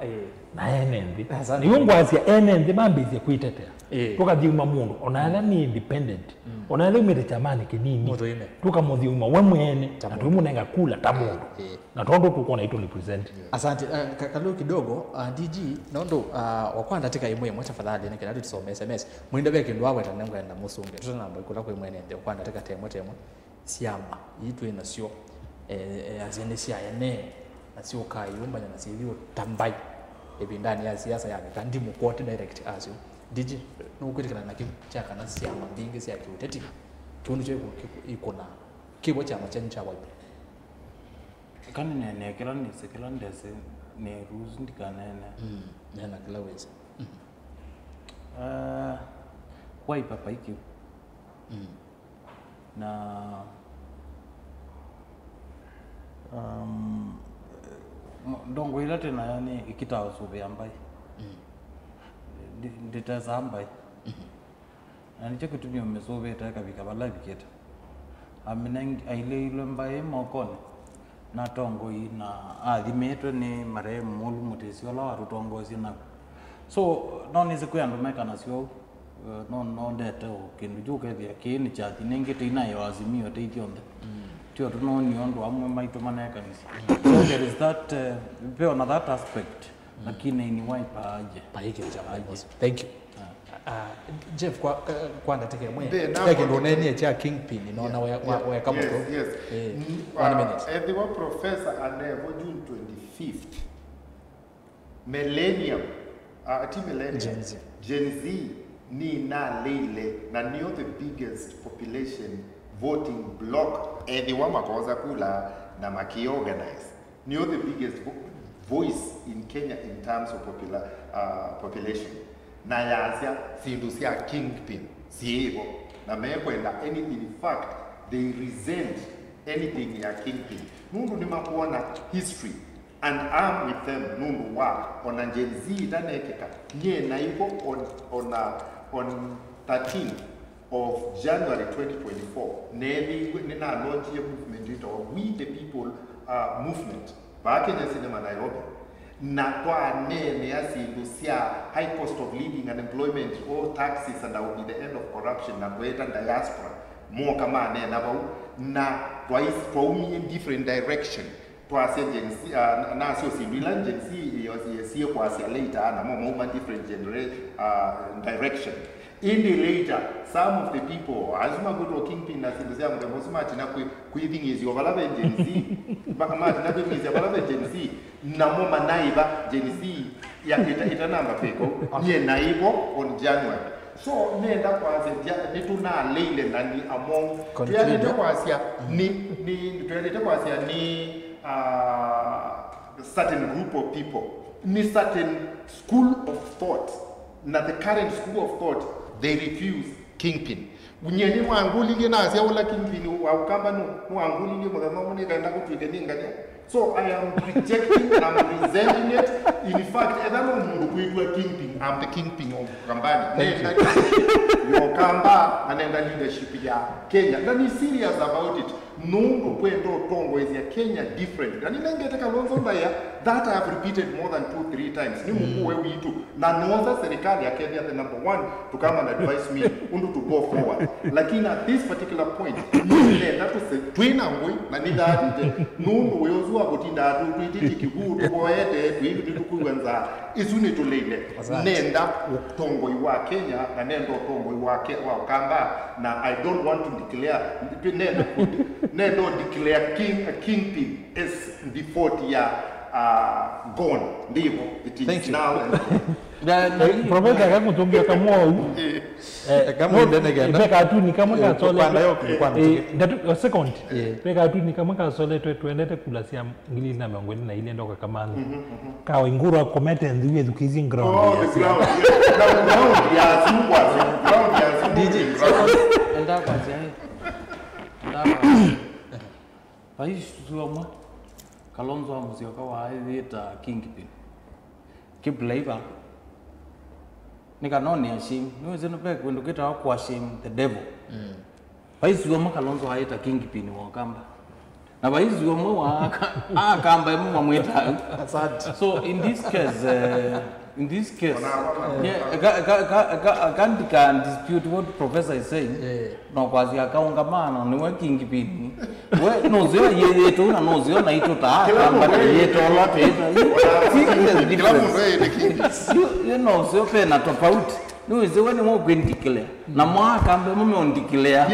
na ene nthĩ. Asante. Nĩw'o ngwasya ene nthĩ mambĩĩsye kwĩtetea. Ĩĩ. Tũkathiũma mũndũ, ona ala nĩ independent, ona ala umĩte kyamanĩ kĩnini, tũkamũthiũma we mwene, na tũimũnenga kula ta mũndũ. Ĩĩ. Na tondũ tũkwona itũ represent. Asante. Eh, ka-, kalũ kidogo, uh, D G, nũndũ, uh, wakwa ndatĩka ĩmwe ĩmwe tafadhali, nĩ kenda tũtisome S M S. Mwinda ve kĩndũ waweta nĩngwenda mũsũngĩe. Tũtanamba kũla kwĩ mwene nthĩ, wakwa ndatĩka temwe temwe. Syama ii twĩ nasyo, eh, eh, asya nĩ sya ene, na syũkaa iyũmbany'a na syĩthi ũtambai ĩvindanĩ ya siasa ya mĩka. Ndimũkwoti direct asyo. D G, nũkwĩtĩkana na kĩu kya kana syama mbingĩ sya kĩũteti, kĩu nĩkyo ikũ-, ikũ-, ikũnaa? Kĩvo kyama kyenyu kya Wiper. Eka nĩneenee kĩla nĩsĩ, kĩla ndesĩ nĩ ruhusu ndikaneene. Mm, neena kĩla wĩsĩ. Mm. Ah, Wiper vai kĩu. Mm. Na, um, mo-, ndongo ila twĩ nayo nĩ ĩkitaa ũsũvĩa mbaĩ. Mm. Ndi-, ndĩtesaa mbaĩ. Mm. Na nĩkyo kĩtumi ũmĩsũvĩte ĩkavika vala ĩvikĩte. Amina ailĩilwe mbaĩ mokonĩ na atongoi na athimĩtwe nĩ marehemu Mũlũ Mũtĩsya ũla watũtongoesye naku. So, no nĩsĩ kwĩ andũ mekanasya ũu, eh, no, no ndete o kĩndũ kyu ũkethĩa kĩĩ nĩ kyathi nĩngĩ tĩinaĩ o Azimio tĩ ithyonthe. Mm. Tio tũnoonie ũndũ amwe maitũ manekanĩsye. So there is that, eh, ve ona that aspect, lakini ni Wiper aje. Paike chama. Aje. Thank you. Ah, Jeff, kwa, eh, kwa ndatĩka ĩmwe, ve kĩndũ ũnenie kya kingpin, nona we, wa, weka mũtwe. Yes, yes. Eh, one minute. Ethĩwa professor anevo June twenty-fifth, millennium, ah, ti millennium, Gen Z. Gen Z nĩnaleile, na nĩo the biggest population voting bloc, ethĩwa makosa kula na makiorganize. Nĩo the biggest vo-, voice in Kenya in terms of popular, uh, population. Na yasya syĩndũ sya kingpin syĩvo. Na mekwenda anything, in fact, they resent anything ya kingpin. Nũndũ nĩmakwona history, and I'm with them, nũndũ wa ona Gen Z ĩtanekĩka, nyie naĩvo on, on, uh, on thirteenth of January twenty twenty-four, neethĩiwe nĩnalonjie movement yĩtawa We the People uh, movement vaa Kenya Cinema Nairobi, na twaneenea syĩndũ sya high cost of living, unemployment, all taxes, and I will be the end of corruption, na tweeta diaspora, moka maneena vau, na twais- twaumie different direction. Twasya Gen Z, uh, nasyo syĩndũ ila Gen Z yesie kwasya later, namo mauma different genera- uh, direction. Ĩndĩ later, some of the people, asu makwĩtwa kingpin na syĩndũ sya mũthemba ũsu, matina kwĩ- kwĩthing'ĩĩsya o vala ve Gen Z, ma- matina kwĩthing'ĩĩsya vala ve Gen Z, namo manaĩva Gen Z ya ĩta- ĩtanamba kwĩka ũu. Nyie naĩvo on January. So, nenda kwasya, nĩtũnaleile na ni among. Conclude. Tweanĩte kwasya ni, ni, tweanĩte kwasya ni, uh, certain group of people, ni certain school of thought, na the current school of thought, they refuse kingpin. Nyie nĩmwangũlilye nasya ũla kingpin wa Ũkamba nũ, nĩwangũlilye mũthenya ũmwe nĩkaenda kũtw'ĩke nĩ ngania. So I am rejecting, I'm resenting it. In fact, etha no mũndũ kwĩtwa kingpin, I'm the kingpin of Ũkambani. Nenda kingpin ya Ũkamba, na nenda leadership ya Kenya. Na ni serious about it. Nũndũ twenda ũtongoesya Kenya different. Na nĩnengete Kalonzo ndaĩa, that I have repeated more than two, three times. Nĩ mũkũwe witũ. Na noosa serikali akethĩa the number one to come and advise me ũndũ to go forward. Lakini at this particular point, nĩnenda tũse- twĩ na ngũĩ na nĩthaatĩte. Nũndũ wĩa ũsu wa kũtinda tũ- twĩtĩtye kĩw'ũ, tũvoete, twĩ- tũkwĩw'a nzaa. Isu nĩtũleile. Asante. Nenda ũtongoi wa Kenya, na nenda ũtongoi wa Ke- wa Ũkamba, na I don't want to declare, nenda kũ- nenda ũ declare king, a kingpin as default ya, uh, gone. Ndĩvo, it is. Thank you. Now and gone. Na- na- Eh, Professor, akakũtũngĩa kamwou. Eh, eh, kama no, ndenege eh, na- ve katuni kamwe eh, kasole- kwanda yo, kwanda. Eh, ndatu- a second. Eh. Ve katuni kamwe kasoletwe twendete kula sya ngili na mĩongo ĩlĩ na ilĩ ndoka kamanu. Mhm, mhm. Kawa ingurwa komete nthi wĩthukĩĩsye ground. Oh, ya the ground. Yeah. Na ground ya asu kwasya. Ground ya asu. D J, ground. Enda kwasya, eh. Enda kwasya. Vai ĩsu ũmwe, Kalonzo wa Musyoka waĩvĩta kingpin. Keep labor. Nĩ kana ũnĩ ashame. Nĩwĩsĩ nĩ ve kĩndũ kĩtawa kũ ashame the devil. Mm. Vai ĩsu ũmwe Kalonzo waĩta kingpin wa Ũkamba. Na vai ĩsu ũmwe wa aka- Akamba ĩmwe mamwĩta. Asante. So in this case, eh, in this case, yeah, I ca- I ca- I ca- I can't, I can't dispute what professor is saying. Yeah. No kwasya akaunga maana nĩwe kingpin. We nũseo yĩyĩtũ na nũseo naitũ ta Akamba na yĩtolwa twĩta. See, there's a difference. You, you know, sio pena tofauti. Nĩwĩsĩ we nĩwe ũkwĩndikilea. Na mwakambe mũme ũndikilea.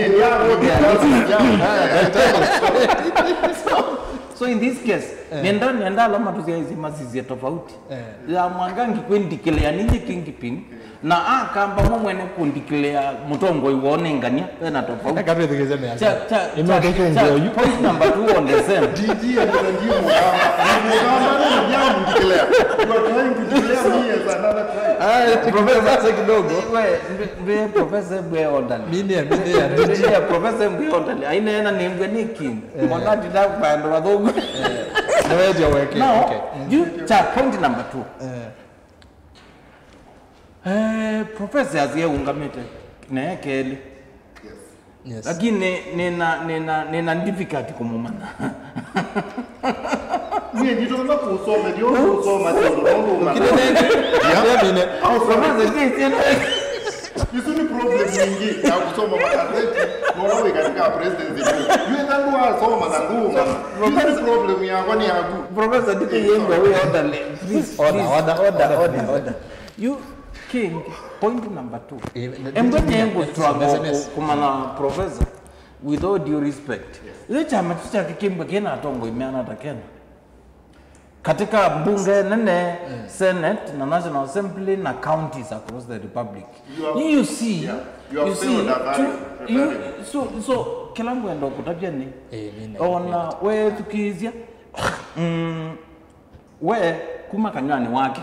So, so in this case, nenda, nenda ala matũsyaĩsye masisye tofauti. Eh. Ya Mwangangi kwĩndikilea ninyi kingpin, na Akamba mo mwene kũndikilea mũtongoi woo nĩ ngania, vena tofauti. Eka twĩthukĩĩsye nĩ asa. Cha- cha- cha- cha- point number two on the same. D G and the new Mugamba. Mugamba nĩ ndia mundikilea. You are trying to declare me as another tribe. Ah, professor, sasa kidogo. We, mbe- mbe professor mbe ondani. Mimi, mimi, D G. Mbe professor mbe ondani. Aina ena nembwe nĩ king. Eh. Mwana tita kwenda wathugu. Eh. Ndio weke. Now, okay. You cha point number two. Eh. Eh, professor asie ungamite ne keli. Yes. Yes. Lakini nina nina nina difficult kumumanya. Niĩ nditona kusoma, ndio kusoma sio ndo ndo. Kile nenge. Ya mimi. Au professor ndiye. Isu ni problem nyingi ya kusoma magazeti, mwana wĩ katika presidency. Yue ndio asoma na nduma. Isu ni problem yakwa nĩ yaku. Professor, ndikuyenda we order. Please, order, please, order, order, order, order, order. You king, point number two. Eh, ne- Embe ne- ne- ne- struggle ne- ne- ku- kumana professor, with all due respect. Yes. Ile chama tu cha kikimba kina atongo imeana ta Kenya. Katika bunge nene, eh, Senate na National Assembly na counties across the republic. You have- You see, yeah, you have you see, failed that to- value, you- value. So, so, kila ngwenda kutavya ni, eh, mimi na- ona mimi na- wetukizia, mm, we kuma kanywani wake.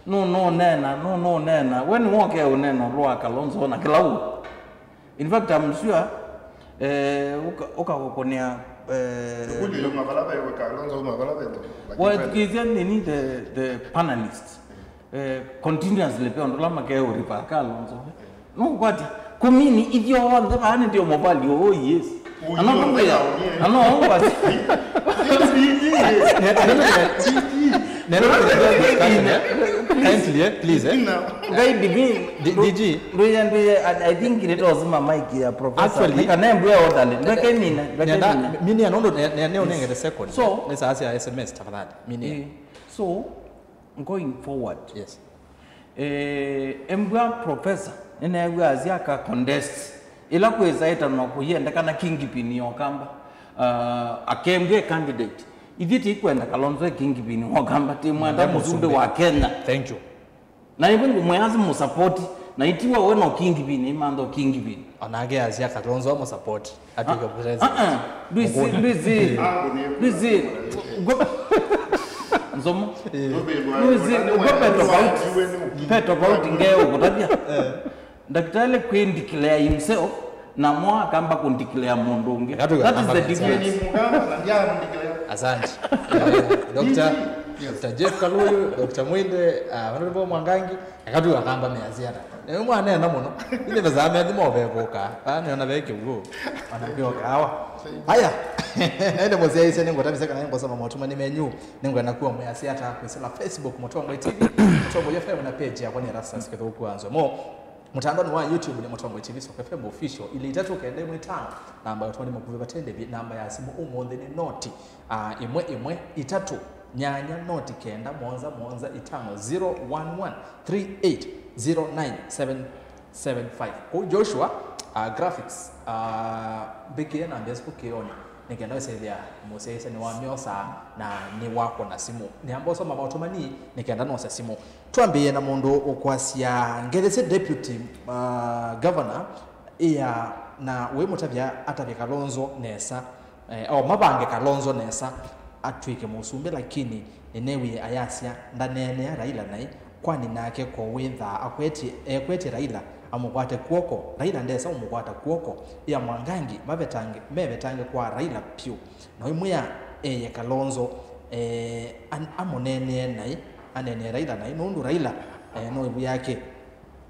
No, no, nena, no, no, nena. We ni woke unena lwa Kalonzo na kila u. In fact, I'm sure, eh, uka- ukagokonea, eh, kuli yuma vala ve weka Kalonzo yuma vala ve ndo. Watukizia nini the, the panelists, eh, continuously pe ondola make uripa Kalonzo. No kwati kumini ithio onthe vani ndio mobile, oh yes. Ano kumbia, ano wasi. Kindly, eh, please, eh. Ngai Divine. D-, D G. Nduye, nduye, I, I think nitozima mic ya professor. Actually, nika nembwe orderly. Ndweke mina, ndweke mina. Mina nondo ne, ne, ne unengete second. So, nĩ saa cia S M S tafadhali. Mina. Eh, so, going forward. Yes. Eh, embwa professor, nĩneew'a asya aka contest. Ĩla kwĩsa ĩtanwa kũyendekana kingpin ya Ũkamba, uh, akembwe candidate. Ithyĩ tĩkwenda Kalonzo e kingpin wa Ũkamba, tĩmwenda mũsumbĩ wa Kenya. Thank you. Na ĩvĩ ngũmwĩa mũsapoti, na itiwa we no kingpin, imantha kingpin. Onake asya Kalonzo amũsapoti. Atw'ĩke president. Ah, ah. Ndwĩsĩ, ndwĩsĩ, ndwĩsĩ. Ngwe-, nzomo. Ndwĩsĩ, ngwe pe tofauti. Pe tofauti ngeo kũtavya. Ndakitali kwĩ declare himself, na mwa akamba kũ declare mũndũ ũngĩ. That is the difference. Asante. Eh, Doctor, Doctor Jeff Kaluyu, Doctor Mwinde, ah, Honorable Mwangangi, Eka tu akamba measya ata. Nĩ mwanena mũno. Ĩndĩ vesa methi movevuka. Ah, nĩona ve kĩw'ũ. Ona pio kawa. Haya. Ende mũsyaĩsya nĩngũtavĩsya kana nĩngũsoma motũmani menyu. Nĩngwenda kuwa mwĩasya ata kwĩsĩla Facebook Mũtongoi T V, Mũtongoi F M na page yakwa nĩ Erastus Kĩthũku Anzwe. Mo, mũtandaoni wa YouTube nĩ Mũtongoi T V Soko F M Official. Ilĩ itatũ kenda ĩmwe ĩtano. Namba ya ũtũmani makuvĩ vatendevye. Namba ya simũ ũmũnthĩ nĩ noti. Ah, ĩmwe ĩmwe itatũ nyanya noti kenda mũonza mũonza itano, zero one one three eight zero nine seven seven five. Kũu Joshua, ah, graphics, ah, mbĩkĩe namba ya simũ kĩonĩ, nĩ kenda wĩsĩthĩa mũsyaĩsya nĩwamyosa na nĩwakũna simũ. Nĩamba ũsoma maũtũmani nĩ kenda nosa simũ. Twambĩĩe na mũndũ ũkwasya ngethesye deputy, ah, governor, ĩa, na wĩmũtavya atavye Kalonzo nesa. Eh, o mavange Kalonzo nesa atw'ĩke mũsumbĩ, lakini nĩneewie ayasya ndaneenea Raila naĩ, kwani nake ko wĩthaa akwetye, ekwetye Raila amũkwate kw'oko. Raila ndesa ũmũkwata kw'oko. Ĩa Mwangangi mavetange, mevetange kwa Raila pyũ. Na ũimwĩa eye Kalonzo, eh, an-, amũneenee naĩ, aneenee Raila naĩ, nũndũ Raila, eh, no ĩvu yake.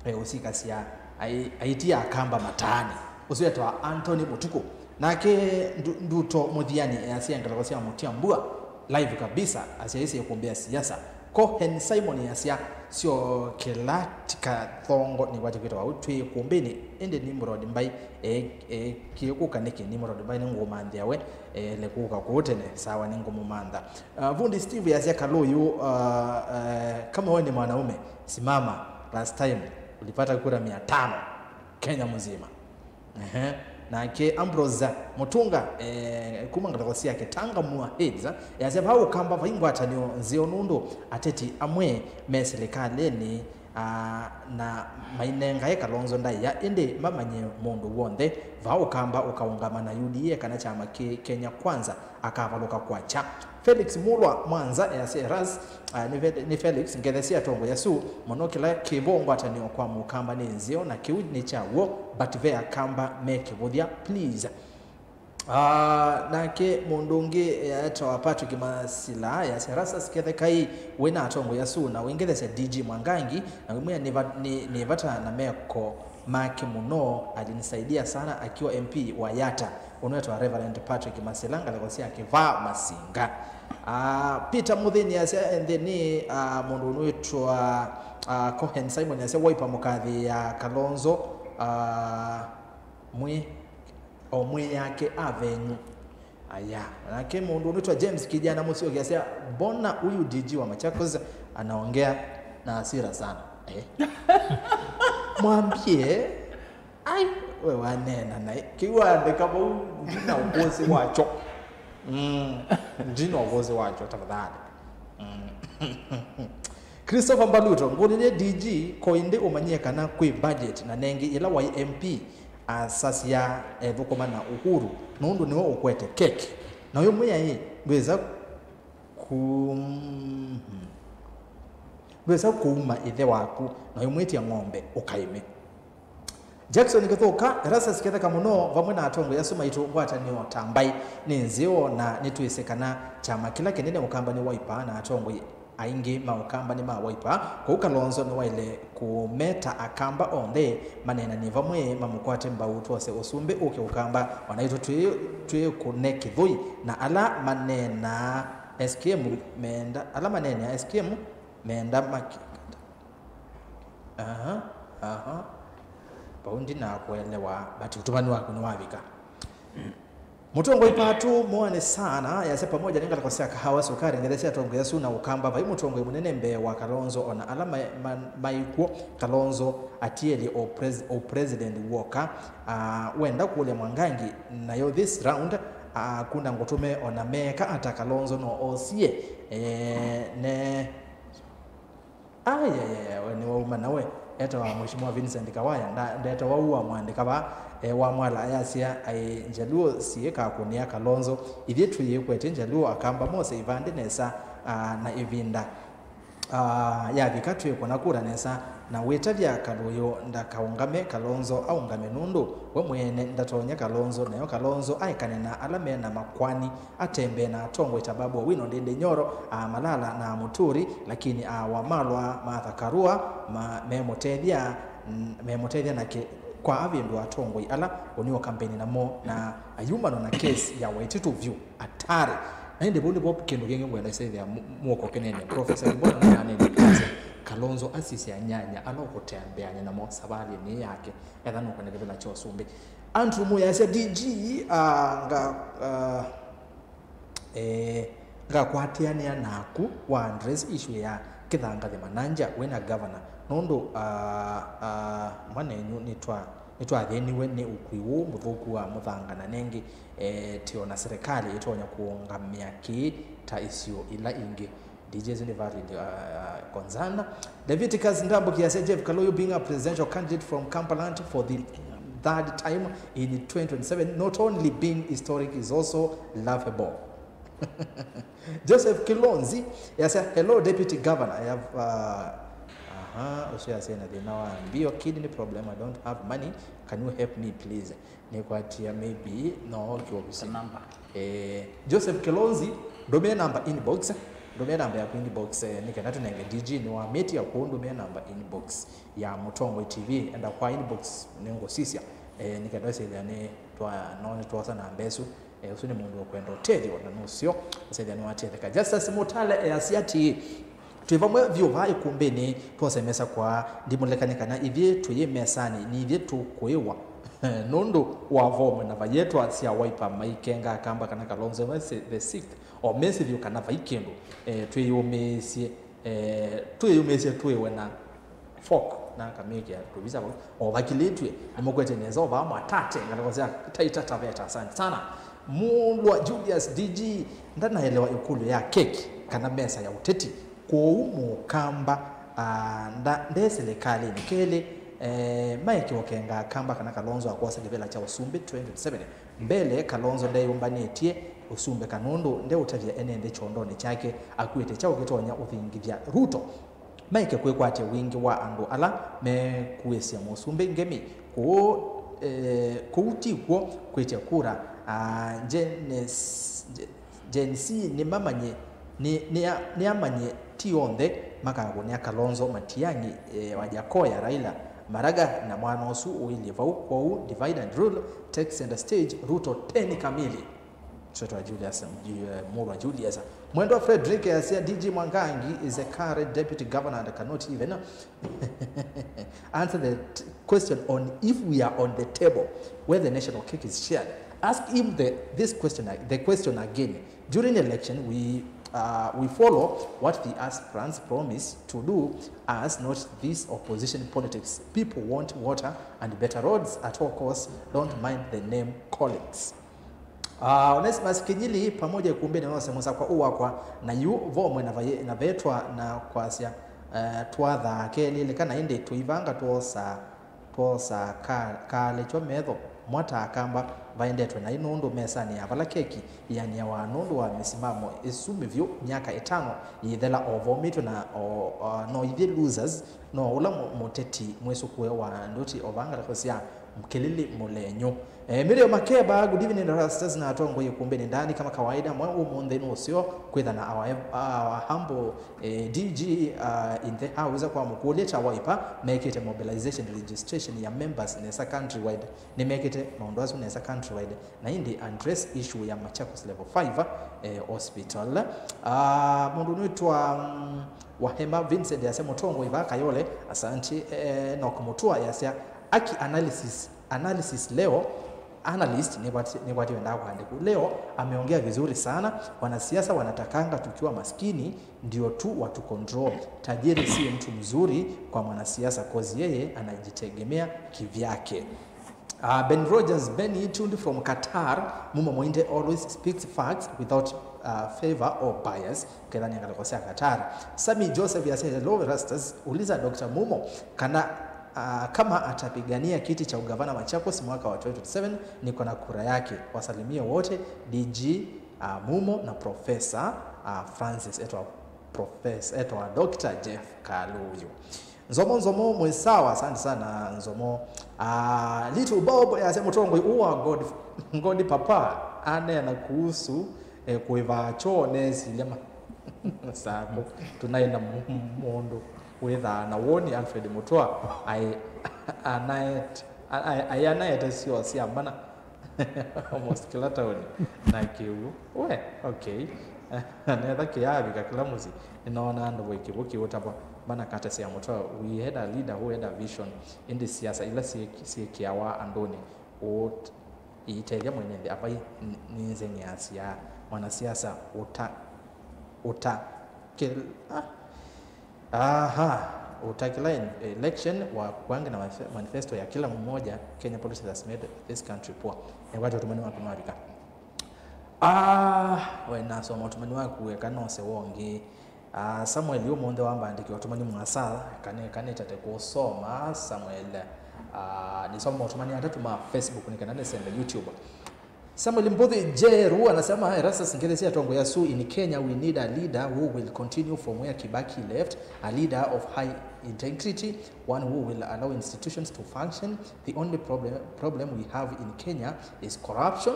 E, ũsikasya ai-, aitia akamba mataanĩ. Ũsu etawa Anthony Mũtukũ. Nake Ndu-, Nduto Mũthiani easya ngeleko sya mũtia mbua live kabisa, asyaĩsye ĩkũmbĩ ya siasa. Cohen Simon easya syo kĩla ti kathongo nĩkwatya kwĩtawa ũu twĩ ĩkũmbĩnĩ, ĩndĩ Nimrod Mbai e, e, kĩũkũka nĩkĩ? Nimrod Mbai nĩngũmanthĩa we, e, le kũka kũu tene, sawa nĩngũmũmantha. Uh, Vundi Steve easya Kalũyu, uh, uh, kama wewe ni mwanaume, simama. Last time ulipata kura mia tano Kenya mzima. Ehe. Nake Ambrose Mutunga, eh, kuma ngalĩko syake Tanga Mua Heads, eh, easya vaa Ũkamba vai ngwatanĩo nzeo nũndũ ateti amwe me silikalĩnĩ, ah, na mainengae Kalonzo ndaĩa, ĩndĩ mamanye mũndũ w'onthe vaa Ũkamba ũkaũngama na U D A kana kyama kĩ Kenya Kwanza akavalũka kwakya. Felix Mulwa Mwanza easya Eras, ah, nĩ Fe-, nĩ Felix, ngethesye atongoi asu mũno, kĩla kĩvo ngwatanĩo kwa Mũkamba nĩ nzeo na kĩu nĩ kya w'o, but ve Akamba me kĩvũthya, please. Ah, nake mũndũ ũngĩ etawa Patrick Masila easya Erastus Kethekai wĩ na atongoi asu na wĩngethesya D G Mwangangi na wĩmwĩa nĩ va-, nĩ, nĩ vata na meko make mũno, alinisaidia sana akiwa M P wa Yatta. Ũnwetwa Reverend Patrick Masila, ngalĩko sya Kĩvaa Masinga. Ah, Peter Mũthĩni asya, and then, ah, mũndũ ũnwĩtwa, ah, Cohen Simon asya, Wiper mũkathĩĩa Kalonzo, ah, mwĩ, o mwĩ yake avenyu. Aya, nake mũndũ ũnwĩtwa James Kijana Mũsyoki asya, mbona huyu D G wa Machakos anaongea na hasira sana? Eh? Mwambie Ai, we waneena naĩ. Kĩu waandĩka vau, ndina ũkũsĩ wakyo. Mm, ndina ũkũsĩ wakyo, tafadhali. Mm. Christopher Mbaluto, ngũnĩlye D G, ko ĩndĩ ũmanyie kana kwĩ budget, na nengĩ yĩla waĩ M P, asasya ethũkũma na Uhuru, nũndũ nĩwe ũkwete keki. Na ũyũmwĩa ĩ, ndwĩsa ku-, ndwĩsa kũuma ĩthe waku, na ũimwĩtya ng'ombe ũkaĩme. Jackson Kĩthũka, Erastus Kĩtheka mũno, vamwe na atongoi asu maitũ, ngwatanĩo ta mbaĩ nĩ nzeo, na nĩtwĩsĩ kana kyama kĩla kĩnene Ũkamba nĩ Wiper, na atongoi Aingĩ ma Ũkamba nĩ ma Wiper, kwoou Kalonzo nĩwaĩle kũmeta Akamba onthe maneenanĩe vamwe mamũkwate mbau twose ũsumbĩ ũke Ũkamba. O naitũ twĩ, twĩkũne kĩthũi na ala maneenaa S K M meenda, ala maneenaa S K M meenda maki-, aha, aha. Vau ndinakũelewa, but ũtũmani waku nĩwavika. Mũtongoi Patu Moane Sana yasya pamoja nĩ ngalĩko sya kahawa, sukari, ngethe sya atongoi asu na Ũkamba, vai mũtongoi mũnene mbee wa Kalonzo, ona ala ma-, ma-, maikw'o Kalonzo atielye o pres-, o president w'oka. Ah, wenda kũlya Mwangangi, nayo this round, ah, kuna ngũtũme ona meeka ata Kalonzo no osie, eh, ne Ayayaya, we nĩwauma nawe. Etawa Mheshimiwa Vincent Kawaya, nda-, ndetawa ũu wamwandĩka vaa, e, wa Mwala ayasya, aĩ Njaluo siĩkakũnĩa Kalonzo, ithyĩ twĩyĩkwetye Njaluo, Akamba mose ivandĩ nesa, a, na ĩvinda, a, yavika twĩkũna kura nesa, na wĩtavya Kalũyũ ndakaũngame, Kalonzo aũngame nũndũ we mwene ndatonya Kalonzo, nayo Kalonzo aekane na ala mena makwani. Atembee na atongoi ta Babu Owino, Ndindi Nyoro, a Malala na Muturi, lakini a Wamalwa, Martha Karua, ma-, memũtethya, n-, memũtethya na kĩ-, kwa avĩndũa atongoi ala ũnĩo kambeini namo na ayumanwa na case ya Waititu vyũ. Atari. Na ĩndĩ vau nĩvo kĩndũ kĩngĩ ngwenda ĩsethĩa mu-, mũoko kĩnene. Professor Kimbona nĩyanene Kalonzo asisya nyanya ala ũkũtembeany'a namo savalĩnĩ yake, etha nũkwenda kĩvĩla kya ũsumbĩ. Andrew Muyasya, D G, ah, nga, ah, Eh, ngakwatĩanĩa naku wa address issue ya Kĩthangathĩ Mananja wĩna governor, nũndũ, ah, ah, mwanenyu nĩtwa-, nĩtwathĩniwe nĩ ũkui ũũ mũthũku wa mũthanga, na nengĩ, eh, tĩ ona serikali ĩtonya kũũngamĩa kĩĩ ta isio ila ingĩ. D Js nĩ valid, uh, concern. Leviticus Ndambuki asya, Jeff Kaloyo being a presidential candidate from Kampaland for the third time in twenty twenty-seven, not only being historic, is also laughable. Joseph Kilonzi yasya, hello Deputy Governor, I have, uh, aha, ũsu yasya na thĩna wa mbio, kidney problem, I don't have money, can you help me please? Nĩkwatia maybe no kĩovisi. The number. Eh, Joseph Kilonzi, ndũmĩe namba inbox, ndũmĩe namba yaku inbox, eh, nĩkenda tũnenge D G nĩwamĩtia, kũu ndũmĩe namba inbox ya Mũtongoi T V, enda kwa inbox nĩngũsisya, eh, nĩkenda ũsĩthĩa nĩ twa, no nĩtwosa namba ĩsu, eh, ũsu nĩ mũndũ ũkwenda ũtethyo na nũseo, ũsĩthĩa nĩwatetheka. Justus Mutale easya atĩĩ, twĩ vamwe vyũ vaa ĩkumbĩnĩ, twosemesya kwa ndimũlekany'a kana ithyĩ twĩ mesanĩ, nĩ ithyĩ tũkũĩwa nũndũ wa vomwe na vayetwa sya Wiper maikenga Akamba kana Kalonzo the sixth, o mesĩ vyũ kana vai kĩndũ. Eh, twĩyũmĩĩsye, eh, twĩyũmĩĩsye tũĩwe na fork na kamĩkĩa tũvisa vau. O vakilĩtw'e, nĩmũkwete nesa o vaa mwatate ngalĩko sya Taita Taveta. Asante sana. Mulwa Julius D G ndanaelewa ĩkũlyo ya keki kana mesa ya ũteti. Kwoou Mũkamba, ah, nda-, nde silikalĩnĩ. Kelĩ, eh, maeke ũkenga Akamba kana Kalonzo akwosa kĩvĩla kya ũsumbĩ twenty twenty-seven. Mbele, Kalonzo ndeyũmbanĩtye ũsumbĩka nũndũ ndeũtavya ene nthĩ kyondonĩ kyake akuĩte kyaũ kĩtonya ũthingithya Ruto. Maeke kwĩkwatya wingĩ wa andũ ala mekuĩsya mũsumbĩ ngemi kũũ, eh, kũu ti kw'o kwĩtya kura, ah, Gen-, Gen Z nĩmamanye, nĩ, nĩa-, nĩamanye ti onthe makakũnĩa Kalonzo, Matiang'i, eh, Wajakoya, Raila, Maraga na mwana ũsu ũilye vau. Kwoou divide and rule, take center stage, Ruto ten kamili. Mtoto wa Julius, mju-, eh, Murwa Julius. Mwendwa Frederick asya, D G Mwangangi is a current deputy governor and cannot even answer the t-, question on if we are on the table where the national cake is shared. Ask him the, this question, the question again. During election, we, uh, we follow what the aspirants promise to do, us, not this opposition politics. People want water and better roads at all costs. Don't mind the name callings. Ah, Onesimus Kinyili pamoja ikumbĩnĩ nose mũsakwa ũwakwa na yu vomwe na vaye-, na vetwa na kwasya, eh, twathaa kelĩlĩ kana ĩndĩ tũivanga twosa, twosa ka-, kaalĩkyo metho mwa ta Akamba vaendetwe naĩ nũndũ mesanĩ ya vala keki ĩanĩawa nũndũ wa mĩsimamo ĩsu mĩvyũ myaka ĩtano yĩthela o vomitwe na o, o, no ithyĩ losers, no ũla mũ-, mũteti mwĩsũkũe wa nduti o vaa ngalĩko sya Kĩlili Mũlenyu. Eh, Miriam Makeba, good evening, Rastas na atongoi ĩkumbĩnĩ ndani kama kawaida. Mwa ũmũnthĩ nĩ ũseo kwĩtha na our, our humble, eh, D G, uh, in the house kwa mũkũlya kya Wiper mekĩte mobilization registration ya members nesa countrywide. Nĩmekĩte maũndũ asu nesa countrywide. Na ĩndĩ address issue ya Machakos Level five, eh, Hospital. Ah, mũndũ nĩtwa, mm, Wahema Vincent yasya mũtongoi va Kayole, asanti, eh, Enoch Mutua yasya aki analysis, analysis leo, analyst nĩkwati-, nĩkwatiwe ndakwa andĩku. Leo ameongea vizuri sana, wanasiasa wanatakanga tukiwa maskini ndio tu watu control. Tajiri si mtu mzuri kwa mwanasiasa 'cause yeye anajitegemea kivyake. Uh, Ben Rogers, Benny tuned from Qatar, Mumo Moinde always speaks facts without, uh, favor or bias. Kethania ngalĩko sya Qatar. Sami Joseph yasya, hello Rastas, uliza Doctor Mumo kana, uh, kama atapigania kiti cha ugavana Machakos mwaka wa twenty twenty-seven, niko na kura yake. Wasalimie wote, D G, uh, Mumo na Professor, uh, Francis etwa Professor, etwa Doctor Jeff Kaluyu. Nzomo, Nzomo, mwĩ sawa, asante sana, Nzomo. Ah, Little Bob yasya mũtongoi ũũ wa God, God Papa, aneena kuhusu, eh, kũĩvaa choo, nesilya ma-, sako, tunaĩ na mu-, mũndũ wĩthaa na woni, Alfred Mutua, aĩ, anaet-, a-, aĩ, aĩ anaete syoo sya mana. Almost kĩla taoni na kĩw'ũ. We, okay. Netha kĩyavika kĩla mũsyĩ, nĩnoona andũ vai kĩw'ũ kĩũtavwa manakatesea mũtwe. We had a leader who had a vision, ĩndĩ siasa ila syĩ-, syĩkĩawa andũnĩ ũũ iitethya mwene nthĩ avai n-, nĩnzeng'easya mwanasiasa ũta, ũta, kĩl-, ah. Aha, ũtakĩla en-, election wa kwange na manif-, manifesto ya kila mmoja, Kenya policies has made this country poor. Nĩkwatya ũtũmani waku nĩwavika. Ah, we nasoma ũtũmani waku weka nose wongi. Ah, Samuel yu mũnthĩ wambandĩkĩa ũtũmani mwasa, kane, kane tate kũsoma, Samuel. Ah, nisoma ũtũmani atatũ ma Facebook nĩ kana nĩsende YouTube. Samuel Mbuthi Njeru anasema, Erastus Ngelesi, atongoi asu in Kenya, we need a leader who will continue from where Kibaki left, a leader of high integrity, one who will allow institutions to function. The only problem, problem we have in Kenya is corruption.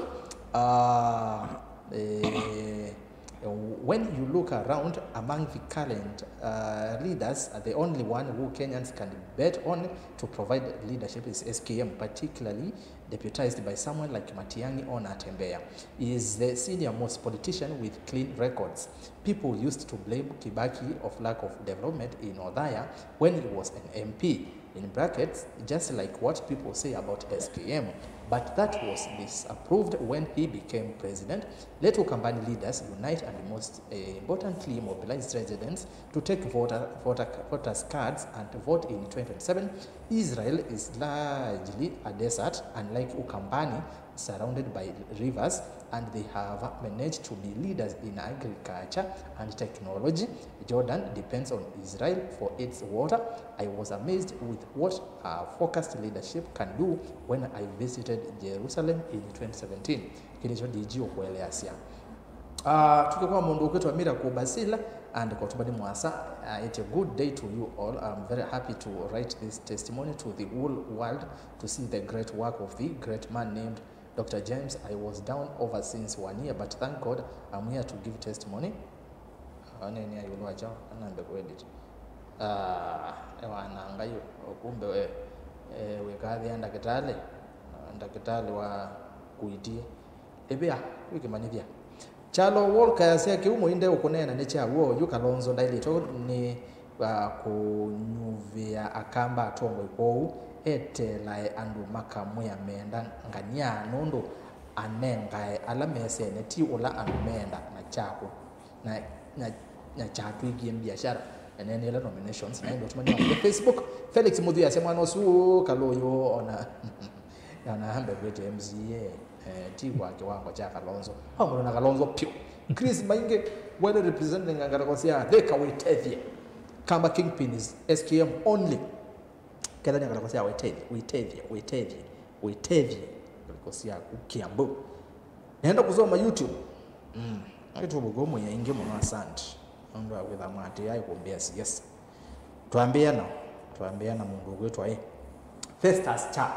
Uh, eh, when you look around among the current, uh, leaders, the only one who Kenyans can bet on to provide leadership is S K M, particularly deputized by someone like Matiang'i or Natembeya. He is the senior most politician with clean records. People used to blame Kibaki of lack of development in Othaya when he was an M P. In brackets, just like what people say about S K M. But that was disapproved when he became president. Let Ukambani leaders unite and most, eh, importantly, mobilize residents to take voter, voter, voters cards and vote in twenty twenty-seven. Israel is largely a desert, unlike Ukambani, surrounded by rivers, and they have managed to be leaders in agriculture and technology. Jordan depends on Israel for its water. I was amazed with what a focused leadership can do when I visited Jerusalem in twenty seventeen. Kĩlĩcho D G ũkũeleasya. Uh, tuke kwa mũndũ ũkwĩtwa Miracle Basila and kwa ũtũmani mwasa, uh, it's a good day to you all. I'm very happy to write this testimony to the whole world to see the great work of the great man named Doctor James. I was down over since one year, but thank God I'm here to give testimony. Anenia yulu acha anambe kuedit. Ah, ewananga yu, kumbe we, eh, wĩkathĩa ndakĩtalĩ, ndakĩtalĩ wa kuitie. Ĩvĩa, wĩkĩmanyĩthya. Kyalo Walker yasya kĩu mũinde ũkũneena nĩ kya w'o, yu Kalonzo ndailĩtwe nĩ, ah, kũnyuvĩa Akamba atongoi kwoou eteelae andũ makamwĩa meenda ngany'a nũndũ anengae ala mesene ti ũla andũ meenda na kyakũ. Na, na, na kyatwĩkie mbiasyara. Eneeneela nominations na ĩndĩ ũtũmani wa Facebook. Felix Muthu yasya mwana ũsu Kalũyũ ona, ona ambe kwĩtwa M C A, eh, ti kwa kiwango kya Kalonzo. Hamwe na Kalonzo pyo. Chris Maingi, well representing ngalĩko sya Thika, wĩtethye. Kamba Kingpin is S K M only. Kethania ngalĩko sya wĩtethye, wĩtethye, wĩtethye, wĩtethye ngalĩko syaku Kiambu. Nenda kusoma YouTube. Mm. Akĩtũvũkũmwĩa ingĩ mũno, asante. Nũndũ wa kwĩtha mwatĩĩa ikumbĩa siasa. Twambĩĩa na, twambĩĩa na mũndũ ũkwĩtwa ĩ Festus Chao.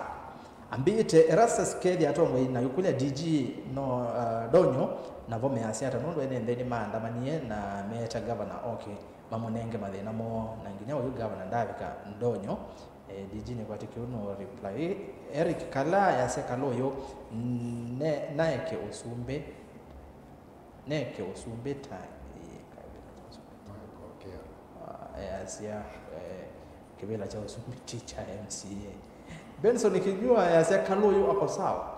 Ambĩte Erastus kethĩa atongoi na yũkũlya D G no, uh, ndonyo, navo measya ata nũndũ ene nthĩ nĩmaandamanie na meeta gavana oke mamũnenge mathĩna moo, na nginya ũyu gavana ndavika ndonyo. Eh, D G nĩkwatĩ kĩu no reply. Eric Kala yasya Kalũyũ ne, naeke ũsumbĩ, neke ũsumbĩ ta, eh, kavĩla kya ũsumbĩ ta, ah, yasya, eh, kĩvĩla kya ũsumbĩ ti kya M C A. Benson Kinyua yasya Kalũyũ ako sawa.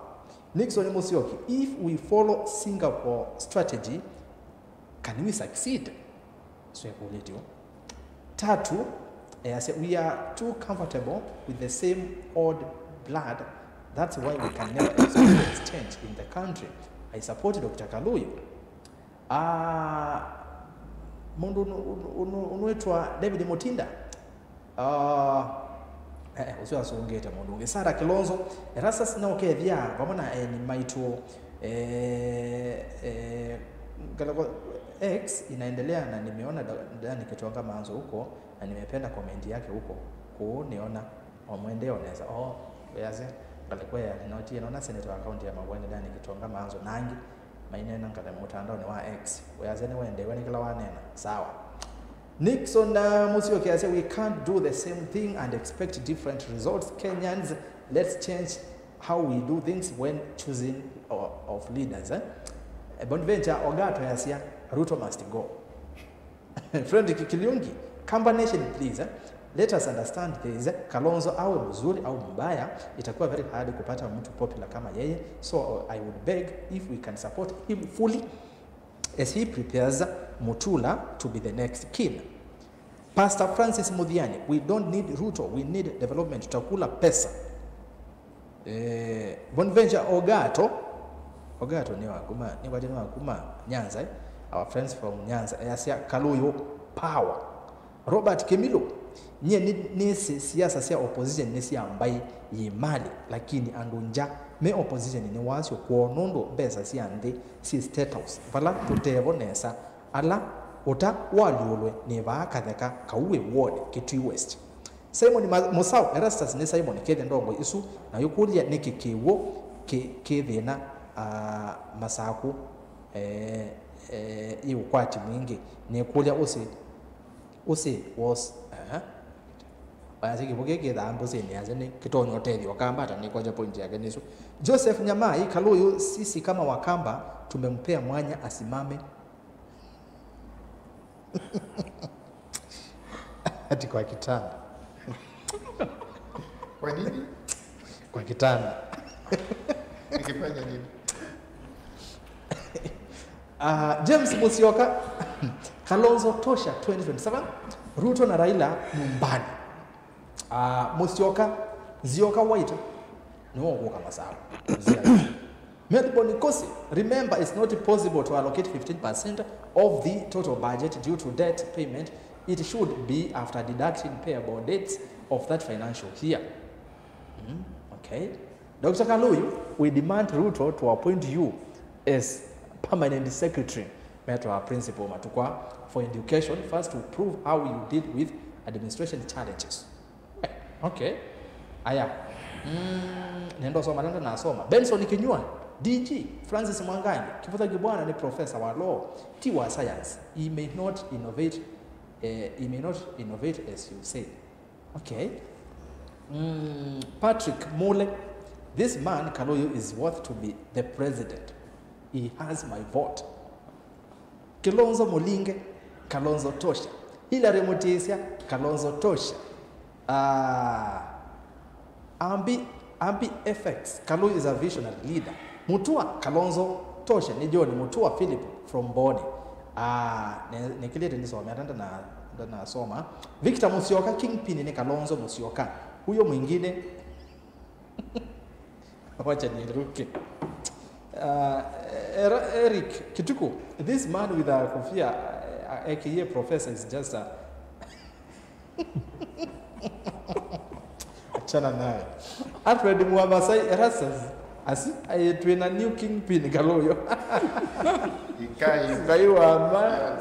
Nixon Musyoki, if we follow Singapore strategy, can we succeed? So ekũlĩtye ũũ. Tatu, easya, we are too comfortable with the same old blood, that's why we can never experience change in the country. I support Doctor Kaluyu. Ah, mũndũ ũnũ- ũnũ- ũnũ- ũnũĩtwa David Mutinda. Ah, eh, eh, ũsu asũngĩte mũndũ ũngĩ. Sarah Kilonzo, Erastus na ũkethĩa vamwe na eni maitũ, eh, eh, ngalĩko X inaendelea na nimeona Da- Dani Kitonga Manzo huko na nimependa comment yake huko. Kũu nĩona o mwendee o nesa. O, wĩasya, ngalĩko ya noti ĩno na senator wa kaunti ya Makueni Dani Kitonga Manzo na angĩ maineena ngalĩ mũtandaonĩ wa X. Wĩasya nĩwendeewe nĩ kĩla waneena. Sawa. Nixon, uh, Musyoki asya, we can't do the same thing and expect different results. Kenyans, let's change how we do things when choosing o- of leaders, eh? Eh, Bonaventure Ogato yasya, Ruto must go. Frederick Kiliungi, Kamba Nation, please, eh? Let us understand this, eh? Kalonzo awe mzuri au mbaya, itakuwa very hard kupata mtu popular kama yeye, so I would beg if we can support him fully as he prepares Mutula to be the next king. Pastor Francis Muthiani, we don't need Ruto, we need development. Tutakula pesa. Eh, Bonaventure Ogato, Ogato nĩ wa kuma, nĩ kwatĩ nĩ wa kuma Nyanza, eh? Our friends from Nyanza, eh, asya Kaluyu power. Robert Kimilu, nyie nĩ- nĩsĩ siasa sya opposition nĩ sya mbaĩ yĩ mali, lakini andũ ngya me opposition nĩ wasyo kwoo nũndũ mbesa sya nthĩ syĩ State House, vala tũtevo nesa, ala ũta walyũlwe nĩ vaa katheka kau wĩ ward Kitui West. Simon Ma- Musau, Erastus nĩ Simon kethĩa ndongo isu, na yũkũlya nĩkĩ kĩw'ũ kĩ- kĩ thĩna, ah, Masaku, eh, eh, yĩ ũkwati mwingĩ, nĩkũlya ũsĩ Ũsĩ was, aha. Wayasya kĩvũ kĩĩ kĩthaa mbũsĩnĩ yasya nĩ kĩtonya ũtethyo Kamba ata nĩkwasya point yake nĩsu. Joseph Nyamai, Kaluyu, sisi kama Wakamba tumempea mwanya asimame. Ati kwa kitanda. Kwa nini? Kwa kitanda. Nikifanya nini? Uh, James Musyoka, Kalonzo tosha twenty twenty-seven, Ruto na Raila nyumbani. Uh, Musyoka, Zioka White, nĩwe ũkũka Masaku. Melbourne Kosi, remember it's not possible to allocate fifteen percent of the total budget due to debt payment. It should be after deducting payable debts of that financial year. Mm, okay. Doctor Kaluyu, we demand Ruto to appoint you as permanent secretary, Metro Principal Matukwa, for education, first to prove how you deal with administration challenges. Eh, okay. Aya. Mm, nenda usoma, nenda nasoma. Benson Kinyua, D G, Francis Mwangangi, Kivutha Kibwana ni professor wa law, ti wa science. He may not innovate, eh, he may not innovate as you say. Okay. Mm, Patrick Mule, this man Kaluyu is worth to be the president. He has my vote. Kilonzo Mulinge, Kalonzo tosha. Hillary Mutisya, Kalonzo tosha. Ah, Ambi, Ambi F X, Kaluyu is a visionary leader. Mutua, Kalonzo tosha. Ni John Mutua Philip from Mboni. Ah, ne- nikilite nisome ata ndana- ndanasoma. Victor Musyoka, kingpin ni Kalonzo Musyoka. Huyo mwingine wacha niruke. Uh, Era- Eric Kituku, this man with a kofia, uh, A K A professor, is just a achana naye. Alfred Mwamasai, Erastus, asi aye twina new kingpin Kaluyu. Ikai. Ngai wa ma.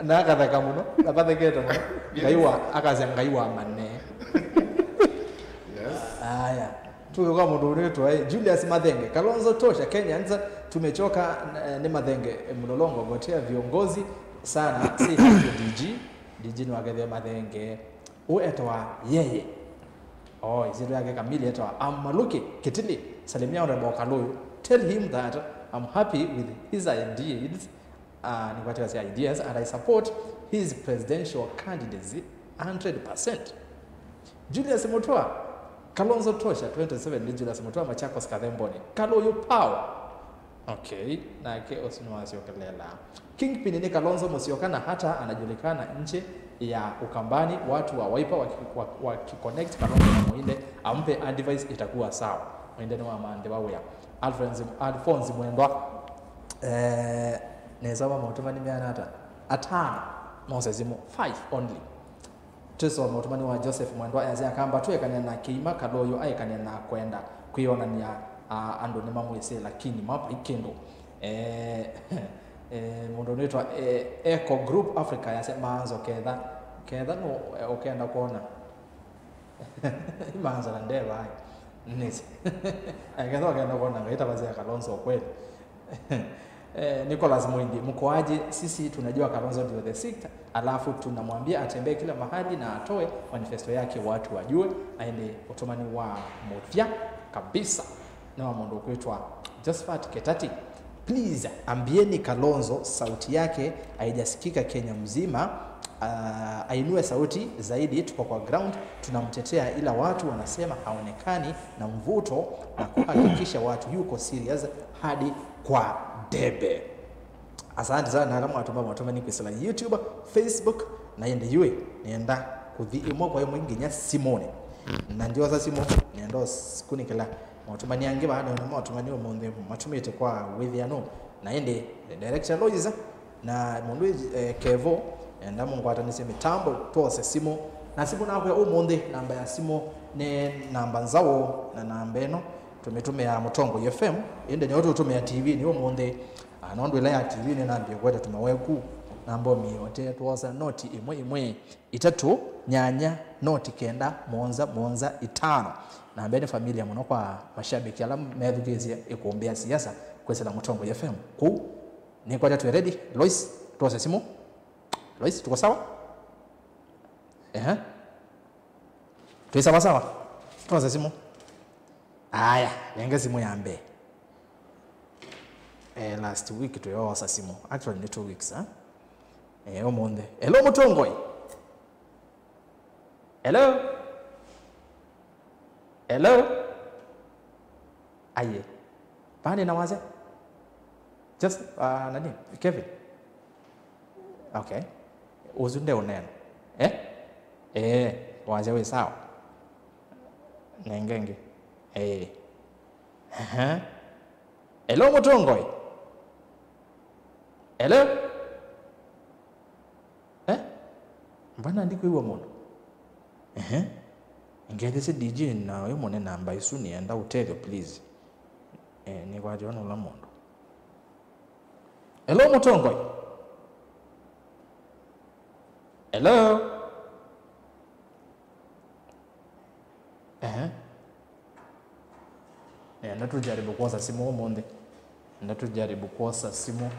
Na akatheka mũno, na vathekete mũno. Ngai wa, akasya Ngai wa mane. Yes. Aya. Tũke kwa mũndũ ũnĩtwae Julius Mathenge. Kalonzo tosha, Kenyans tumechoka, eh, nĩ Mathenge, eh, mlolongo gotea viongozi sana. Say hi to D G. D G nĩwakethie Mathenge. Ũetawa yeye. Oh, ĩsyĩtwa yake kamili etawa Amaluki Kitili. Salimia Honorable Kaluyu. Tell him that I'm happy with his ideas. Uh, nĩkwatĩwasya ideas and I support his presidential candidacy hundred percent. Julius Mutua, Kalonzo tosha twenty seven nĩ Julius Mutua, Machakos Kathemboni. Kaluyu power. Okay, nake ũsu nĩwasyokelela. Kingpin nĩ Kalonzo Musyoka na hata anajulikana nje ya Ukambani, watu wa Wiper waki-, wa-, wakiconnect Kalonzo na Muinde, ampe advice itakuwa sawa. Muinde nĩwamanthĩwa wĩa. Alphonse, Alphonse Mwendwa, eh, nĩsoma maũtũmani meana ata? Atano, mose simũ, five only. Twĩsoma ũtũmani wa Joseph Mwendwa, ayasya, Akamba twĩekane na kĩima, Kaluyu aekane na kwenda kwĩonany'a, a, andũ nĩmamwĩsĩ, lakini ma vai kĩndũ. Eh, eh, mũndũ ũnĩtwa, eh, Eco Group Africa yasya, Maanzo ketha, ketha no, eh, ũkenda kwona. Maanzo na ndeva, ai. Nĩsĩ. Ketha ũkenda kwona Ngai tavasya Kalonzo kweli. Eh, Nicholas Mwindi, mkoaje? Sisi tunajua Kalonzo ndio the sixth, alafu tunamwambia atembee kila mahali na atoe manifesto yake watu wajue, aende ũtũmani wa mũthya kabisa. Nĩ wa mũndũ ũkwĩtwa Josephat Ketati. Please, ambieni Kalonzo sauti yake haijasikika Kenya mzima. Ah, ainue sauti zaidi, tuko kwa ground, tunamtetea, ila watu wanasema haonekani na mvuto na kuhakikisha watu yuko serious hadi kwa debe. Asante sana na ala mwatũma maũtũmani kwĩsĩla YouTube, Facebook, na ĩndĩ yu nĩenda kũthi ĩmwe kwa ĩmwe nginya simũnĩ. Na ndyosa simũ, nĩenda ũkunĩkĩla maũtũmani angĩ vaa, nĩona maũtũmani ũmũnthĩ matũmĩte kwa wĩthĩano. Na ĩndĩ, director Lois, na mũndũ, eh, Kevo, enda mũngwatanĩsye mĩtambo, twose simũ. Na simũ nakwĩa ũmũnthĩ, namba ya simũ nĩ namba nzaũ, na namba ĩno tũmĩtũmĩaa Mũtongoi F M, ĩndĩ nĩyo tũtũmĩa T V-nĩ ũmũnthĩ. Ah, nũndũ ĩla ya T V nĩnambie kũete tũmaweku, namba ũmĩote, twosa noti ĩmwe ĩmwe, itatũ nyanya, noti kenda, mũonza, mũonza, itano. Namba nĩ familia mũno kwa mashabiki ala methukĩĩsye ĩkũmbĩ ya siasa kwĩsĩla Mũtongoi F M. Kũu, nĩkwatya twĩ ready. Lois, twose simũ. Lois, tuko sawa? Ehe. Twĩ sawa sawa? Twose simũ. Aya, nenge simũ ya mbee. Eh, last week twĩoosa simũ. Actually, nĩ two weeks, eh? Eh, ũmũnthĩ. Hello, Mũtongoi. Hello? Hello? Aye. Vaa nĩ na wasya? Just, uh, nani? Kevin? Okay. Ũsu nde ũneena. Eh? Eh, wasya wĩ sawa. Nenge ĩngĩ. Eh. Aha. Hello, Mũtongoi. Hello? Eh? Mbona ndikwĩw'a mũndũ? Ehe. Ngethesye D J na ũyũ mũne namba ĩsu nĩenda ũtethyo, please. Eh, nĩkwatĩwa nũla mũndũ. Hello, Mũtongoi. Hello? Ehe. Eh, nenda tujaribu kuosa simu ũmũnthĩ. Nenda tujaribu kuosa simu.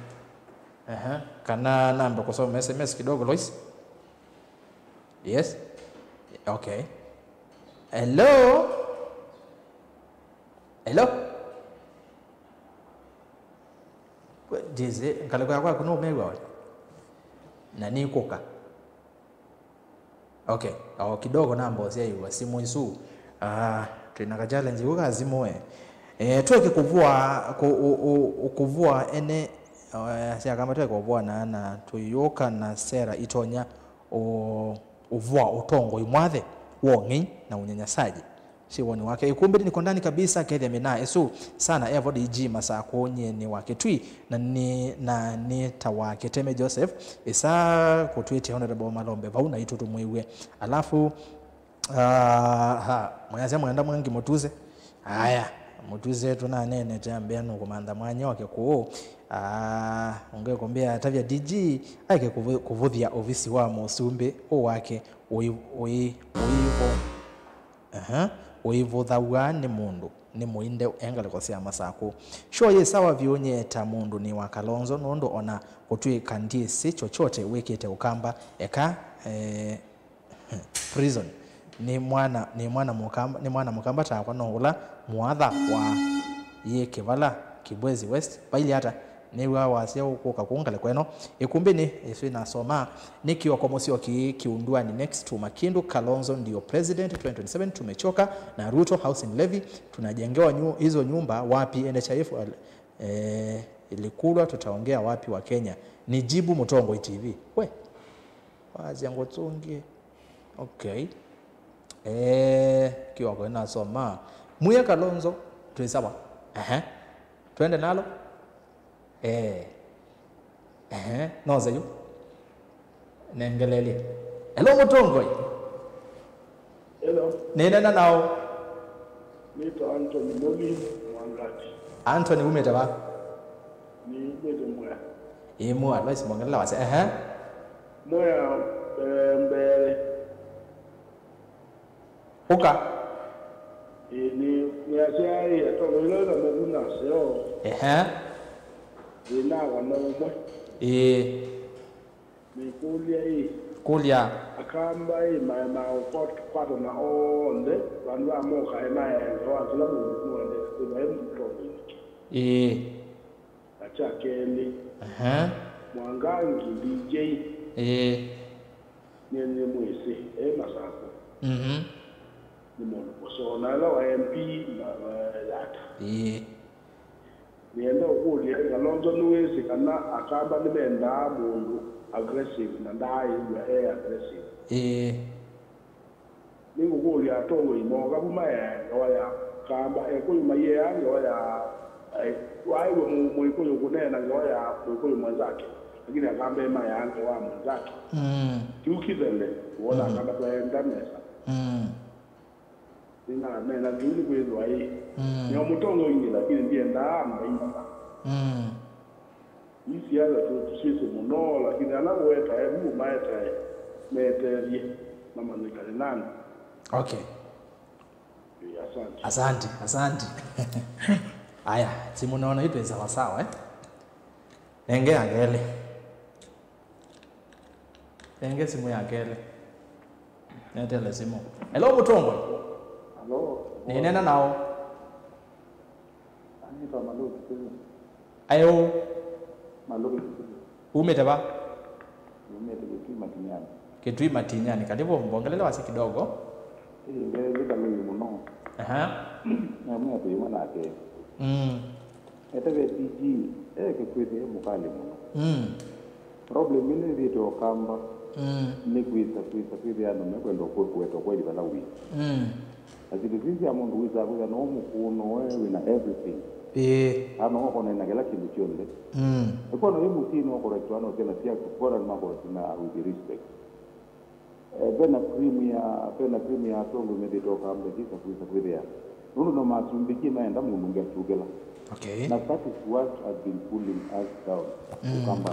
Ehe. Kana nambe kusoma S M S kidogo, Lois? Yes? Okay. Hello? Hello? Jese, ngalĩko yakwa kuno ũmew'a we? Na nĩkũka. Okay, o kidogo namba ũsyaĩw'a simũ isu. Ah, twĩna ka challenge ĩu ka simũ we. Eh, twĩke kũvua, kũ-, ũ-, ũ-, ũ-, kũvua ene, eh, sya kamba twĩke kũvua na, na tũyũka na sera itonya ũ-, ũvua ũtongoi mwathe, wong'ei na ũnyanyasaji. Sivoni wake. Ikumbĩ niko ndani kabisa, kethĩa mina esu sana evo D G Masakũ nyie nĩ wa Kitui, na nĩ, na nĩ ta wa Kiteme Joseph, isa kũtwĩtya Honorable Malombe vau naitũ tũmwĩw'e. Alafu, ah, ha, mwĩasya mwenda mwangi mũtuse. Aya, mũtuse tũnanenete ambĩa nũkũmantha mwanya wake kũũ. Ah, ũngĩ kũmbĩa atavya D G aike kũvũ-, kũvũthya ovisi wa mũsumbĩ ũũ wake ũi-, ũi-, ũivo. Aha. ũivũthaw'a nĩ mũndũ, nĩ mũinde e ngalĩko sya Masakũ. Show yĩ sawa vyũ, nyie ta mũndũ nĩ wa Kalonzo, nũndũ ona kũtw'ĩka ndyĩsĩ chochote wĩkĩte Ũkamba, eka, eh, prison. Nĩ mwana, nĩ mwana mũkamba, nĩ mwana mũkamba takwa, no ũla mũatha wa yĩ Kĩvala, Kibwezi West. Vailye ata? Nĩw'a wasya ũkũka kũu ngalĩko ĩno. Ĩkumbĩnĩ ĩsu ĩnasomaa, nĩ kĩoko mũsyoki kĩundwani next to Makindu, Kalonzo ndio president twenty twenty-seven, tumechoka na Ruto, housing levy, tunajengewa nyu-, hizo nyumba wapi? N H I F, eh, ilikulwa, tutaongea wapi wa Kenya? Nijibu Mũtongoi T V. We, wasya ngũtũngĩe. Okay. Eh, kĩoko ĩnasoma. Mwĩe Kalonzo, twĩ sawa. Ehe. Twende nalo. Eh. Ehe. Noze yu. Nengelelye. Hello, Mũtongoi. Hello. Nĩnena nao. Nĩtwa Anthony Moli Mwangati. Anthony, umĩte va? Nĩumĩte Mwea. Ĩ, Mwea, Lois, mongelela wase. Ehe. Mwea, eh, mbele. Ũka. Ĩĩ, nĩ, nĩasyaĩe tondũ ĩla ĩla mũvu naseo. Ehe. Thĩna wa na ũmwe. Ĩĩ. Nĩkũlya ĩ. Kũlya. Akamba ĩ, maema kwatana onthe, vandũ va moka ĩ, maengewa kĩla mũndũ nĩwendete kwĩthwa e mũtongoi nĩkĩ? Ĩĩ. Na kya kelĩ, Ehe. Mwangangi D J, Ĩĩ. Nĩnĩmwĩsĩ e Masakũ. Mhm. Nĩ mũndũ mũseo. Na ĩla wa M P na, na yata. Ĩĩ. Nĩenda ũkũlya, Kalonzo nĩwĩsĩ kana Akamba nĩmendaa mũndũ aggressive na ndaaĩw'a e aggressive? Ĩĩ. Nĩngũkũlya, atongoi mooka vu maea ngewa ya Kamba, Ekũyũ maieaa ngewa ya, eh, waĩw'a Mũ-, Mũĩkũyũ kũneena ngewa ya Mũĩkũyũ mwenzake, lakini Akamba emayaa ngewa ya mwenzake. Mm. Kĩu kĩthele, wona Mm. Akamba twaenda nesa. Mm. Nĩnaneena kĩu nĩkwĩthwa ĩ. Mm. Nĩo mũtongoi, lakini ndiendaa andũ aingĩ. Mm. Ii siasa tũ-, tũsyĩsĩ mũno, lakini ala ũetae vu ũmaetae meteethye mamanyĩkane nani. Okay. Ĩĩ, asante. Asante, asante. Aya, simu naona yu twĩ sawa sawa, eh? Nenge ya kelĩ. Nenge simu ya kelĩ. Netele simu. Hello, Mũtongoi. Hello. Nĩnena nao. Anĩtwa Malũki Kĩlĩ. Ayo. Malũki Kĩlĩ. Umĩte va? Umĩte Kĩtui Matinyani. Kĩtui Matinyani. Karibu, mbongelele wasi kidogo. Ĩĩ, mbee Kalũi mũno. Aha. Namwĩa twĩ ĩmwe nake. Mm. Etave D G, eke kwĩthĩa e mũkalĩ mũno. Mm. Problem ĩno ĩthĩĩtwe Ũkamba. Mm. Nĩ kwĩsa, kwĩsa, kwĩthĩa andũ mekwenda kũ-, kũweta ũkweli vala wĩ. Mm. Na syĩndũ isu sya mũndũ wĩsaa kwĩthĩa no mũkũũ, no we wĩna everything. Ĩĩ. Kana no ũkonene na kĩla kĩndũ kyonthe. Mm. Ĩkono yĩ mũsyĩ no correct, wana syana syaku, kora nĩ ma correct na with respect. Eh, ve na cream ya, ve na cream ya atongoi methĩĩtwe Ũkamba ĩkĩsa kwĩsa kwĩthĩa. Nũndũ no masumbĩkie maenda mũndũ ũngĩ akyũkĩla. Okay. Na that is what has been pulling us down. Mm. Ũkamba.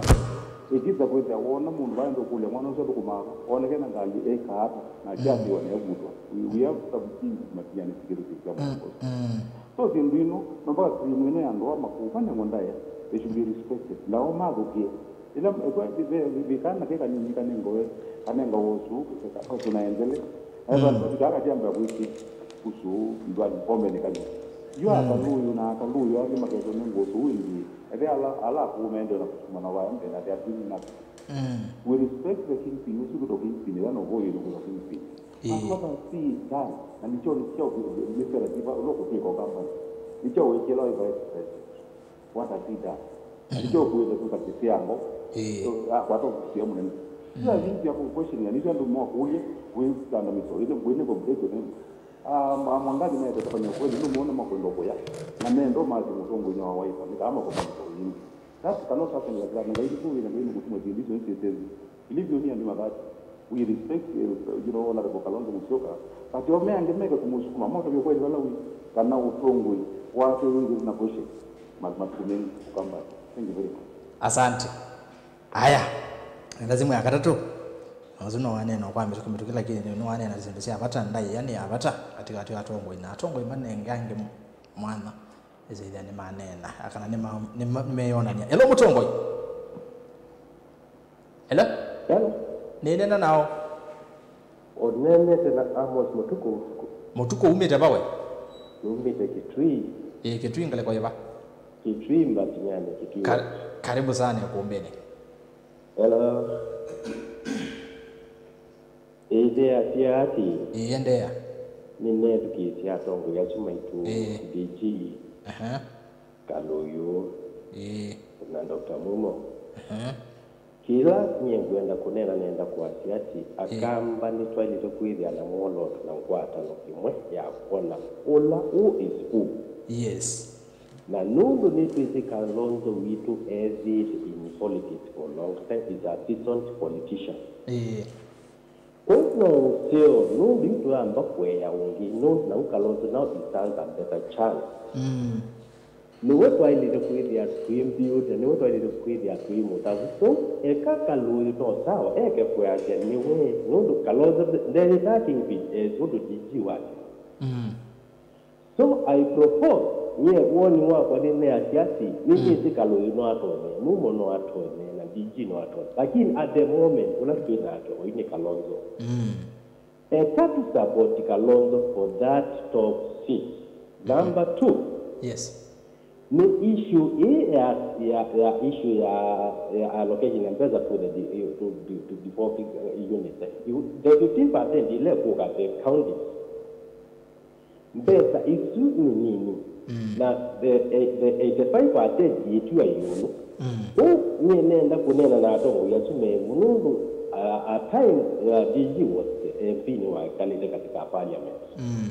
Ĩkĩsa kwĩthĩa wona mũndũ vaenda ũkũlya mwana ũsu athũkũmaa va, oneke na ngalĩ ekaa ata, na akyathiwa na evutwa. We, we have some things Matinyani security kya Mm, mũndũ. Mm. So syĩndũ ino, no mpaka cream ino ya ndoa makũũ, vanengwa ndaĩa, they should be respected. Nao mathũkie. Ĩla, ĩkwa, ve, ve, ve kana ke kanini kanengawe, kanengawa ũsu, ũsu na endele. Eva, Mm. Vika kakyambia kwĩsĩ, ũsu, ndwani, pombe nĩ kanini. Yu Mm. Akalũyũ na Akalũyũ angĩ maketwe nĩ ngũsũ wĩngĩ. Eve ala, ala akũũ mende na kũsuma na vaya mbele, na they are doing nothing. Mm. We respect the kingpin, ũsu kwĩtwa kingpin, ĩla no voyũ nĩ kwĩtwa kingpin. Ĩĩ. But what has he done? Na nĩkyo, nĩkyo, nĩkyo, nĩkyo, nĩkyo, nĩkyo, What has he done? Mm. Nĩkyo ũkwĩle kũka kĩsyango. Ĩĩ. So, ah, kwata ũkũsĩa mũnene. Mm. Sio things ya kuquestionia, nĩsyo andũ mokũlya, wĩkandamĩswa, wĩne, wĩne vibration ĩno. Ah, ma-, Mwangangi maete kũfanya kweli, nĩmwona makwenda kũya. Na mendo mathi mũtongoi wa Wiper, nĩ kama kũfanya kwa wingi. That cannot happen like that. Na Ngai nĩkũwĩna Ngai nĩkũtuma syĩndũ icio isyĩtethĩ. Believe you me, andũ mathati. We respect, eh, you know, Honorable Kalonzo Musyoka, but o me angĩ meke kũmũsukuma, motavye kweli vala wĩ, kana ũtongoi wake wĩ na question, ma-, matukũ mengĩ kũkamba. Thank you very much. Asante. Aya, nenda simu ya katatũ. Ũsu no waneena kwa mĩtũkĩ mĩtũkĩ, lakini nĩ waneena syĩndũ sya vata, ndaĩa nĩ ya vata katĩkatĩ wa atongoi na atongoi manenge angĩ mwanya. Ĩsĩthya nĩmaneena, kana nĩma- nĩma- nĩmeyonany'a. Hello, mũtongoi. Hello? Hello. Nĩneena nao. Ũneenete na Amos Mũtuku. Mũtuku umĩte va we? Numĩte Kitui. Ĩĩ, Kitui ngalĩko yĩva? Kitui Mbatinyani, Kitui. Ka- karibu sana ĩkũmbĩnĩ. Hello. Ĩndĩ asya atĩ, ĩĩ, endeea. Nĩnethukĩĩsye atongoi asu maitũ, ĩĩ. D G, aha. Kalũyũ, ĩĩ. Na Doctor Mumo. Aha. Kĩla nyie ngwenda kũneena, nenda kwasya atĩ, ĩĩ. Akamba nĩtwaĩlĩte kwĩthĩa na mwolooto na ngwatano ĩmwe ya kwona ũla who is who. Yes. Na nũndũ nĩtwĩsĩ Kalonzo witũ ethĩĩtwe in politics for a long time, is a seasoned politician. Ĩĩ. Kwoou no ũseo, nũndũ yu tũyamba kũea ũngĩ, nũndũ nau Kalonzo now he stands a better chance. Mm. Nĩwe twaĩlĩte kwĩthĩa twĩmbiũte, nĩwe twaĩlĩte kwĩthĩa twĩ mũtavu. So, eka Kalũyũ no sawa, eke kwĩasya nĩwe, nũndũ Kalonzo nde- ndeyĩtaa kingpin, eh, nũndũ D G wake. Mm. So I propose, nyie woni wakwa nĩneasya atĩ, nĩnĩsĩ Kalũyũ no atonye, Mumo no atonye, na D G no atonye. Lakini at the moment, ũla twĩ nake oyu nĩ Kalonzo. Mm. Eka tũsupport Kalonzo for that top seat. Number two, yes. Nĩ issue ĩĩ ya, ya, ya issue ya, ya allocation ya mbesa to the de- to, to, to devolved, uh, units. Eh, you- the fifteen percent ile kũka the counties. Mbesa isu nĩ nini. Mm. Na the, eh, the eighty-five percent yĩtiwa ĩũlũ. Mm. Ũu nyie nenda kũneena na atongoi asu me ĩvu nũndũ, uh, at time, uh, D G was the M P nĩwakalĩte katika parliament. Mm.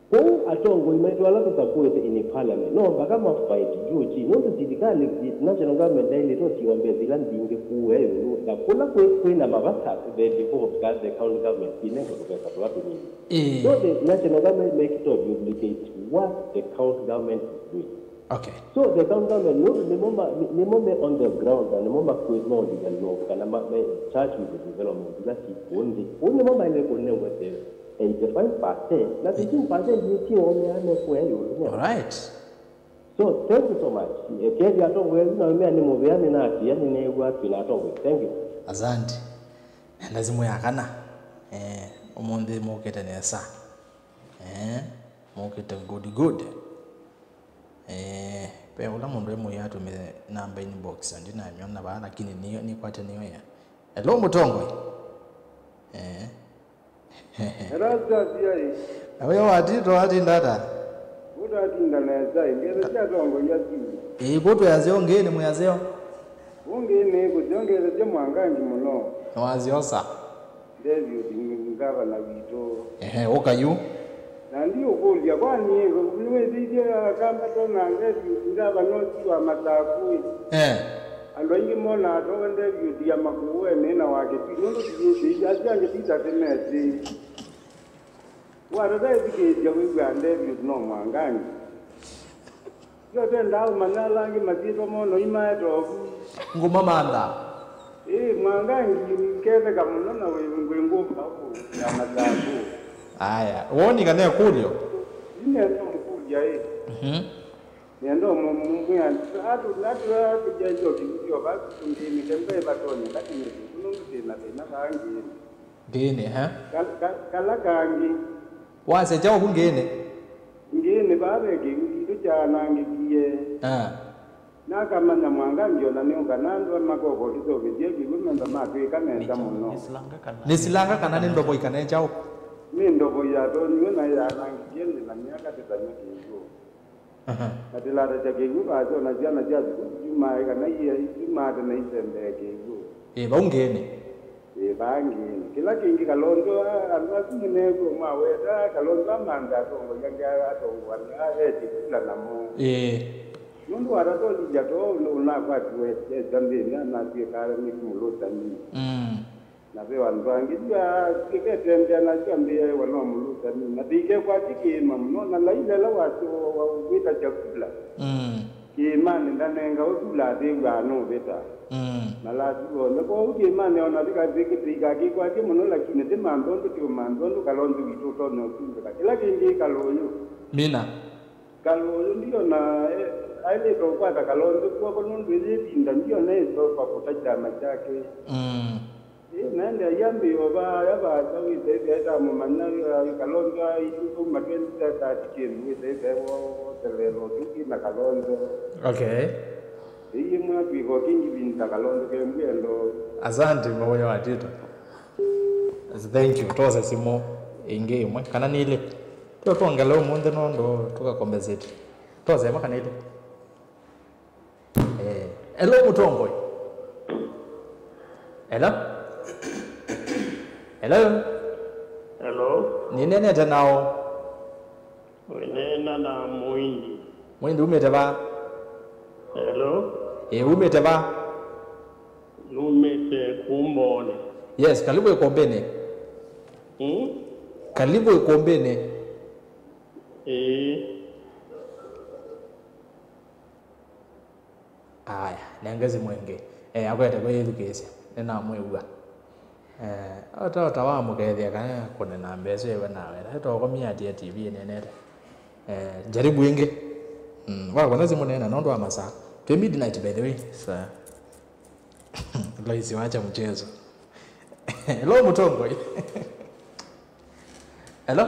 Kwoou atongoi maitũ ala tũsakũĩte in parliament, no mpaka ma fight juu chini, nũndũ silikalĩ, national government yaĩlĩte ũtiwa mbesa ila mbingĩ kũũ ĩũlũ, na kũla kwĩ, kwĩna mavata, the devolved, the county government inengwe tũvesa tũla tũnini. Ĩĩ. So the national government make it to duplicate what the county government is doing. Okay. So the county government, nũndũ nĩmo ma- nĩmo me on the ground, na nĩmo makwĩ- maũlile law, kana ma- me charge with the development ila si kũũ nthĩ. Ũu nĩmo maĩle kũnengwa the eighty-five percent, na fifteen percent nĩtiwa meana kũea ĩũlũ. All right. So, thank you so much. Ekethi atongoi asu na mea nĩ mũvea, nĩnatia, nĩneew'a twĩ na atongoi. Thank you. Asante. Nenda simũ ya kana. Eh, ũmũnthĩ mũkĩte nesa. Eh, mũkĩte good good. Eh, ve ũla mũndũ e mũya atũmĩe namba inbox, na ndinamyona vaa, lakini nĩyo nĩkwate nĩyo ya. Hello, mũtongoi. Eh. Era sasiai. Na wĩo watito watinda ata? Ũtatinda nesa, ngetha sya tongo ya simu. Ĩĩ, kũtwea syo ngĩnĩ mwĩaseo. Ũngĩ nĩ kũsyongelesya Mwangangi mũno. Nĩwasyosa. David, ngavana witũ. Ehe, ũka yu. Na ndiũkũlya, kwani nĩwĩsĩthye Akamba tona David ngavana ũsu wa Masaku ĩ? Eh. Andũ aingĩ monaa towe David ya Makueni na wa Kitui, nũndũ tũyĩsĩthye asu angĩ tita tĩmesĩ. Watata ĩthikĩĩsya wĩw'aa David no Mwangangi. Yo tendaa ũmanya ala angĩ masyĩtwa moo noi maeta ovu. Ngũmamantha. Ĩĩ, Mwangangi nketheka mũno na wĩ ngũmba ũkũ ya Masaku. Aya, woni kana ĩkũlyo? Inenda ũmũkũlya ĩ. Mhm. Nenda ũmũmwĩa atũjaisyo kĩvutio vaa kũngĩnĩ kembe vatonyeka kĩmĩtũku nũndũ tĩna thĩna vaa ngĩnĩ. Ngĩnĩ, ha? Ka- ka- kala kangĩ. Wasya kyaũ vu ngĩnĩ? Ngĩnĩ vaa ve kĩw'ũ kitũ kyaanangĩkie. Ah. Nakamanya Mwangangi o na nĩũka na andũ makoko kĩseũvĩtye kĩw'ũ menda matwĩka nesa mũno. Nĩ silanga kana nĩ ndovoi kana nĩ kyaũ? Nĩ ndovoi yatonyiwe na yaanangĩkie nthĩ na nĩyakatĩtany'a kĩw'ũ. Aha. Na tĩlatasya kĩw'ũ vaasyo na syana sya sukulu syumaa ĩ kana iia isu maate na isembee kĩw'ũ. Ĩ, vau ngĩnĩ. Ĩ, vaa ngĩnĩ. Kĩla kĩngĩ Kalonzo, a- andũ asu nĩmekw'o maweta Kalonzo amanthe atongoi angĩ a- atongoanĩa etye kula namo. Ĩ. Nũndũ watatolilya too ũnakwatiwe esya nthĩnĩ anatw'ĩkaa nĩ mũlũsani. Mm. Na ve andũ angĩ yu atw'ĩka etembea nasyo ambĩaĩwa no mũlũsani, na ndĩikekwatye kĩĩma mũno, na laila ĩla wasyo wawĩtasya kula. Mm. Kĩĩmanĩ ndanengawe kula athĩw'aa nũvĩta. Mm. Malasi onthe. Kwoou kĩĩmanĩ ona thikatĩkĩtĩika kĩkwatye mũno, lakini ti manthu ũndũ ti ũmanthu ũndũ Kalonzo witũ ũtonya ũsumbĩka. Kĩla kĩngĩ Kalũyũ. Mina. Kalũyũ ndiona, eh, aĩlĩte ũkwata Kalonzo kw'oko nũndũ ĩyĩ ĩvinda ndiona ĩsofa kũta kyama kyake. Mm. Ĩ, naende ayambĩĩo vaa ya vaasa wĩthaitha etamũmanya, eh, Kalonzo aitũ twauma twenty thirty kĩndũ wĩthaitha wothelela ũtũki na Kalonzo. Okay. Ĩĩ mwatwĩka ũkĩngivinda Kalonzo kembwendo. Asante, mawĩa wa Tito. Thank you. Tose simũ ĩngĩ ĩmwe. Kana nĩ ilĩ? Tio twongela ũmũnthĩ nũndũ tũka compensate. Tose ĩmwe kana ilĩ? Eh, hello, Mũtongoi. Hello? Hello? Hello? Nĩneenete nao. Wĩneena na Mũindi. Mũindi umĩte va? Hello? Eh, umĩte va? Numĩte Kumbone. Yes, karibu ĩkũmbĩnĩ. Hmm? Karibu ĩkũmbĩnĩ. Ĩĩ. Aya, nenge simũ ĩngĩ. Eh, akwete kwĩyĩthukĩĩsya. Nĩnamwĩw'a. Eh, ota, ota wamũkethya kana kũnena mbesa ĩwe nawe. Etokomia atia T V ĩnenete. Eh, jaribu ĩngĩ. Mm, wakona simũ nena nũndũ wa masaa. Twĩ midnight, by the way. Sa. Loisi, wacha mchezo. Hello, Mũtongoi. Hello?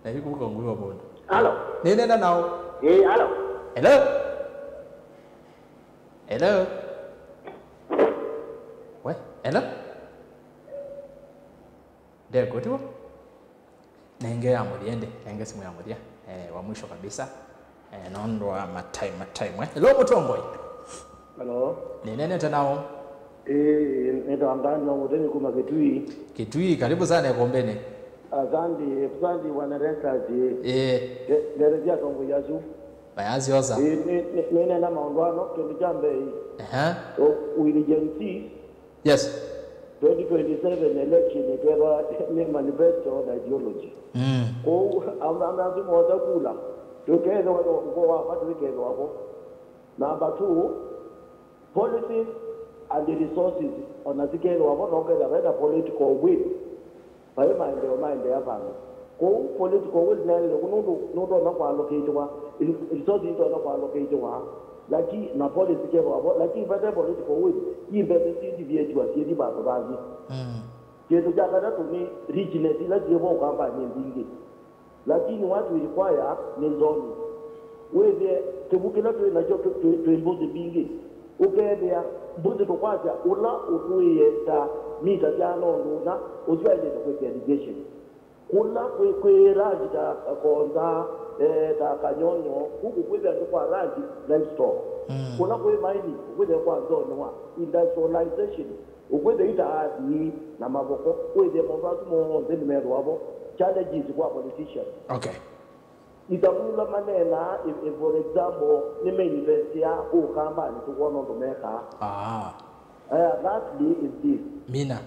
Na hiku kwa ngwiwa bondo. Hello. Nene na nao. Eh, hello. Hello? Hello? We, hello? Ndekũtiwa? Nenge ya mũthya ĩndĩ, nenge simũ ya mũthya, eh, wa mwisho kabisa, eh, nũndũ wa matime, matime, eh. Hello, Mũtongoi. Hello. Nĩneenete nao. Ĩĩ, nĩtawa Ngani wa Mũtemi kuma Kitui. Kitui, karibu sana ĩkũmbĩnĩ. Asante, asante, bwana Resasi. Ĩĩ. Ndethesia atongoi asu. Mayasiosa. Ĩĩ, nĩ, nĩ, nĩneena maũndũ ano, kĩndũ kya mbee. Ehe. O, with Gen Z, Yes. Twenty twenty-seven election ĩkethwa nĩ manifesto na ideology. Mm. Kwoou, am-, am-, asu moosa kula, tũkethĩwa na ũko wa va tũikethĩwa vo. Number two, policies and resources ona sikethĩwa vo, no kethĩwa vena political will. Vai maendeeo maendeea vandũ. Kwoou political will nĩyaĩlĩte kũ nũndũ nũtonya kũallocatĩwa, resource itonya kũallocatĩwa, lakini na policy kethĩwa vo, lakini vate political will, i mbesa syĩthiviĩtw'a syĩthi vandũ vangĩ. Mm. Kĩndũ kya katatũ nĩ richness ila syĩ vo Ũkambanĩ mbingĩ. Lakini what we require nĩ zoning. Wĩthĩe kĩvu kĩla twĩ nakyo twĩ, twĩ, twĩ mbũsĩ mbingĩ. Ũkethĩa mbũsĩ tũkwasya ũla ũtũĩe ta mita syana ũndũ ũna, ũsu aĩlĩte kwĩkĩa irrigation. Kũla kwĩ, kwĩ range ta Konza, eh, ta Kanyonyo, kũkũ kwĩthĩa nĩ kwa range livestock. Mm. Kũla kwĩ mining, kwĩthĩa kwa nzone wa industrialization. Ũkwĩthĩa ita athii na mavoko, wĩthĩe maũndũ asu monthe nĩmethĩwa vo. Challenges kwa politicians. Okay. Itakula maneenaa, if, if for example, nĩmeinvestia Ũkambanĩ tũkwona ũndũ mekaa. Ah. Uh, lastly is this. Mina.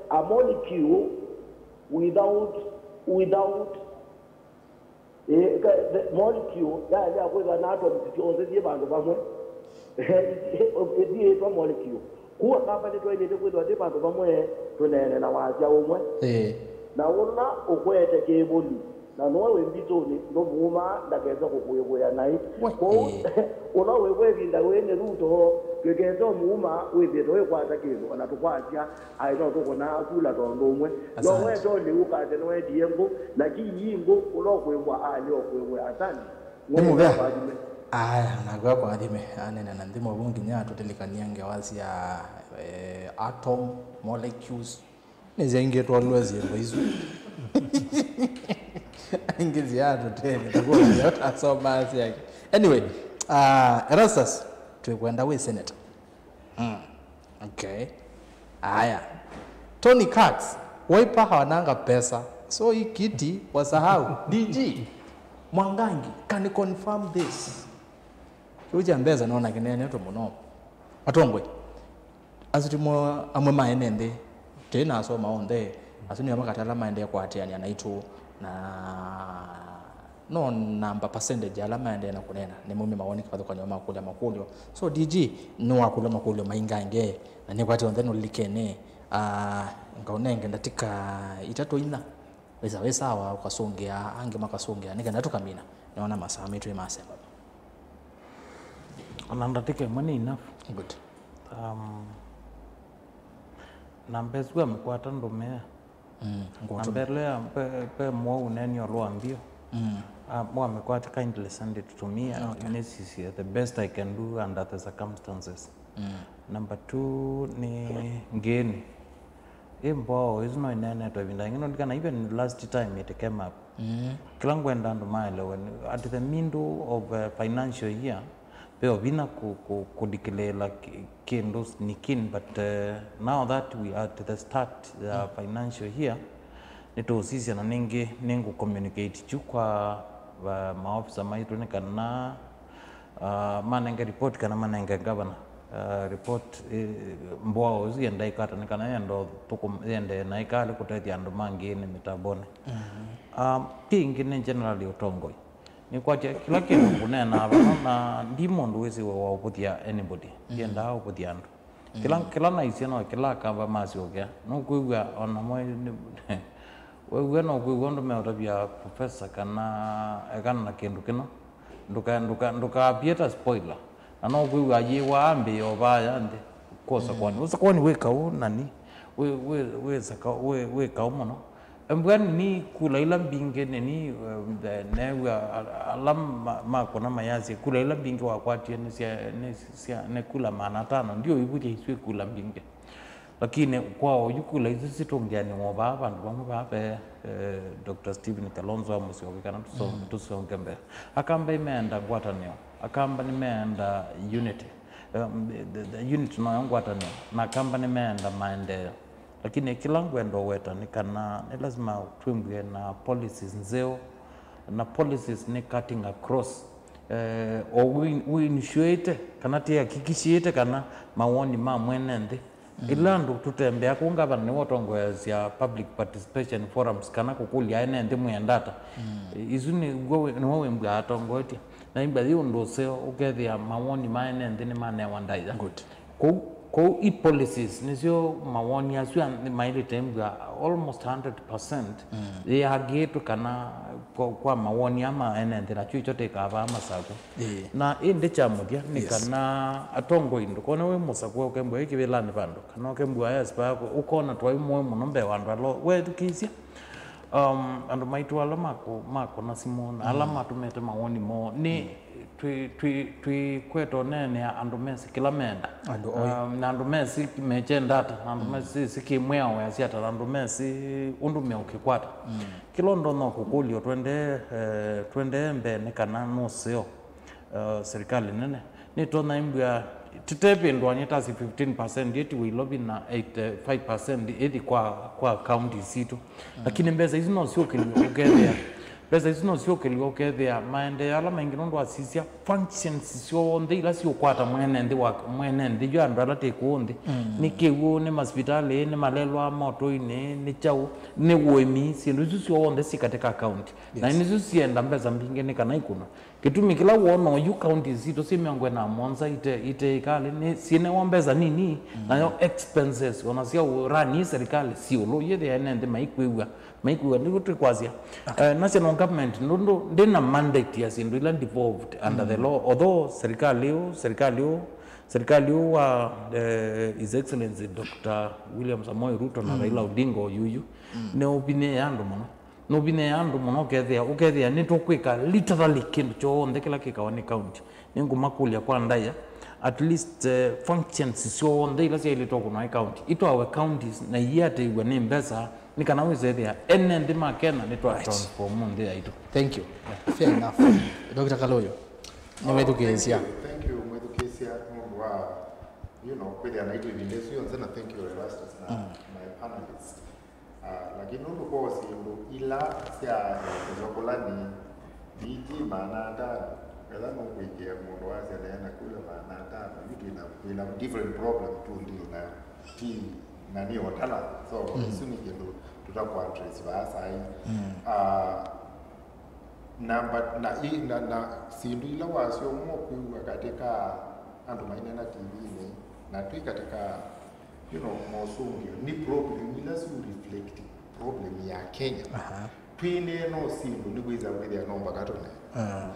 A molecule without, without Ĩ, ka-, the molecule yaĩlĩte kwĩthwa na atoms syonthe syĩ vandũ vamwe. Ĩthiĩtwa molecule. Kũu Akamba nĩtwaĩlĩte kwĩthwa twĩ vandũ vamwe, tũneene na wasya ũmwe. Ĩĩ. Na ũla ũkwete kĩvũli, na nũwe wĩ mbitũnĩ, ndũmuumaa, ndakesa kũkũĩvũĩa naĩ. We, kwoou, ĩĩ. Ũla wĩvo ĩvinda wĩĩ nĩ Ruto, twĩkesa ũmuuma, wĩthĩĩtwe wĩkwata kĩndũ, ona tũkwasya, aĩ no tũkũnaa kula tondũ ũmwe. No asante. Wetolĩ ũkate nĩwendie ngũ, lakini yi ngũ ũla ũkwĩvwa aali o kwĩvwe. Asante. Nĩ mũvea. Aya, nakw'a kwathime, anene na nthimo vu nginya atũlilikany'a ngewa sya, eh, atom, molecules. Nĩsyaingĩtwalw'a syĩmbo isu. Ingĩ sya atũteni, takuonasomaa syake. Anyway, uh, Erastus, twĩkwenda wĩ senator. Mm. Okay. Aya. Tony Kats, Wiper hawananga pesa. So hii kiti wasahau. D G Mwangangi, can you confirm this? Kĩu kya mbesa nona kĩneenetwe mũno. Atongoi. Asu timo amwe maene nthĩ. Tena asoma onthe. Asu nĩo makatala maendee kũatĩanĩa naitũ na No namba percentage ala maendee na kũneena nĩmaumya mawoni kĩvathũkany'o ma kũlya makũlyo. So D G nĩwakũlw'a makũlyo maingangĩ, na nĩkwatĩ onthe nũlilikene, ah, ngaũnenge ndatĩka itatũ inya. Wĩsa wĩ sawa, ũkasũngĩa, angĩ makasũngĩa, nĩ kenda tũkamina. Nĩona masaa maitũ nĩmasemba. Ona ndatĩka ĩmwe nĩ enough. Good. Um, namba ĩsu amĩkwata ndũmĩa. Mm, ngũtũma. Namba ĩla ya pe, pe mwau neni olo ambio. Mm. Ah, mwamĩkwata, kindly send it to me. Okay. Nĩsisye the best I can do under the circumstances. Mm. Number two nĩ ngĩni. Ĩ mboa ĩsu no ĩneenetwe ĩvinda yĩngĩ, no ndikana even last time it came up. Mm. Kĩla ngwenda andũ maelewe nĩ, at the middle of, uh, financial year, ve o vinya kũ, kũ, kũdikilĩĩla kĩ, kĩndũ nikin, but, uh, now that we are at the start ya financial year, nĩtũũsisya na nĩngĩ nĩngũ communicate kyu kwa, uh, maofisa maitũ nĩ kana, uh, manenge report kana manenge ngavana, uh, report, eh, mboa ũsu yenda ĩkata nĩ kana yenda ũthũkũm-, yende na ĩkalĩ kũtethya andũ mangĩ nĩ mĩtambonĩ. Mhm. Um, kĩngĩ nĩ generally ũtongoi. Nĩkwatya kĩla kĩndũ ngũneenaa vano, na ndi mũndũ wĩsĩwe wa ũvũthya anybody. Mm. Ndiendaa ũvũthya andũ. Kĩla, mm, kĩla naisye no kĩla Akamba masyokea. Nũkwĩw'a ona mwe, nĩ, wew'a no kwĩw'a ũndũ meũtavya professor kana ekana na kĩndũ kĩno. Ndũka, ndũka, ndũkapie ta spoiler. Na no kwĩw'a ayĩwa ambĩĩa o vaya nthĩ. Kwosa, mm, kwani. Ũsa kwani wĩ kaũ nani? Wĩ, wĩ, wĩ saka, wĩ, wĩ kaũ mũno. Embwani ni kula ila mbingĩ nĩni, eh, neew'a a-, ala ma-, makũna mayasya kula ila mbingĩ wakwatie nĩ sya, nĩ sya, nĩ kula maana atano. Ndio ivũthya isu ikula mbingĩ. Lakini kwa oyu kula isu sitũngĩanĩwa vaa vandũ vamwe vaa ve, eh, Doctor Stephen Kalonzo amũsyoke kana tũso-, mm, tũsonge mbee. Akamba imeenda ngwatanĩo. Akamba nĩmeenda unity. Um, the, the unity noyo ngwatanĩo. Na Akamba nĩmeenda maendeeo. Lakini kĩla ngwenda ũweta nĩ kana nĩ lazima twĩmbwie na policies nzeo, na policies nĩ cutting across. Eh, o wĩ-, wĩinitiate kana tĩhakikishĩte kana mawoni ma mwene nthĩ. Mm. Ĩla andũ tũtembea kũu, ngavana nĩwe ũtongoesya public participation forums kana kũkũlya ene nthĩ mwĩenda ata. Mm. Isu nĩw'o wĩ-, nĩwe wĩmbw'a atongoetye. Na imbwa yĩ ũndũ ũseo ũkethĩa mawoni ma ene nthĩ nĩmanewa ndaĩa. Good. Kũu, kũu i policies nĩsyo mawoni asu maĩlĩte mbw'a almost hundred percent, mm, yĩangĩĩtwe kana kwa, kwa mawoni ama ene nthĩ, nakyo ikyo tĩkaa vaa Masakũ. Ĩĩ. Na ĩndĩ kya mũthya nĩ, yes, kana atongoi, ndũkone wĩ mũsakũe ũkembwa wĩ kĩvĩlanĩ vandũ, kana ũkembwa ayaspa yako, ũkona twaĩ mũĩ mũno mbee wa andũ ala wethukĩĩsya. Um, andũ maitũ ala makũ-, makũna simũ, na ala, mm, matũmĩte mawoni moo, nĩ, mm, twĩ, twĩ, twĩkweta ũneenea andũ mesĩ kĩla meenda. Andũ oĩ. Um, na andũ mesĩ mekyenda ata, na andũ, mm, mesĩ sĩ kĩmwĩao yasya ata, na andũ mesĩ ũndũ meũkĩkwata. Mm. Kĩla ũndũ no kũkũlyo twendee, eh, twendee mbee nĩ kana nũseo, eh, serikali nene. Nĩtonya imbwĩa tũtevĩndũany'a ta si fifteen percent yĩtiwe Ilovi na eighty-five percent ĩthi kwa, kwa county sitũ. Mm. Lakini mbesa isu no syũkĩlw'e ũkethĩa, mbesa isu no syũkĩlw'e ũkethĩa maendeeo ala maingĩ, nũndũ wasisya functions syonthe ila siũkwata mwene nthĩ wa, mwene nthĩ yu andũ ala tĩ kũũ nthĩ. Mm. Nĩ kĩw'ũ, nĩ masivitalĩ, nĩ malelwa motũinĩ, nĩ kyaũ, nĩ ũĩmi, syĩndũ isu syonthe syĩ katika county. Na, yes, nĩsyo sienda mbesa mbingĩ nĩ kana ikũnwa. Kĩtumi kĩla wona oyu counties sitũ syĩ mĩongo ĩna na mũonza ite, ite ikalĩ nĩ syĩnewa mbesa nini, mm, nayo expenses ona sya run ĩ serikali syĩ ĩũlũ, yĩthĩa ene nthĩ maikwĩw'a, maikwĩw'a, nĩw'o twĩkwasya. Okay. Eh, national government ndũ-, ndĩna mandate ya syĩndũ ila devolved under the, mm, law, although serikali ĩũ, serikali ĩũ, serikali ĩũ wa, eh, His Excellency Doctor William Samoei Ruto na, mm, Raila Odinga oyuyu, mm, nĩũvinyĩĩa andũ mũno. Nũvinyĩĩa andũ mũno, ũkethĩa, ũkethĩa nĩtũkwĩka literally kĩndũ kyonthe kĩla kĩkawa nĩ county. Nĩngũmakũlya kwa ndaĩa, at least, eh, functions syonthe ila syaĩlĩtwe kũnwa nĩ county itwawe counties na iatĩĩw'a nĩ mbesa, nĩ kana wĩsethĩa ene nthĩ ma Kenya nĩtwa, right, transform nthĩ yaitũ. Thank you. Yeah. Fair enough. Doctor Kaluyu, nĩwĩthukĩĩsya. Thank you, thank you, mwĩthukĩĩsya nũndũ wa, you know, kwĩthĩa naitũ ĩvinda ĩsu yonthe, na thank you, Erastus, na, mm, my panelists. Ah, lakini nũndũ kwa syĩndũ ila syaelekezwa kũla nĩ D G maana atano, ethwa nũkũĩkĩĩa mũndũ wasya neena kula maana atano, yu twĩna, twĩna different problem tu deal nayo. Ti nani otala. So, mm, isu nĩ kĩndũ tũtakũaddress vaa saĩ. Mm. Ah, Na, but, na, i, na, na syĩndũ ila wasyomo kwĩw'a katĩ ka andũ mainena T V-inĩ, na twĩ katĩ ka, you know, mosũngĩo, nĩ problem ila si reflect problem ya Kenya. Aha. Twĩnee no syĩndũ nĩ kwĩsa kwĩthĩa no mbaka tũne. Ah.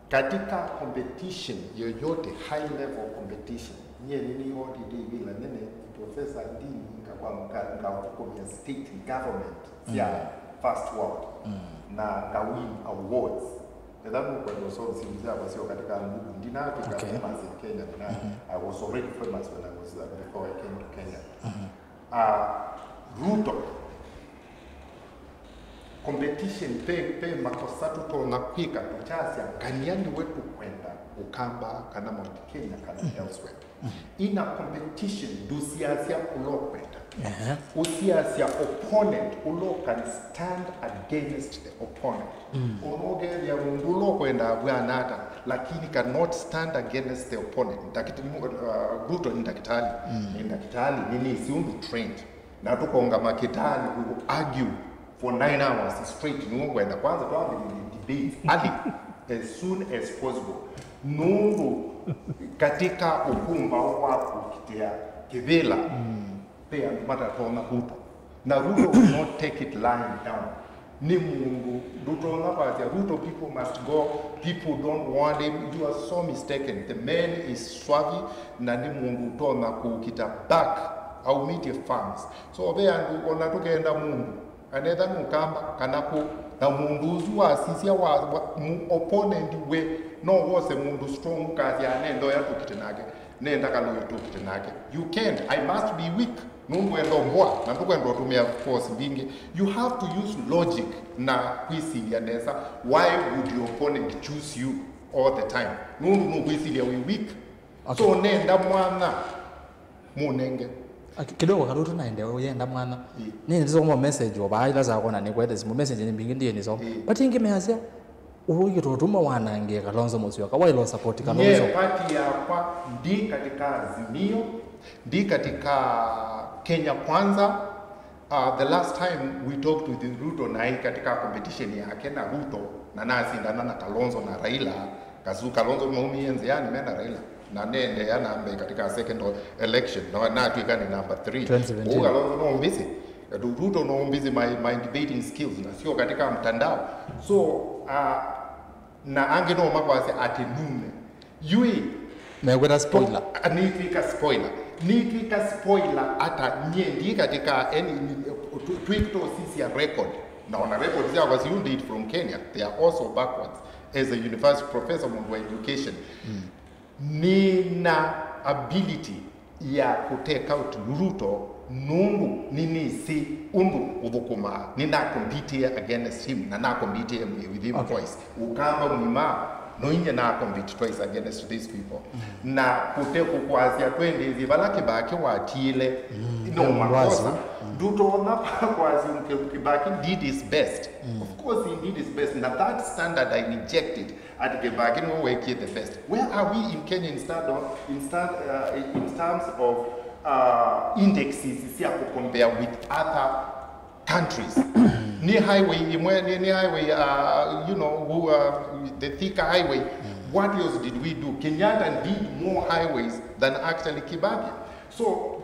Katika competition yoyote, high level competition, nyie nĩnĩotete ivĩla nene, Professor Ndini, ngakwa nga-, ngaũthũkũmĩa state government sya first world, na ngawin awards. Etha nũkwenda ũsoma syĩndũ syakwa syo katika nguku, ndinatw'ĩka famous in Kenya, na I was already famous when I was, uh, before I came to Kenya. Uh, Ruto, competition, pe, pe makosa tũtonya kwĩka tũkyasya ngania nĩwe tũkwenda Ũkamba kana Mount Kenya kana elsewhere. In a competition, ndũsiasya ũla ũkwenda. Ehe. Ũsiasya opponent ũla can stand against the opponent. Ona ũkethĩa mũndũ ũla ũkwenda avw'ana ata, lakini cannot stand against the opponent. Ndakit-, mu-, uh, Ruto nĩ ndakĩtalĩ. Nĩ ndakĩtalĩ, nĩnĩsĩ ũndũ trained. Na tũkongama kĩtaanĩ, we will argue for nine hours straight. Nĩw'o ngwenda kwanza twambĩlĩlye debates early, as soon as possible. Nũndũ katika ũkũmbaũ wa kũkitĩa kĩvĩla, ve andũ matatonya Ruto. Na Ruto will not take it lying down. Nĩ mũndũ ndũtonya kwasya, "Ruto, people must go, people don't want him." You are so mistaken. The man is swarthy, na nĩ mũndũ ũtonya kũkita back, aumĩtye farms. So, ve andũ ona tũkenda mũndũ, anetha nũkamba, kana kũ, na mũndũ ũsu wasisya wa, wa, mu-, opponent we, no wose mũndũ strong, ũkasya, "Nenda ũya tũkite nake, nenda Kalũyũ tũkite nake." You can't. I must be weak. Nũndũ wenda ũmboa, na ndũkwenda ũtũmĩa force mbingĩ. You have to use logic na kwĩsilya nesa. Why would your opponent choose you all the time? Nũndũ nũkwĩsilya wĩ weak. Okay. So nenda mwanya mũnenge. Aki-, kidogo Kalũyũ tũnaendeea ũyenda mwanya. Ĩĩ. Nĩ ndĩsoma message o vaa ila sakona nĩkwete simu message nĩ mbingĩ ndiye nĩsoma. Ĩĩ. But ingĩ measya, ũikĩtwa ũtuma wanangie Kalonzo Musyoka, waĩle support Kalonzo. Nye party yakwa ndi katika Azimio, ndi katika Kenya Kwanza. Uh, the last time we talked with Ruto naĩ katika competition yake na Ruto, na nasindana na Kalonzo na Raila. Kasu Kalonzo maumie nziani mena Raila. Na neendeea na mbee katika second election, na natw'ĩka nĩ number three. Twenty seventeen. Ũu Kalonzo no mbisi. Ruto no mbisi my, my debating skills, na sio katika mtandao. So, uh, na angĩ no makwasya atĩ nune. Yui. Mekwĩta spoiler. Nĩtw'ĩka spoiler. Nĩtw'ĩka spoiler ata nyie ndi katika any, tũ-, twĩ tũsisya record. Na ona record syakwa siu date from Kenya, they are also backwards. As a university professor, mũndũ wa education. Mm. Nĩna ability ya kũ take out Ruto nũndũ nĩnĩsĩ ũndũ ũthũkũmaa. Nĩnakompitie against him na nakompitie within, okay, voice. Ũkamba mũima, no inye nakompete twice against these people. Mm. Na kũte kũkwasya twendĩthye vala Kĩbakĩ watiĩle, mm, no makosa. Mm. Ndũtonya kwasya Kĩbakĩ did his best. Mm. Of course he did his best, na that standard I reject it. Ati Kĩbakĩ nĩwe weekie the best. Where are we in Kenya in, stand of, in, stand, uh, in terms of, uh, indexes sya kũ compare with other countries? Nĩ highway ĩmwe, nĩ, nĩ highway, uh, you know, who, uh, the Thika highway. Mm. What else did we do? Kenyatta did more highways than actually Kibaki. So,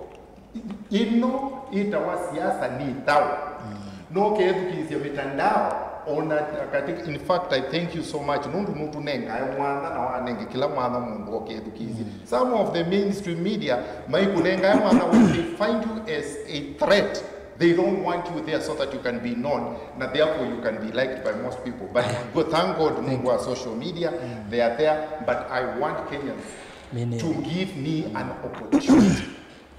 ĩno ĩtawa siasa nĩ thaũ. Mm. No ũkethukĩĩsya mitandao, ona katika, in fact, I thank you so much. Nũndũ nũtũnengae mwanya na wanenge kĩla mwanya mũndũ okethukĩĩsya. Mm. Some of the mainstream media maikũnengae mwanya when they find you as a threat, they don't want you there so that you can be known, na therefore you can be liked by most people. But, yeah, good, thank God, thank you, nũndũ wa social media, mm, they are there, but I want Kenyans, meaning, to give me an opportunity.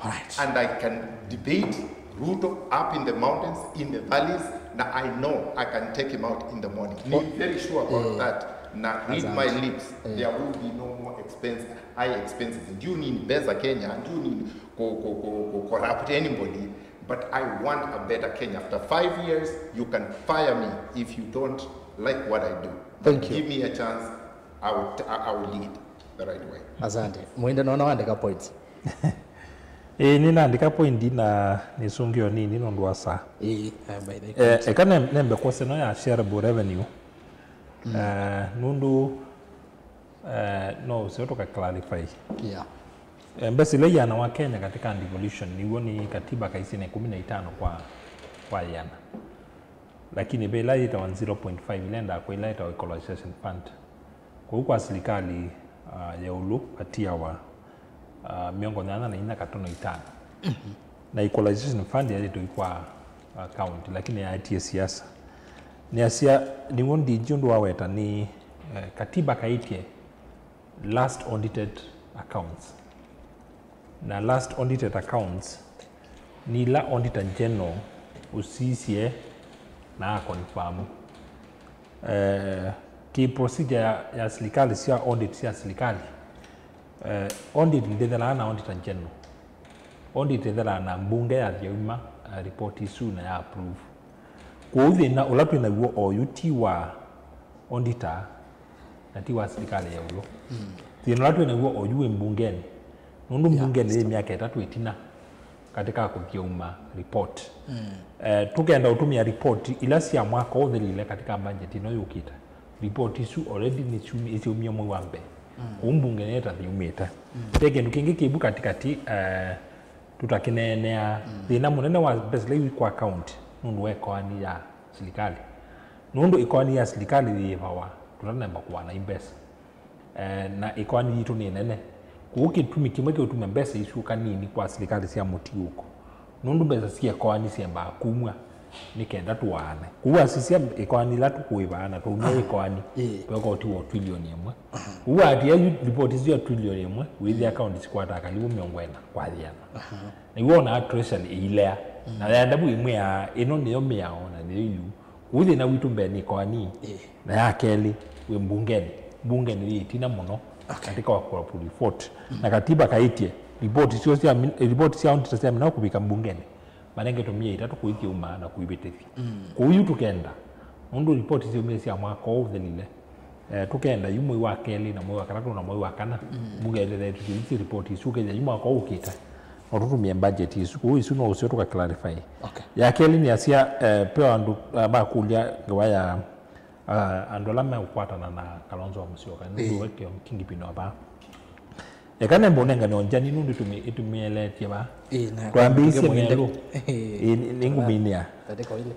Alright. And I can debate Ruto up in the mountains, in the valleys, na I know I can take him out in the morning. I'm very sure about, yeah, that. Na read my lips, yeah, there will be no more expense, high expenses. Ndiũnini mbesa Kenya, ndiũnini kũ, kũ, kũ, kũ corrupt anybody, but I want a better Kenya. After five years, you can fire me if you don't like what I do. But thank you. Give me a chance, I will, I will lead the right way. Asante. Mwende, naona waandĩka points. Ĩĩ, nĩnaandĩka point na nĩsũngĩo nini nũndũ wa saa. Ĩĩ, eh, by the way. Eh, eka ne-, nembe kwosa ĩno ya shareable revenue. Eh, nũndũ, eh, no ũseo tũka clarify. Yeah. Eh, mbesa ila ianawa Kenya katika devolution nĩw'o nĩ katiba kaisĩ na ikũmi na itano kwa, kwa ĩana. Lakini ve ĩla yĩtawa zero point five ĩla yendaa kwa ĩla yĩtawa equalization fund. Kwoou kwa silikalĩ, ah, ya ĩũlũ vatiawa, ah, mĩongo nyanya na inya katono itano. Na equalization fund yaĩlĩtwe kwa, ah, county, lakini yaetie siasa. Nĩasya, nĩw'o D G ũndũ waweta nĩ, eh, katiba kaĩtye last audited accounts. Na last audited accounts nĩ ila Auditor General ũsisye na a confirm. Eh, ki procedure ya, ya silikalĩ sya audit sya silikalĩ, eh, audit ndĩthelaa na Auditor General. Audit ĩthelaa na mbunge yathiauma, eh, report isu na ya approve. Kwoou thĩna ũla twĩ naw'o oyu ti wa auditor na ti wa silikalĩ ya ĩũlũ. Thĩna ũla twĩ naw'o oyu wĩ mbungenĩ, nũndũ mbunge nĩ yĩ myaka ĩtatũ ĩtina katika kũthyauma report. Eh, tũkenda ũtũmĩa report ila sya mwaka ũthelile katika budget ĩno yũkĩte. Report isu already nĩ syumi-, nĩsyaumie mwei wa mbee. Kũu mbunge nĩyo ĩtathiumĩte. Ve kĩndũ kĩngĩ kĩvu katikati, eh, tũtakĩneenea. Thĩna mũnene wa mbesa ila iu kwa county nũndũ wa ĩkoani ya silikalĩ. Nũndũ ĩkoani ya silikalĩ yĩĩvawa tũtanemba kũana i mbesa. Eh, na ĩkoani yitũ nĩ nene. Kũu kĩtumi kĩmwe kĩũtuma mbesa isu kanini kwa silikalĩ sya mũtiũko. Nũndũ mbesa sya ĩkoani syembaa kumw'a nĩ kenda tũaane. Kũu asisya ĩkoani ila tũkũĩvaa na twaumya ĩkoani, ĩĩ, tweka ũti wa trilioni ĩmwe. Kũu atia yu ripoti isu ya trilioni ĩmwe, wĩthĩa akaunti sikwataa kalivu mĩongo ĩna kwa ĩana. Na iwonaa treasury ĩilea. Na yaenda vu ĩmwĩaa, ĩno nĩyo mĩao na nĩyo yu. Kũu thĩna witũ mbee nĩ ĩkoani. Ĩĩ. Na ya kelĩ, wĩ mbungenĩ. Mbunge nĩ yĩ ĩtina mũno katika wa kũaprove report. Na katiba kaĩtye, report syo sya min-, report sya auditor sya mina kũvika mbungenĩ, manengetwe myei ĩtatũ kũithya uma na kũivĩtĩthya. Kũu yu tũkenda, nũndũ report syaumie sya mwaka ũũ ũthelile, eh, tũkenda yu mwei wa kelĩ na mwei wa katatũ na mwei wa kana, mbunge ĩtethetye tũilisye report isu, ũkethĩa yu mwaka ũũ ũkĩte, no tũtũmĩe budget isu. Kũu isu no ũseo tũka clarify. Okay. Ya kelĩ nĩ asya, eh, peo andũ, eh, makũlya ngewa ya, ah, andũ ala meũkwatana na Kalonzo Musyoka, nĩ kingpin wa vaa. Eka nemba ũnengane onjani nũndũ ĩtũmi-, ĩtũmĩeletye vaa. Ĩĩ, na twambĩĩsye kĩndũ kĩmwe merũ. Ĩĩ, nĩ, nĩ ngũminĩa.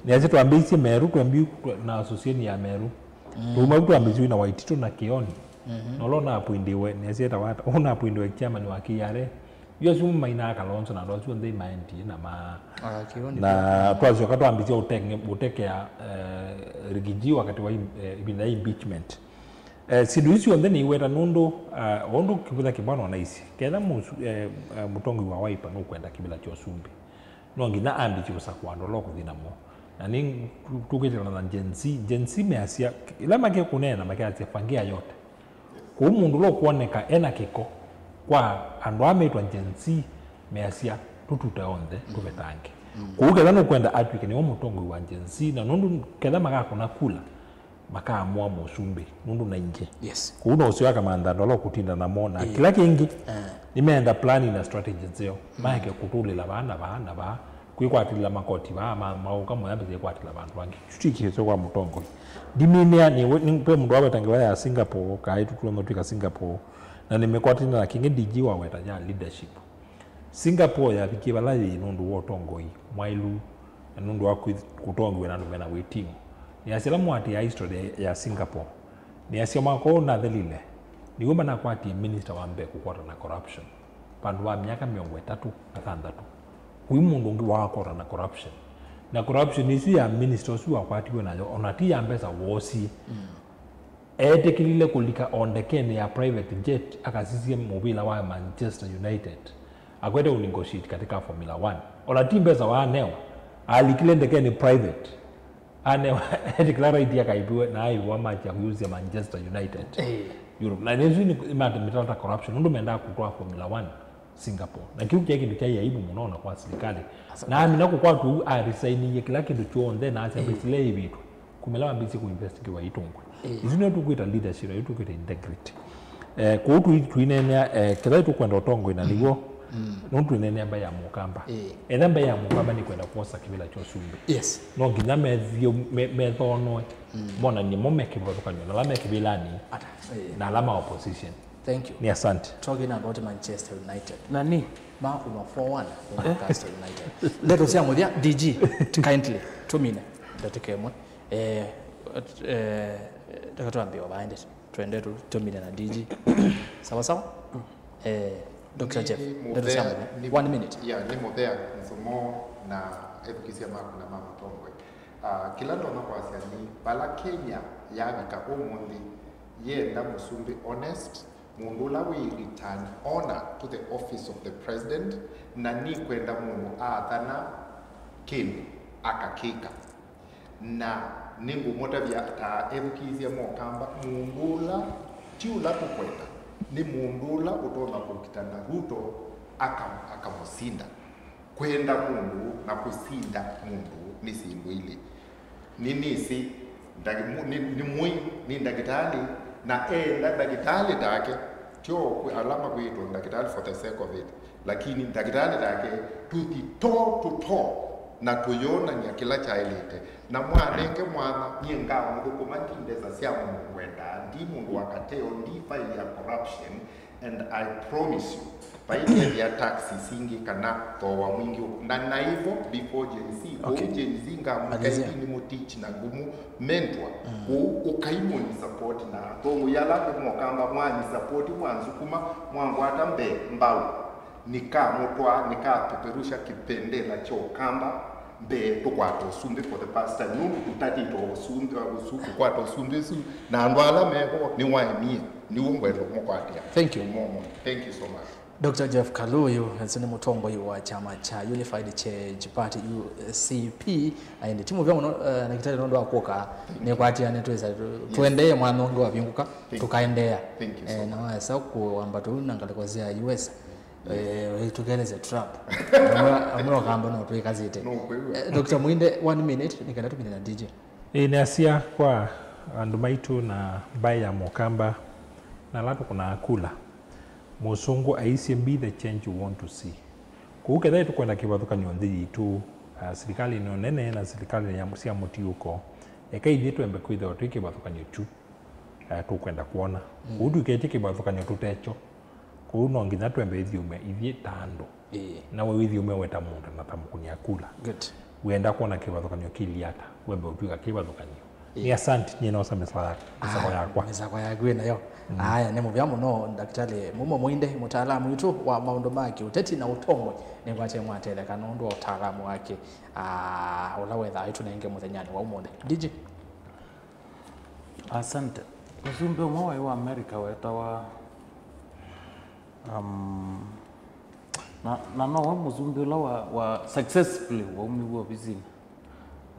Nĩasya twambĩĩsye merũ, twambĩ na association ya merũ. Tũuma vu twambĩĩsye na Waititu na Kĩoni. Na ũla ũnaapwindiwe, nĩasya etawa ata? Ũnaapwindiwe chairman wa K R A. Yu asu mainaa Kalonzo na andũ asu onthe imaendie na ma-, na twasyoka twambĩĩsya ũtenge-, ũtekea, eh, Rigiji wakati wa im-, eh, ĩvinda ya impeachment. Eh, syĩndũ isu syonthe nĩiweta nũndũ, eh, o ũndũ Kĩvũtha Kĩbwana onaisye, ketha mũsu-, eh, eh, mũtongoi wa Wiper nũkwenda kĩvĩla kya ũsumbĩ, no nginya ambĩĩsye ũsakũa andũ ala ũkũthi namo. Na nĩ tu-, tũkwĩtana na Gen Z. Gen Z measya, ĩla makekũneena makeasya, "Pangia yote." Kũu mũndũ ũla ũkwoneka ena kĩko kwa andũ aa metwa Gen Z, measya, "Tũtute onthe, tũvetange." Kũu ketha nũkwenda atw'ĩke nĩwe mũtongoi wa Gen Z, na nũndũ ketha makakũna kula, makaamũa mũsumbĩ, nũndũ na ingĩ. Yes. Kũu no ũseo akamantha andũ ala ũkũtinda namo, na kĩla kĩngĩ, nĩmeenda planning na strategy nzeo. Maeke kũtũlĩla vaa na vaa na vaa, kwĩkwatĩlĩla makoti vaa, ma-, maũka moyambĩsya kwatĩla vandũ vangĩ. Kĩu ti kĩseo kwa mũtongoi. Ndiminĩa, nĩ, nĩ, ve mũndũ waweta ngewa ya Singapore, kaĩ tũtwona twĩka Singapore, na nĩmekwatĩlĩla na kĩngĩ D G waweta ya leadership. Singapore yavikie vala yĩĩ nũndũ wa ũtongoi mwaĩlu na nũndũ wa kwĩ-, kũtongiw'a nĩ andũ mena wĩting'o. Nĩasya ĩla mũatĩĩaa history ya Singapore, nĩasya mwaka ũũ ũnathelile, nĩw'o manakwatie minister wa mbee kũkwata na corruption vandũ va myaka mĩongo ĩtatũ na thanthatũ. Kũi mũndũ ũngĩ waakwata na corruption. Na corruption ĩsu ya minister ũsu wakwatiwe nayo, ona ti ya mbesa woosie. Eetĩkĩlile kũlika o ndekenĩ ya private jet akasisye mũvĩla wa Manchester United. Akwete ũnegotiate katika Formula One. Ona ti mbesa waanewa, alikile ndekenĩ private. Anewa, etĩkĩla right akaiviwe, na aiviwa match ya kũyusya Manchester United. Eh. Europe. Na nĩsu nĩ, nĩmatũmĩta ta corruption, nũndũ mendaa kũtwaa Formula One Singapore. Na kĩu kyaĩ kĩndũ kyaĩ aibu mũno ona kwa silikalĩ. Na amina kũkwatwa ũu, aresignie kĩla kĩndũ kyonthe na asya mbesa ila ivĩtwe. Kumĩla wambĩĩsye kũinvestigiwa itũngwe. Eh. Isu nĩyo tũkwĩta leadership, na isu tũkwĩta integrity. Eh, kũu tũi-, tũineenea, eh, kethwa tũkwenda ũtongoi na nĩw'o, Nũndũ twĩneenea mbaĩ ya Mũkamba. Ĩĩ. Etha mbaĩ ya Mũkamba nĩkwenda kwosa kĩvĩla kya ũsumbĩ, Yes. no nginya methiũ-, me-, methoonoe, monany'e mo me kĩvathũkany'o na ala me kĩvĩlanĩ Ata. Ĩĩ. na ala ma opposition. Thank you. Nĩ asante. Talking about Manchester United. Nani? Makunwa four one nĩ Manchester United. Ndeto sya mũthya, D G, kindly, tũmine ndatĩka ĩmwe. Eh, eh, ndeka twambie o vaende. Twende tu, tũmine na D G. Sawa sawa? Eh, Doctor Jeff, ndeto sya mũthya. One minute. Yeah, nĩ mũthea nzomo na ethukĩsya maku na ma mũtongoi. Ah, kĩla ndonya kwasya nĩ, vala Kenya yavika ũmũnthĩ, yenda mũsumbĩ honest, mũndũ ũla wĩ return honor to the office of the president, na nĩkwenda mũndũ aathana kĩndũ akakĩka. Na nĩngũmũtavya ta ethukĩĩsya mokamba, mũndũ ũla ti ũla tũkwenda, nĩ mũndũ ũla ũtonya kũkita na Ruto aka-, akamũsinda. Kwenda mũndũ na kũsinda mũndũ nĩ syĩndũ ilĩ. Nĩnĩsĩ ndagĩ-, mu-, nĩ, nĩ mũĩ, nĩ ndagĩtalĩ, na enda ndagĩtalĩ take, tyo kwĩ ala makwĩtwa ndagĩtalĩ for the sake of it, lakini ndagĩtalĩ take, tũthi toe to toe na tũyonany'a kĩla kyaĩlĩte. Na mwanenge mwanya, nyie ngamũthũkũma, ndi mbesa sya mũndũ ngwendaa, ndi mũndũ wa kateo, ndi faili ya corruption, and I promise you, vaikethĩa taxes ingĩ kana thooa mwingĩ ũkũ-, na naivo before Gen Z, kũu Okay. Gen Z ngamwĩka Malizia. Indi nĩ mũteach na ngũmũ mentor, kũu ũkai mũni support na athũngũ yala angĩ mokamba mwani support, mwanzukuma, mwangwata mbee mbau. Nikamũtwaa, nikapeperusha kipendela kya Ũkamba mbee, tũkwata ũsumbĩ for the first time. Nũndũ tũtatĩtwe ũsumbĩ, ũsu-, kũkwata ũsumbĩ ũsu, na andũ ala mevo nĩwaemie, nĩw'o ngwenda ũmũkwatĩa. Thank you. Ũmũmũ. Thank you so much. Doctor Jeff Kaluyu, ũsu nĩ mũtongoi wa kyama kya Unified Change Party, U C P. Aende ti mũvea mũno, eh, ndakĩtalĩ nũndũ wa kũka. Nĩkwatia nĩtwĩsa tu-, Yes. Tũendee mwana ũngĩ wavingũka, Thank you. Tũkaendeea. Thank you so Eh, much. Na wasa kũwamba tu na ngalĩko sya U S. Eh, tũkelesya Trump. Amwe, amwe okamba no twĩkasĩte. No, kwĩw'a. Eh, Doctor Mwinde, one minute, nĩkenda tũmine na D J. Ĩĩ, nĩasya kwa andũ maitũ na mbaĩ ya Mũkamba na ala tũkũnaa kula. Mũsũngũ aisye, "Be the change you want to see." Kwoou kethĩwa tũkwenda kĩvathũkany'o nthĩ yitũ, ah, silikalĩ ĩno nene na silikalĩ ya, sya mũtiũko, eka ithyĩ twembe kwĩthĩwa twĩ kĩvathũkany'o kyu, ah, tũkwenda kwona. Mm. Kwoou tũiketye kĩvathũkany'o tũtekyo. Kwoou no nginya twembe ĩthyũme ithyĩ ta andũ. Ĩĩ. Na we wĩthyũme we ta mũndũ na ta mũkũnia kula. Good. Wĩenda kwona kĩvathũkany'o kĩli ata, wembe ũtw'ĩka kĩvathũkany'o. Ĩĩ. Nĩ asante, nyie noosa mĩsako ya-, mĩsako Ah, yakwa. Mĩsako yaku ĩnayo. Mm. Aya, nĩ mũvea mũno, Ndakĩtalĩ Mumo Mwinde, mũtaalamu witũ wa maũndũ ma kĩũteti na ũtongoi. Nĩngwatĩe mwatetheka nũndũ wa ũtaalamu wake, ah, ũla wethaa aitũnenge mũthenyanĩ wa ũmũnthĩ. D J. Asante. Mũsumbĩ ũmwe waĩ wa America wetawa, um, na, na nowe mũsumbĩ ũla wa, wa successfully waumiw'e ovisinĩ.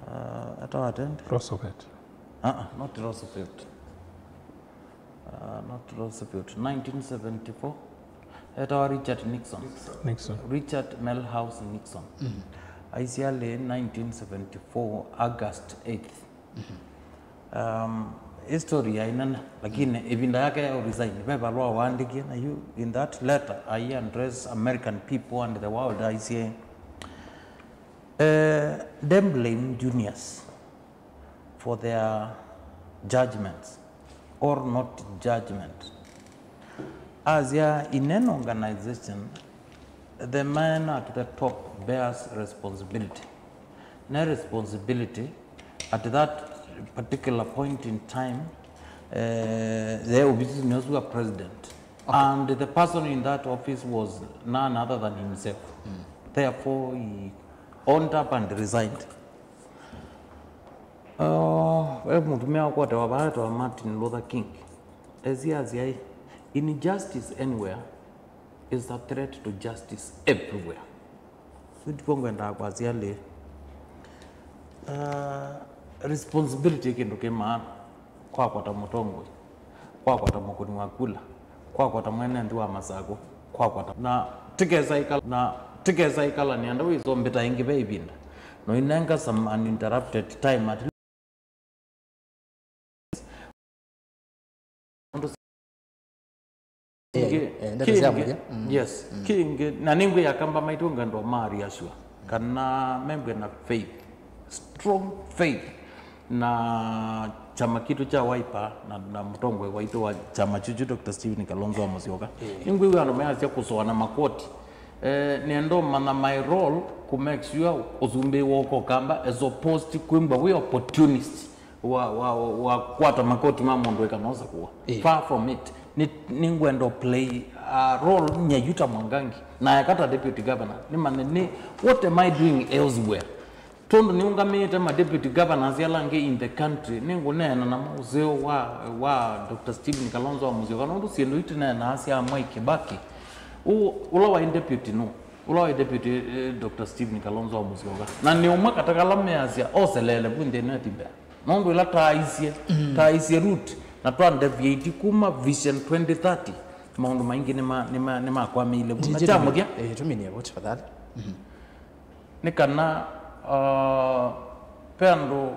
Uh, etawa atendi? Roosevelt. Uh-uh, not Roosevelt. Uh, not Roosevelt. Nineteen seventy-four. Etawa Richard Nixon. Nixon. Richard Milhous Nixon. Mm. Aisyalĩe nineteen seventy-four, August eighth. Um, history yaĩ nene, lakini ĩvinda yake ya resign, ve valũa waandĩkie, na yu in that letter, I address American people and the world, I say, eh, dem blame juniors for their judgments or not judgment. Asya, in an organization, the man at the top bears responsibility. Na responsibility at that particular point in time, eh, the office was president. Okay. And the person in that office was none other than himself. Mm. Therefore, he owned up and resigned. Uh, we mũtumĩa ũkotewa vaa etawa Martin Luther King. Esi asya, "Injustice anywhere is a threat to justice everywhere." Yu ndiko ngwendaa kwasya lĩ. Uh, responsibility kĩndũ kĩ maana kwakwa ta mũtongoi, kwakwa ta mũkũni wa kula, kwakwa ta mwene nthĩ wa Masakũ, kwakwa ta, na tikesa ikala, na tikesa ikala nĩ anda wĩsombĩta ĩngĩ ve ĩvinda. No inenga some uninterrupted time at least. Kĩngĩ, eh, ndeto sya kĩngĩ, mũthya. Mm. Yes, kĩngĩ, na nĩngwĩa Akamba maitũ ngendo ma reassure kana membwe na faith, strong faith, na kyama kitũ kya Wiper na, na mũtongoi waitũ wa kyama kyũkyũ, Doctor Stephen Kalonzo wa Musyoka. Nĩngwĩw'a andũ measya kũsoa na makoti. Eh, nĩenda ũmanya my role kũ make sure ũsumbĩ wa Ũkamba as opposed to kwĩmbwa wĩ opportunist wa, wa, wa, wa kwata makoti ma mũndũ ĩkanosa kuwa. Far from it. Nĩ, nĩngwenda play a role nyayu ta Mwangangi na eka ta deputy governor. Nĩmanye nĩ, what am I doing elsewhere? Tondũ nĩũngamĩte ma deputy governors ala angĩ in the country, nĩngũneena na maũseo wa, wa Doctor Stephen Kalonzo wa Musyoka, nũndũ syĩndũ itineenaa sya Mwai Kibaki. Ũ, ũla waĩ deputy nũ? Ũla waĩ deputy, eh, Doctor Stephen Kalonzo wa Musyoka. Na nĩ ũmwe kata kala measya oseleele vu nthĩnĩ atimbea. Nũndũ ĩla taaisye, taaisye route, na twa deviate kuma Vision twenty thirty, maũndũ maingĩ nĩma, nĩma, nĩmakwamĩile vu. Na kya mũthya, eh, tũminie vo tafadhali. Nĩ kana, uh, ve andũ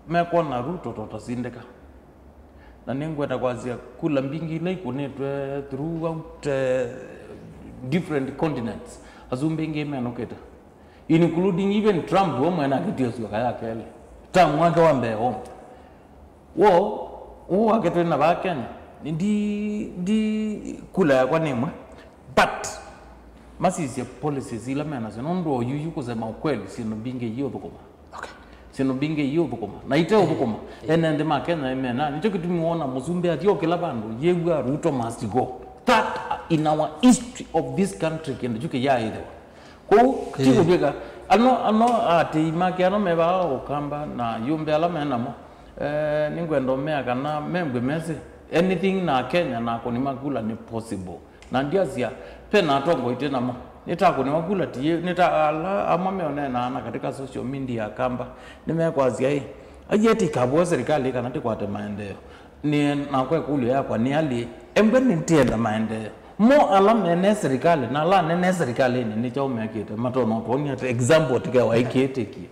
mekwona Ruto totasindĩka. Na nĩngwenda kwasya kula mbingĩ ila ikũnĩtwe throughout, eh, different continents, asumbĩ aingĩ menũkĩte, including even Trump we mwene akĩtia syoka ya kelĩ, term wake wa mbee home. Wo, ũũ wake twĩ na vaa Kenya, ndi, ndi kula yakwa nĩ ĩmwe, but masisye policies ila menasyo, nũndũ o yuyu kusema ukweli, syĩndũ mbingĩ iũthũkũma. Okay. Syĩndũ mbingĩ iũthũkũma. Na ite ũthũkũma, ene nthĩ ma Kenya ĩmena. Nĩkyo kĩtumi wona mũsumbĩ athi o kĩla vandũ, yĩw'a Ruto must go. That in our history of this country, kĩndũ kyu kĩyaaĩthĩwa. Kwoou, ti kũtw'ĩka, ano, ano aatĩĩi make ano mevaa Ũkamba na yũmbe ala me namo, eh, nĩngwenda ũmea kana membwe mesĩ, anything na Kenya na akũni ma kula nĩ possible. Na ndyasya, ve na atongoi twĩ namo. Nĩtakũniwa kula ti yĩu, nĩta ala amwe meoneenaa na katika social media Akamba, nĩmekwasya ĩ, aiete ikavoe serikali kana tĩkwate maendeeo. Nĩ nakwa ĩkũlyo yakwa nĩ alĩ, embwe nĩtĩenda maendeeo. Mo ala mene serikali na ala nene serikalini nĩ kyaũ mekĩte, matona ũtwonia atĩ example tikewa ĩkĩĩtĩkie.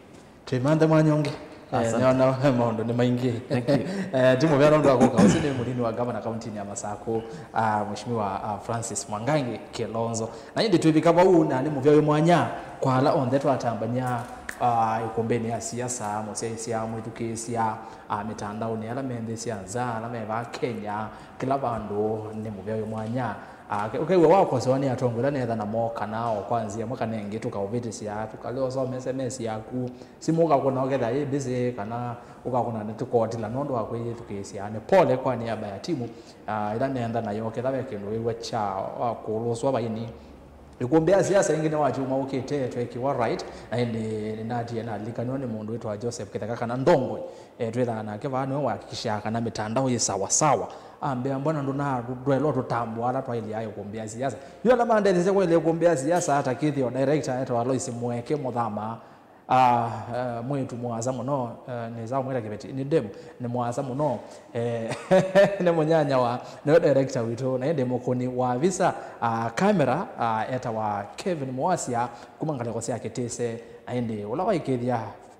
Twĩmanthe mwanya ũngĩ. Eh, asante. Nĩona maũndũ nĩ maingĩ. Thank you. Eh, ti mũvea nũndũ wa kũka. Ũsu nĩ mũnini wa gavana kauntinĩ ya Masakũ, ah, Mheshimiwa, ah, Francis Mwangangi Kilonzo. Na ĩndĩ twĩvika vau, na nĩ mũvea wĩ mwanya kwa ala onthe twatambany'a, ah, ikumbĩnĩ ya siasa, mũsyaĩĩsya, mwĩthukĩĩsya, ah, mĩtandaonĩ, ala me nthĩ sya nza, ala me vaa Kenya, kĩla vandũ nĩ mũvea wĩ mwanya. Ah, ke-, ũkew'a wakosewa nĩ atongoi ala netha namo, kana o kwa nzĩa ĩmwe kana ĩngĩ tũkaũvĩtĩsya, tũkalea ũsoma S M S yaku, simũ ũkakũna ũkethĩa yĩ busy, kana ũkakũna nĩtũkotila nũndũ wa kwĩyĩthukĩĩsya. Nĩ pole kwa nĩamba ya timu, ah, ĩla neenda nayo, ketha ve kĩndũ wĩw'a kya, ah, kũlũswa vaini. Ikumbĩ ya siasa ĩngĩ nĩ wakyumwa ũkĩte twekiwa right, na ĩndĩ nĩnatie nalilikaniwa nĩ mũndũ wĩtwa Joseph Kĩtheka kana Ndongoi. Eh, twĩthaa nake vaa nĩwe wahakikishaa kana mĩtandao yĩ sawa sawa. Ambĩa, "Mbona ndũna-, ndwaĩlwa tũtambũa ala twaĩlĩaa ikumbĩ ya siasa?" Yu ala mandetheesya kwaĩlya ikumbĩ ya siasa, ata kĩthĩo director etawa Lois Mweke Mũthama, ah, eh, mwĩĩtu mũasa mũno, eh, nĩsa ũmwĩta kĩveti, nĩ dem, nĩ mũasa mũno, eh, nĩ mũnyanyawa, nĩwe director witũ, na ĩndĩ mũkũni wa visa, ah, camera, ah, etawa Kevin Mwasya, kuma ngalĩko sya Kĩtĩse, na ĩndĩ ũla waikĩthya,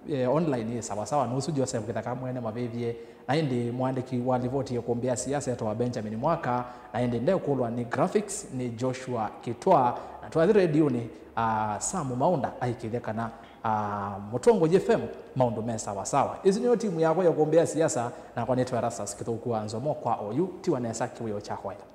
eh, online yĩ sawa sawa, nũsu Joseph Kĩtheka mwene mavĩvye, na ĩndĩ mũandĩki wa livoti ya ikumbĩ ya siasa etawa Benjamin Mwaka, na ĩndĩ ndekũlwa nĩ graphics nĩ Joshua Kitwa, na twathi redioni, ah, Sam Maunda aikĩthya kana, ah, Mũtongoi F M maũndũ me sawa sawa. Ĩsu nĩyo timu yakwa ya ikumbĩ ya siasa, nakwa nĩtwa Erastus Kĩthũku wa Nzomo kwa oyu, tiwa nesa kĩwĩo kya kwaĩla.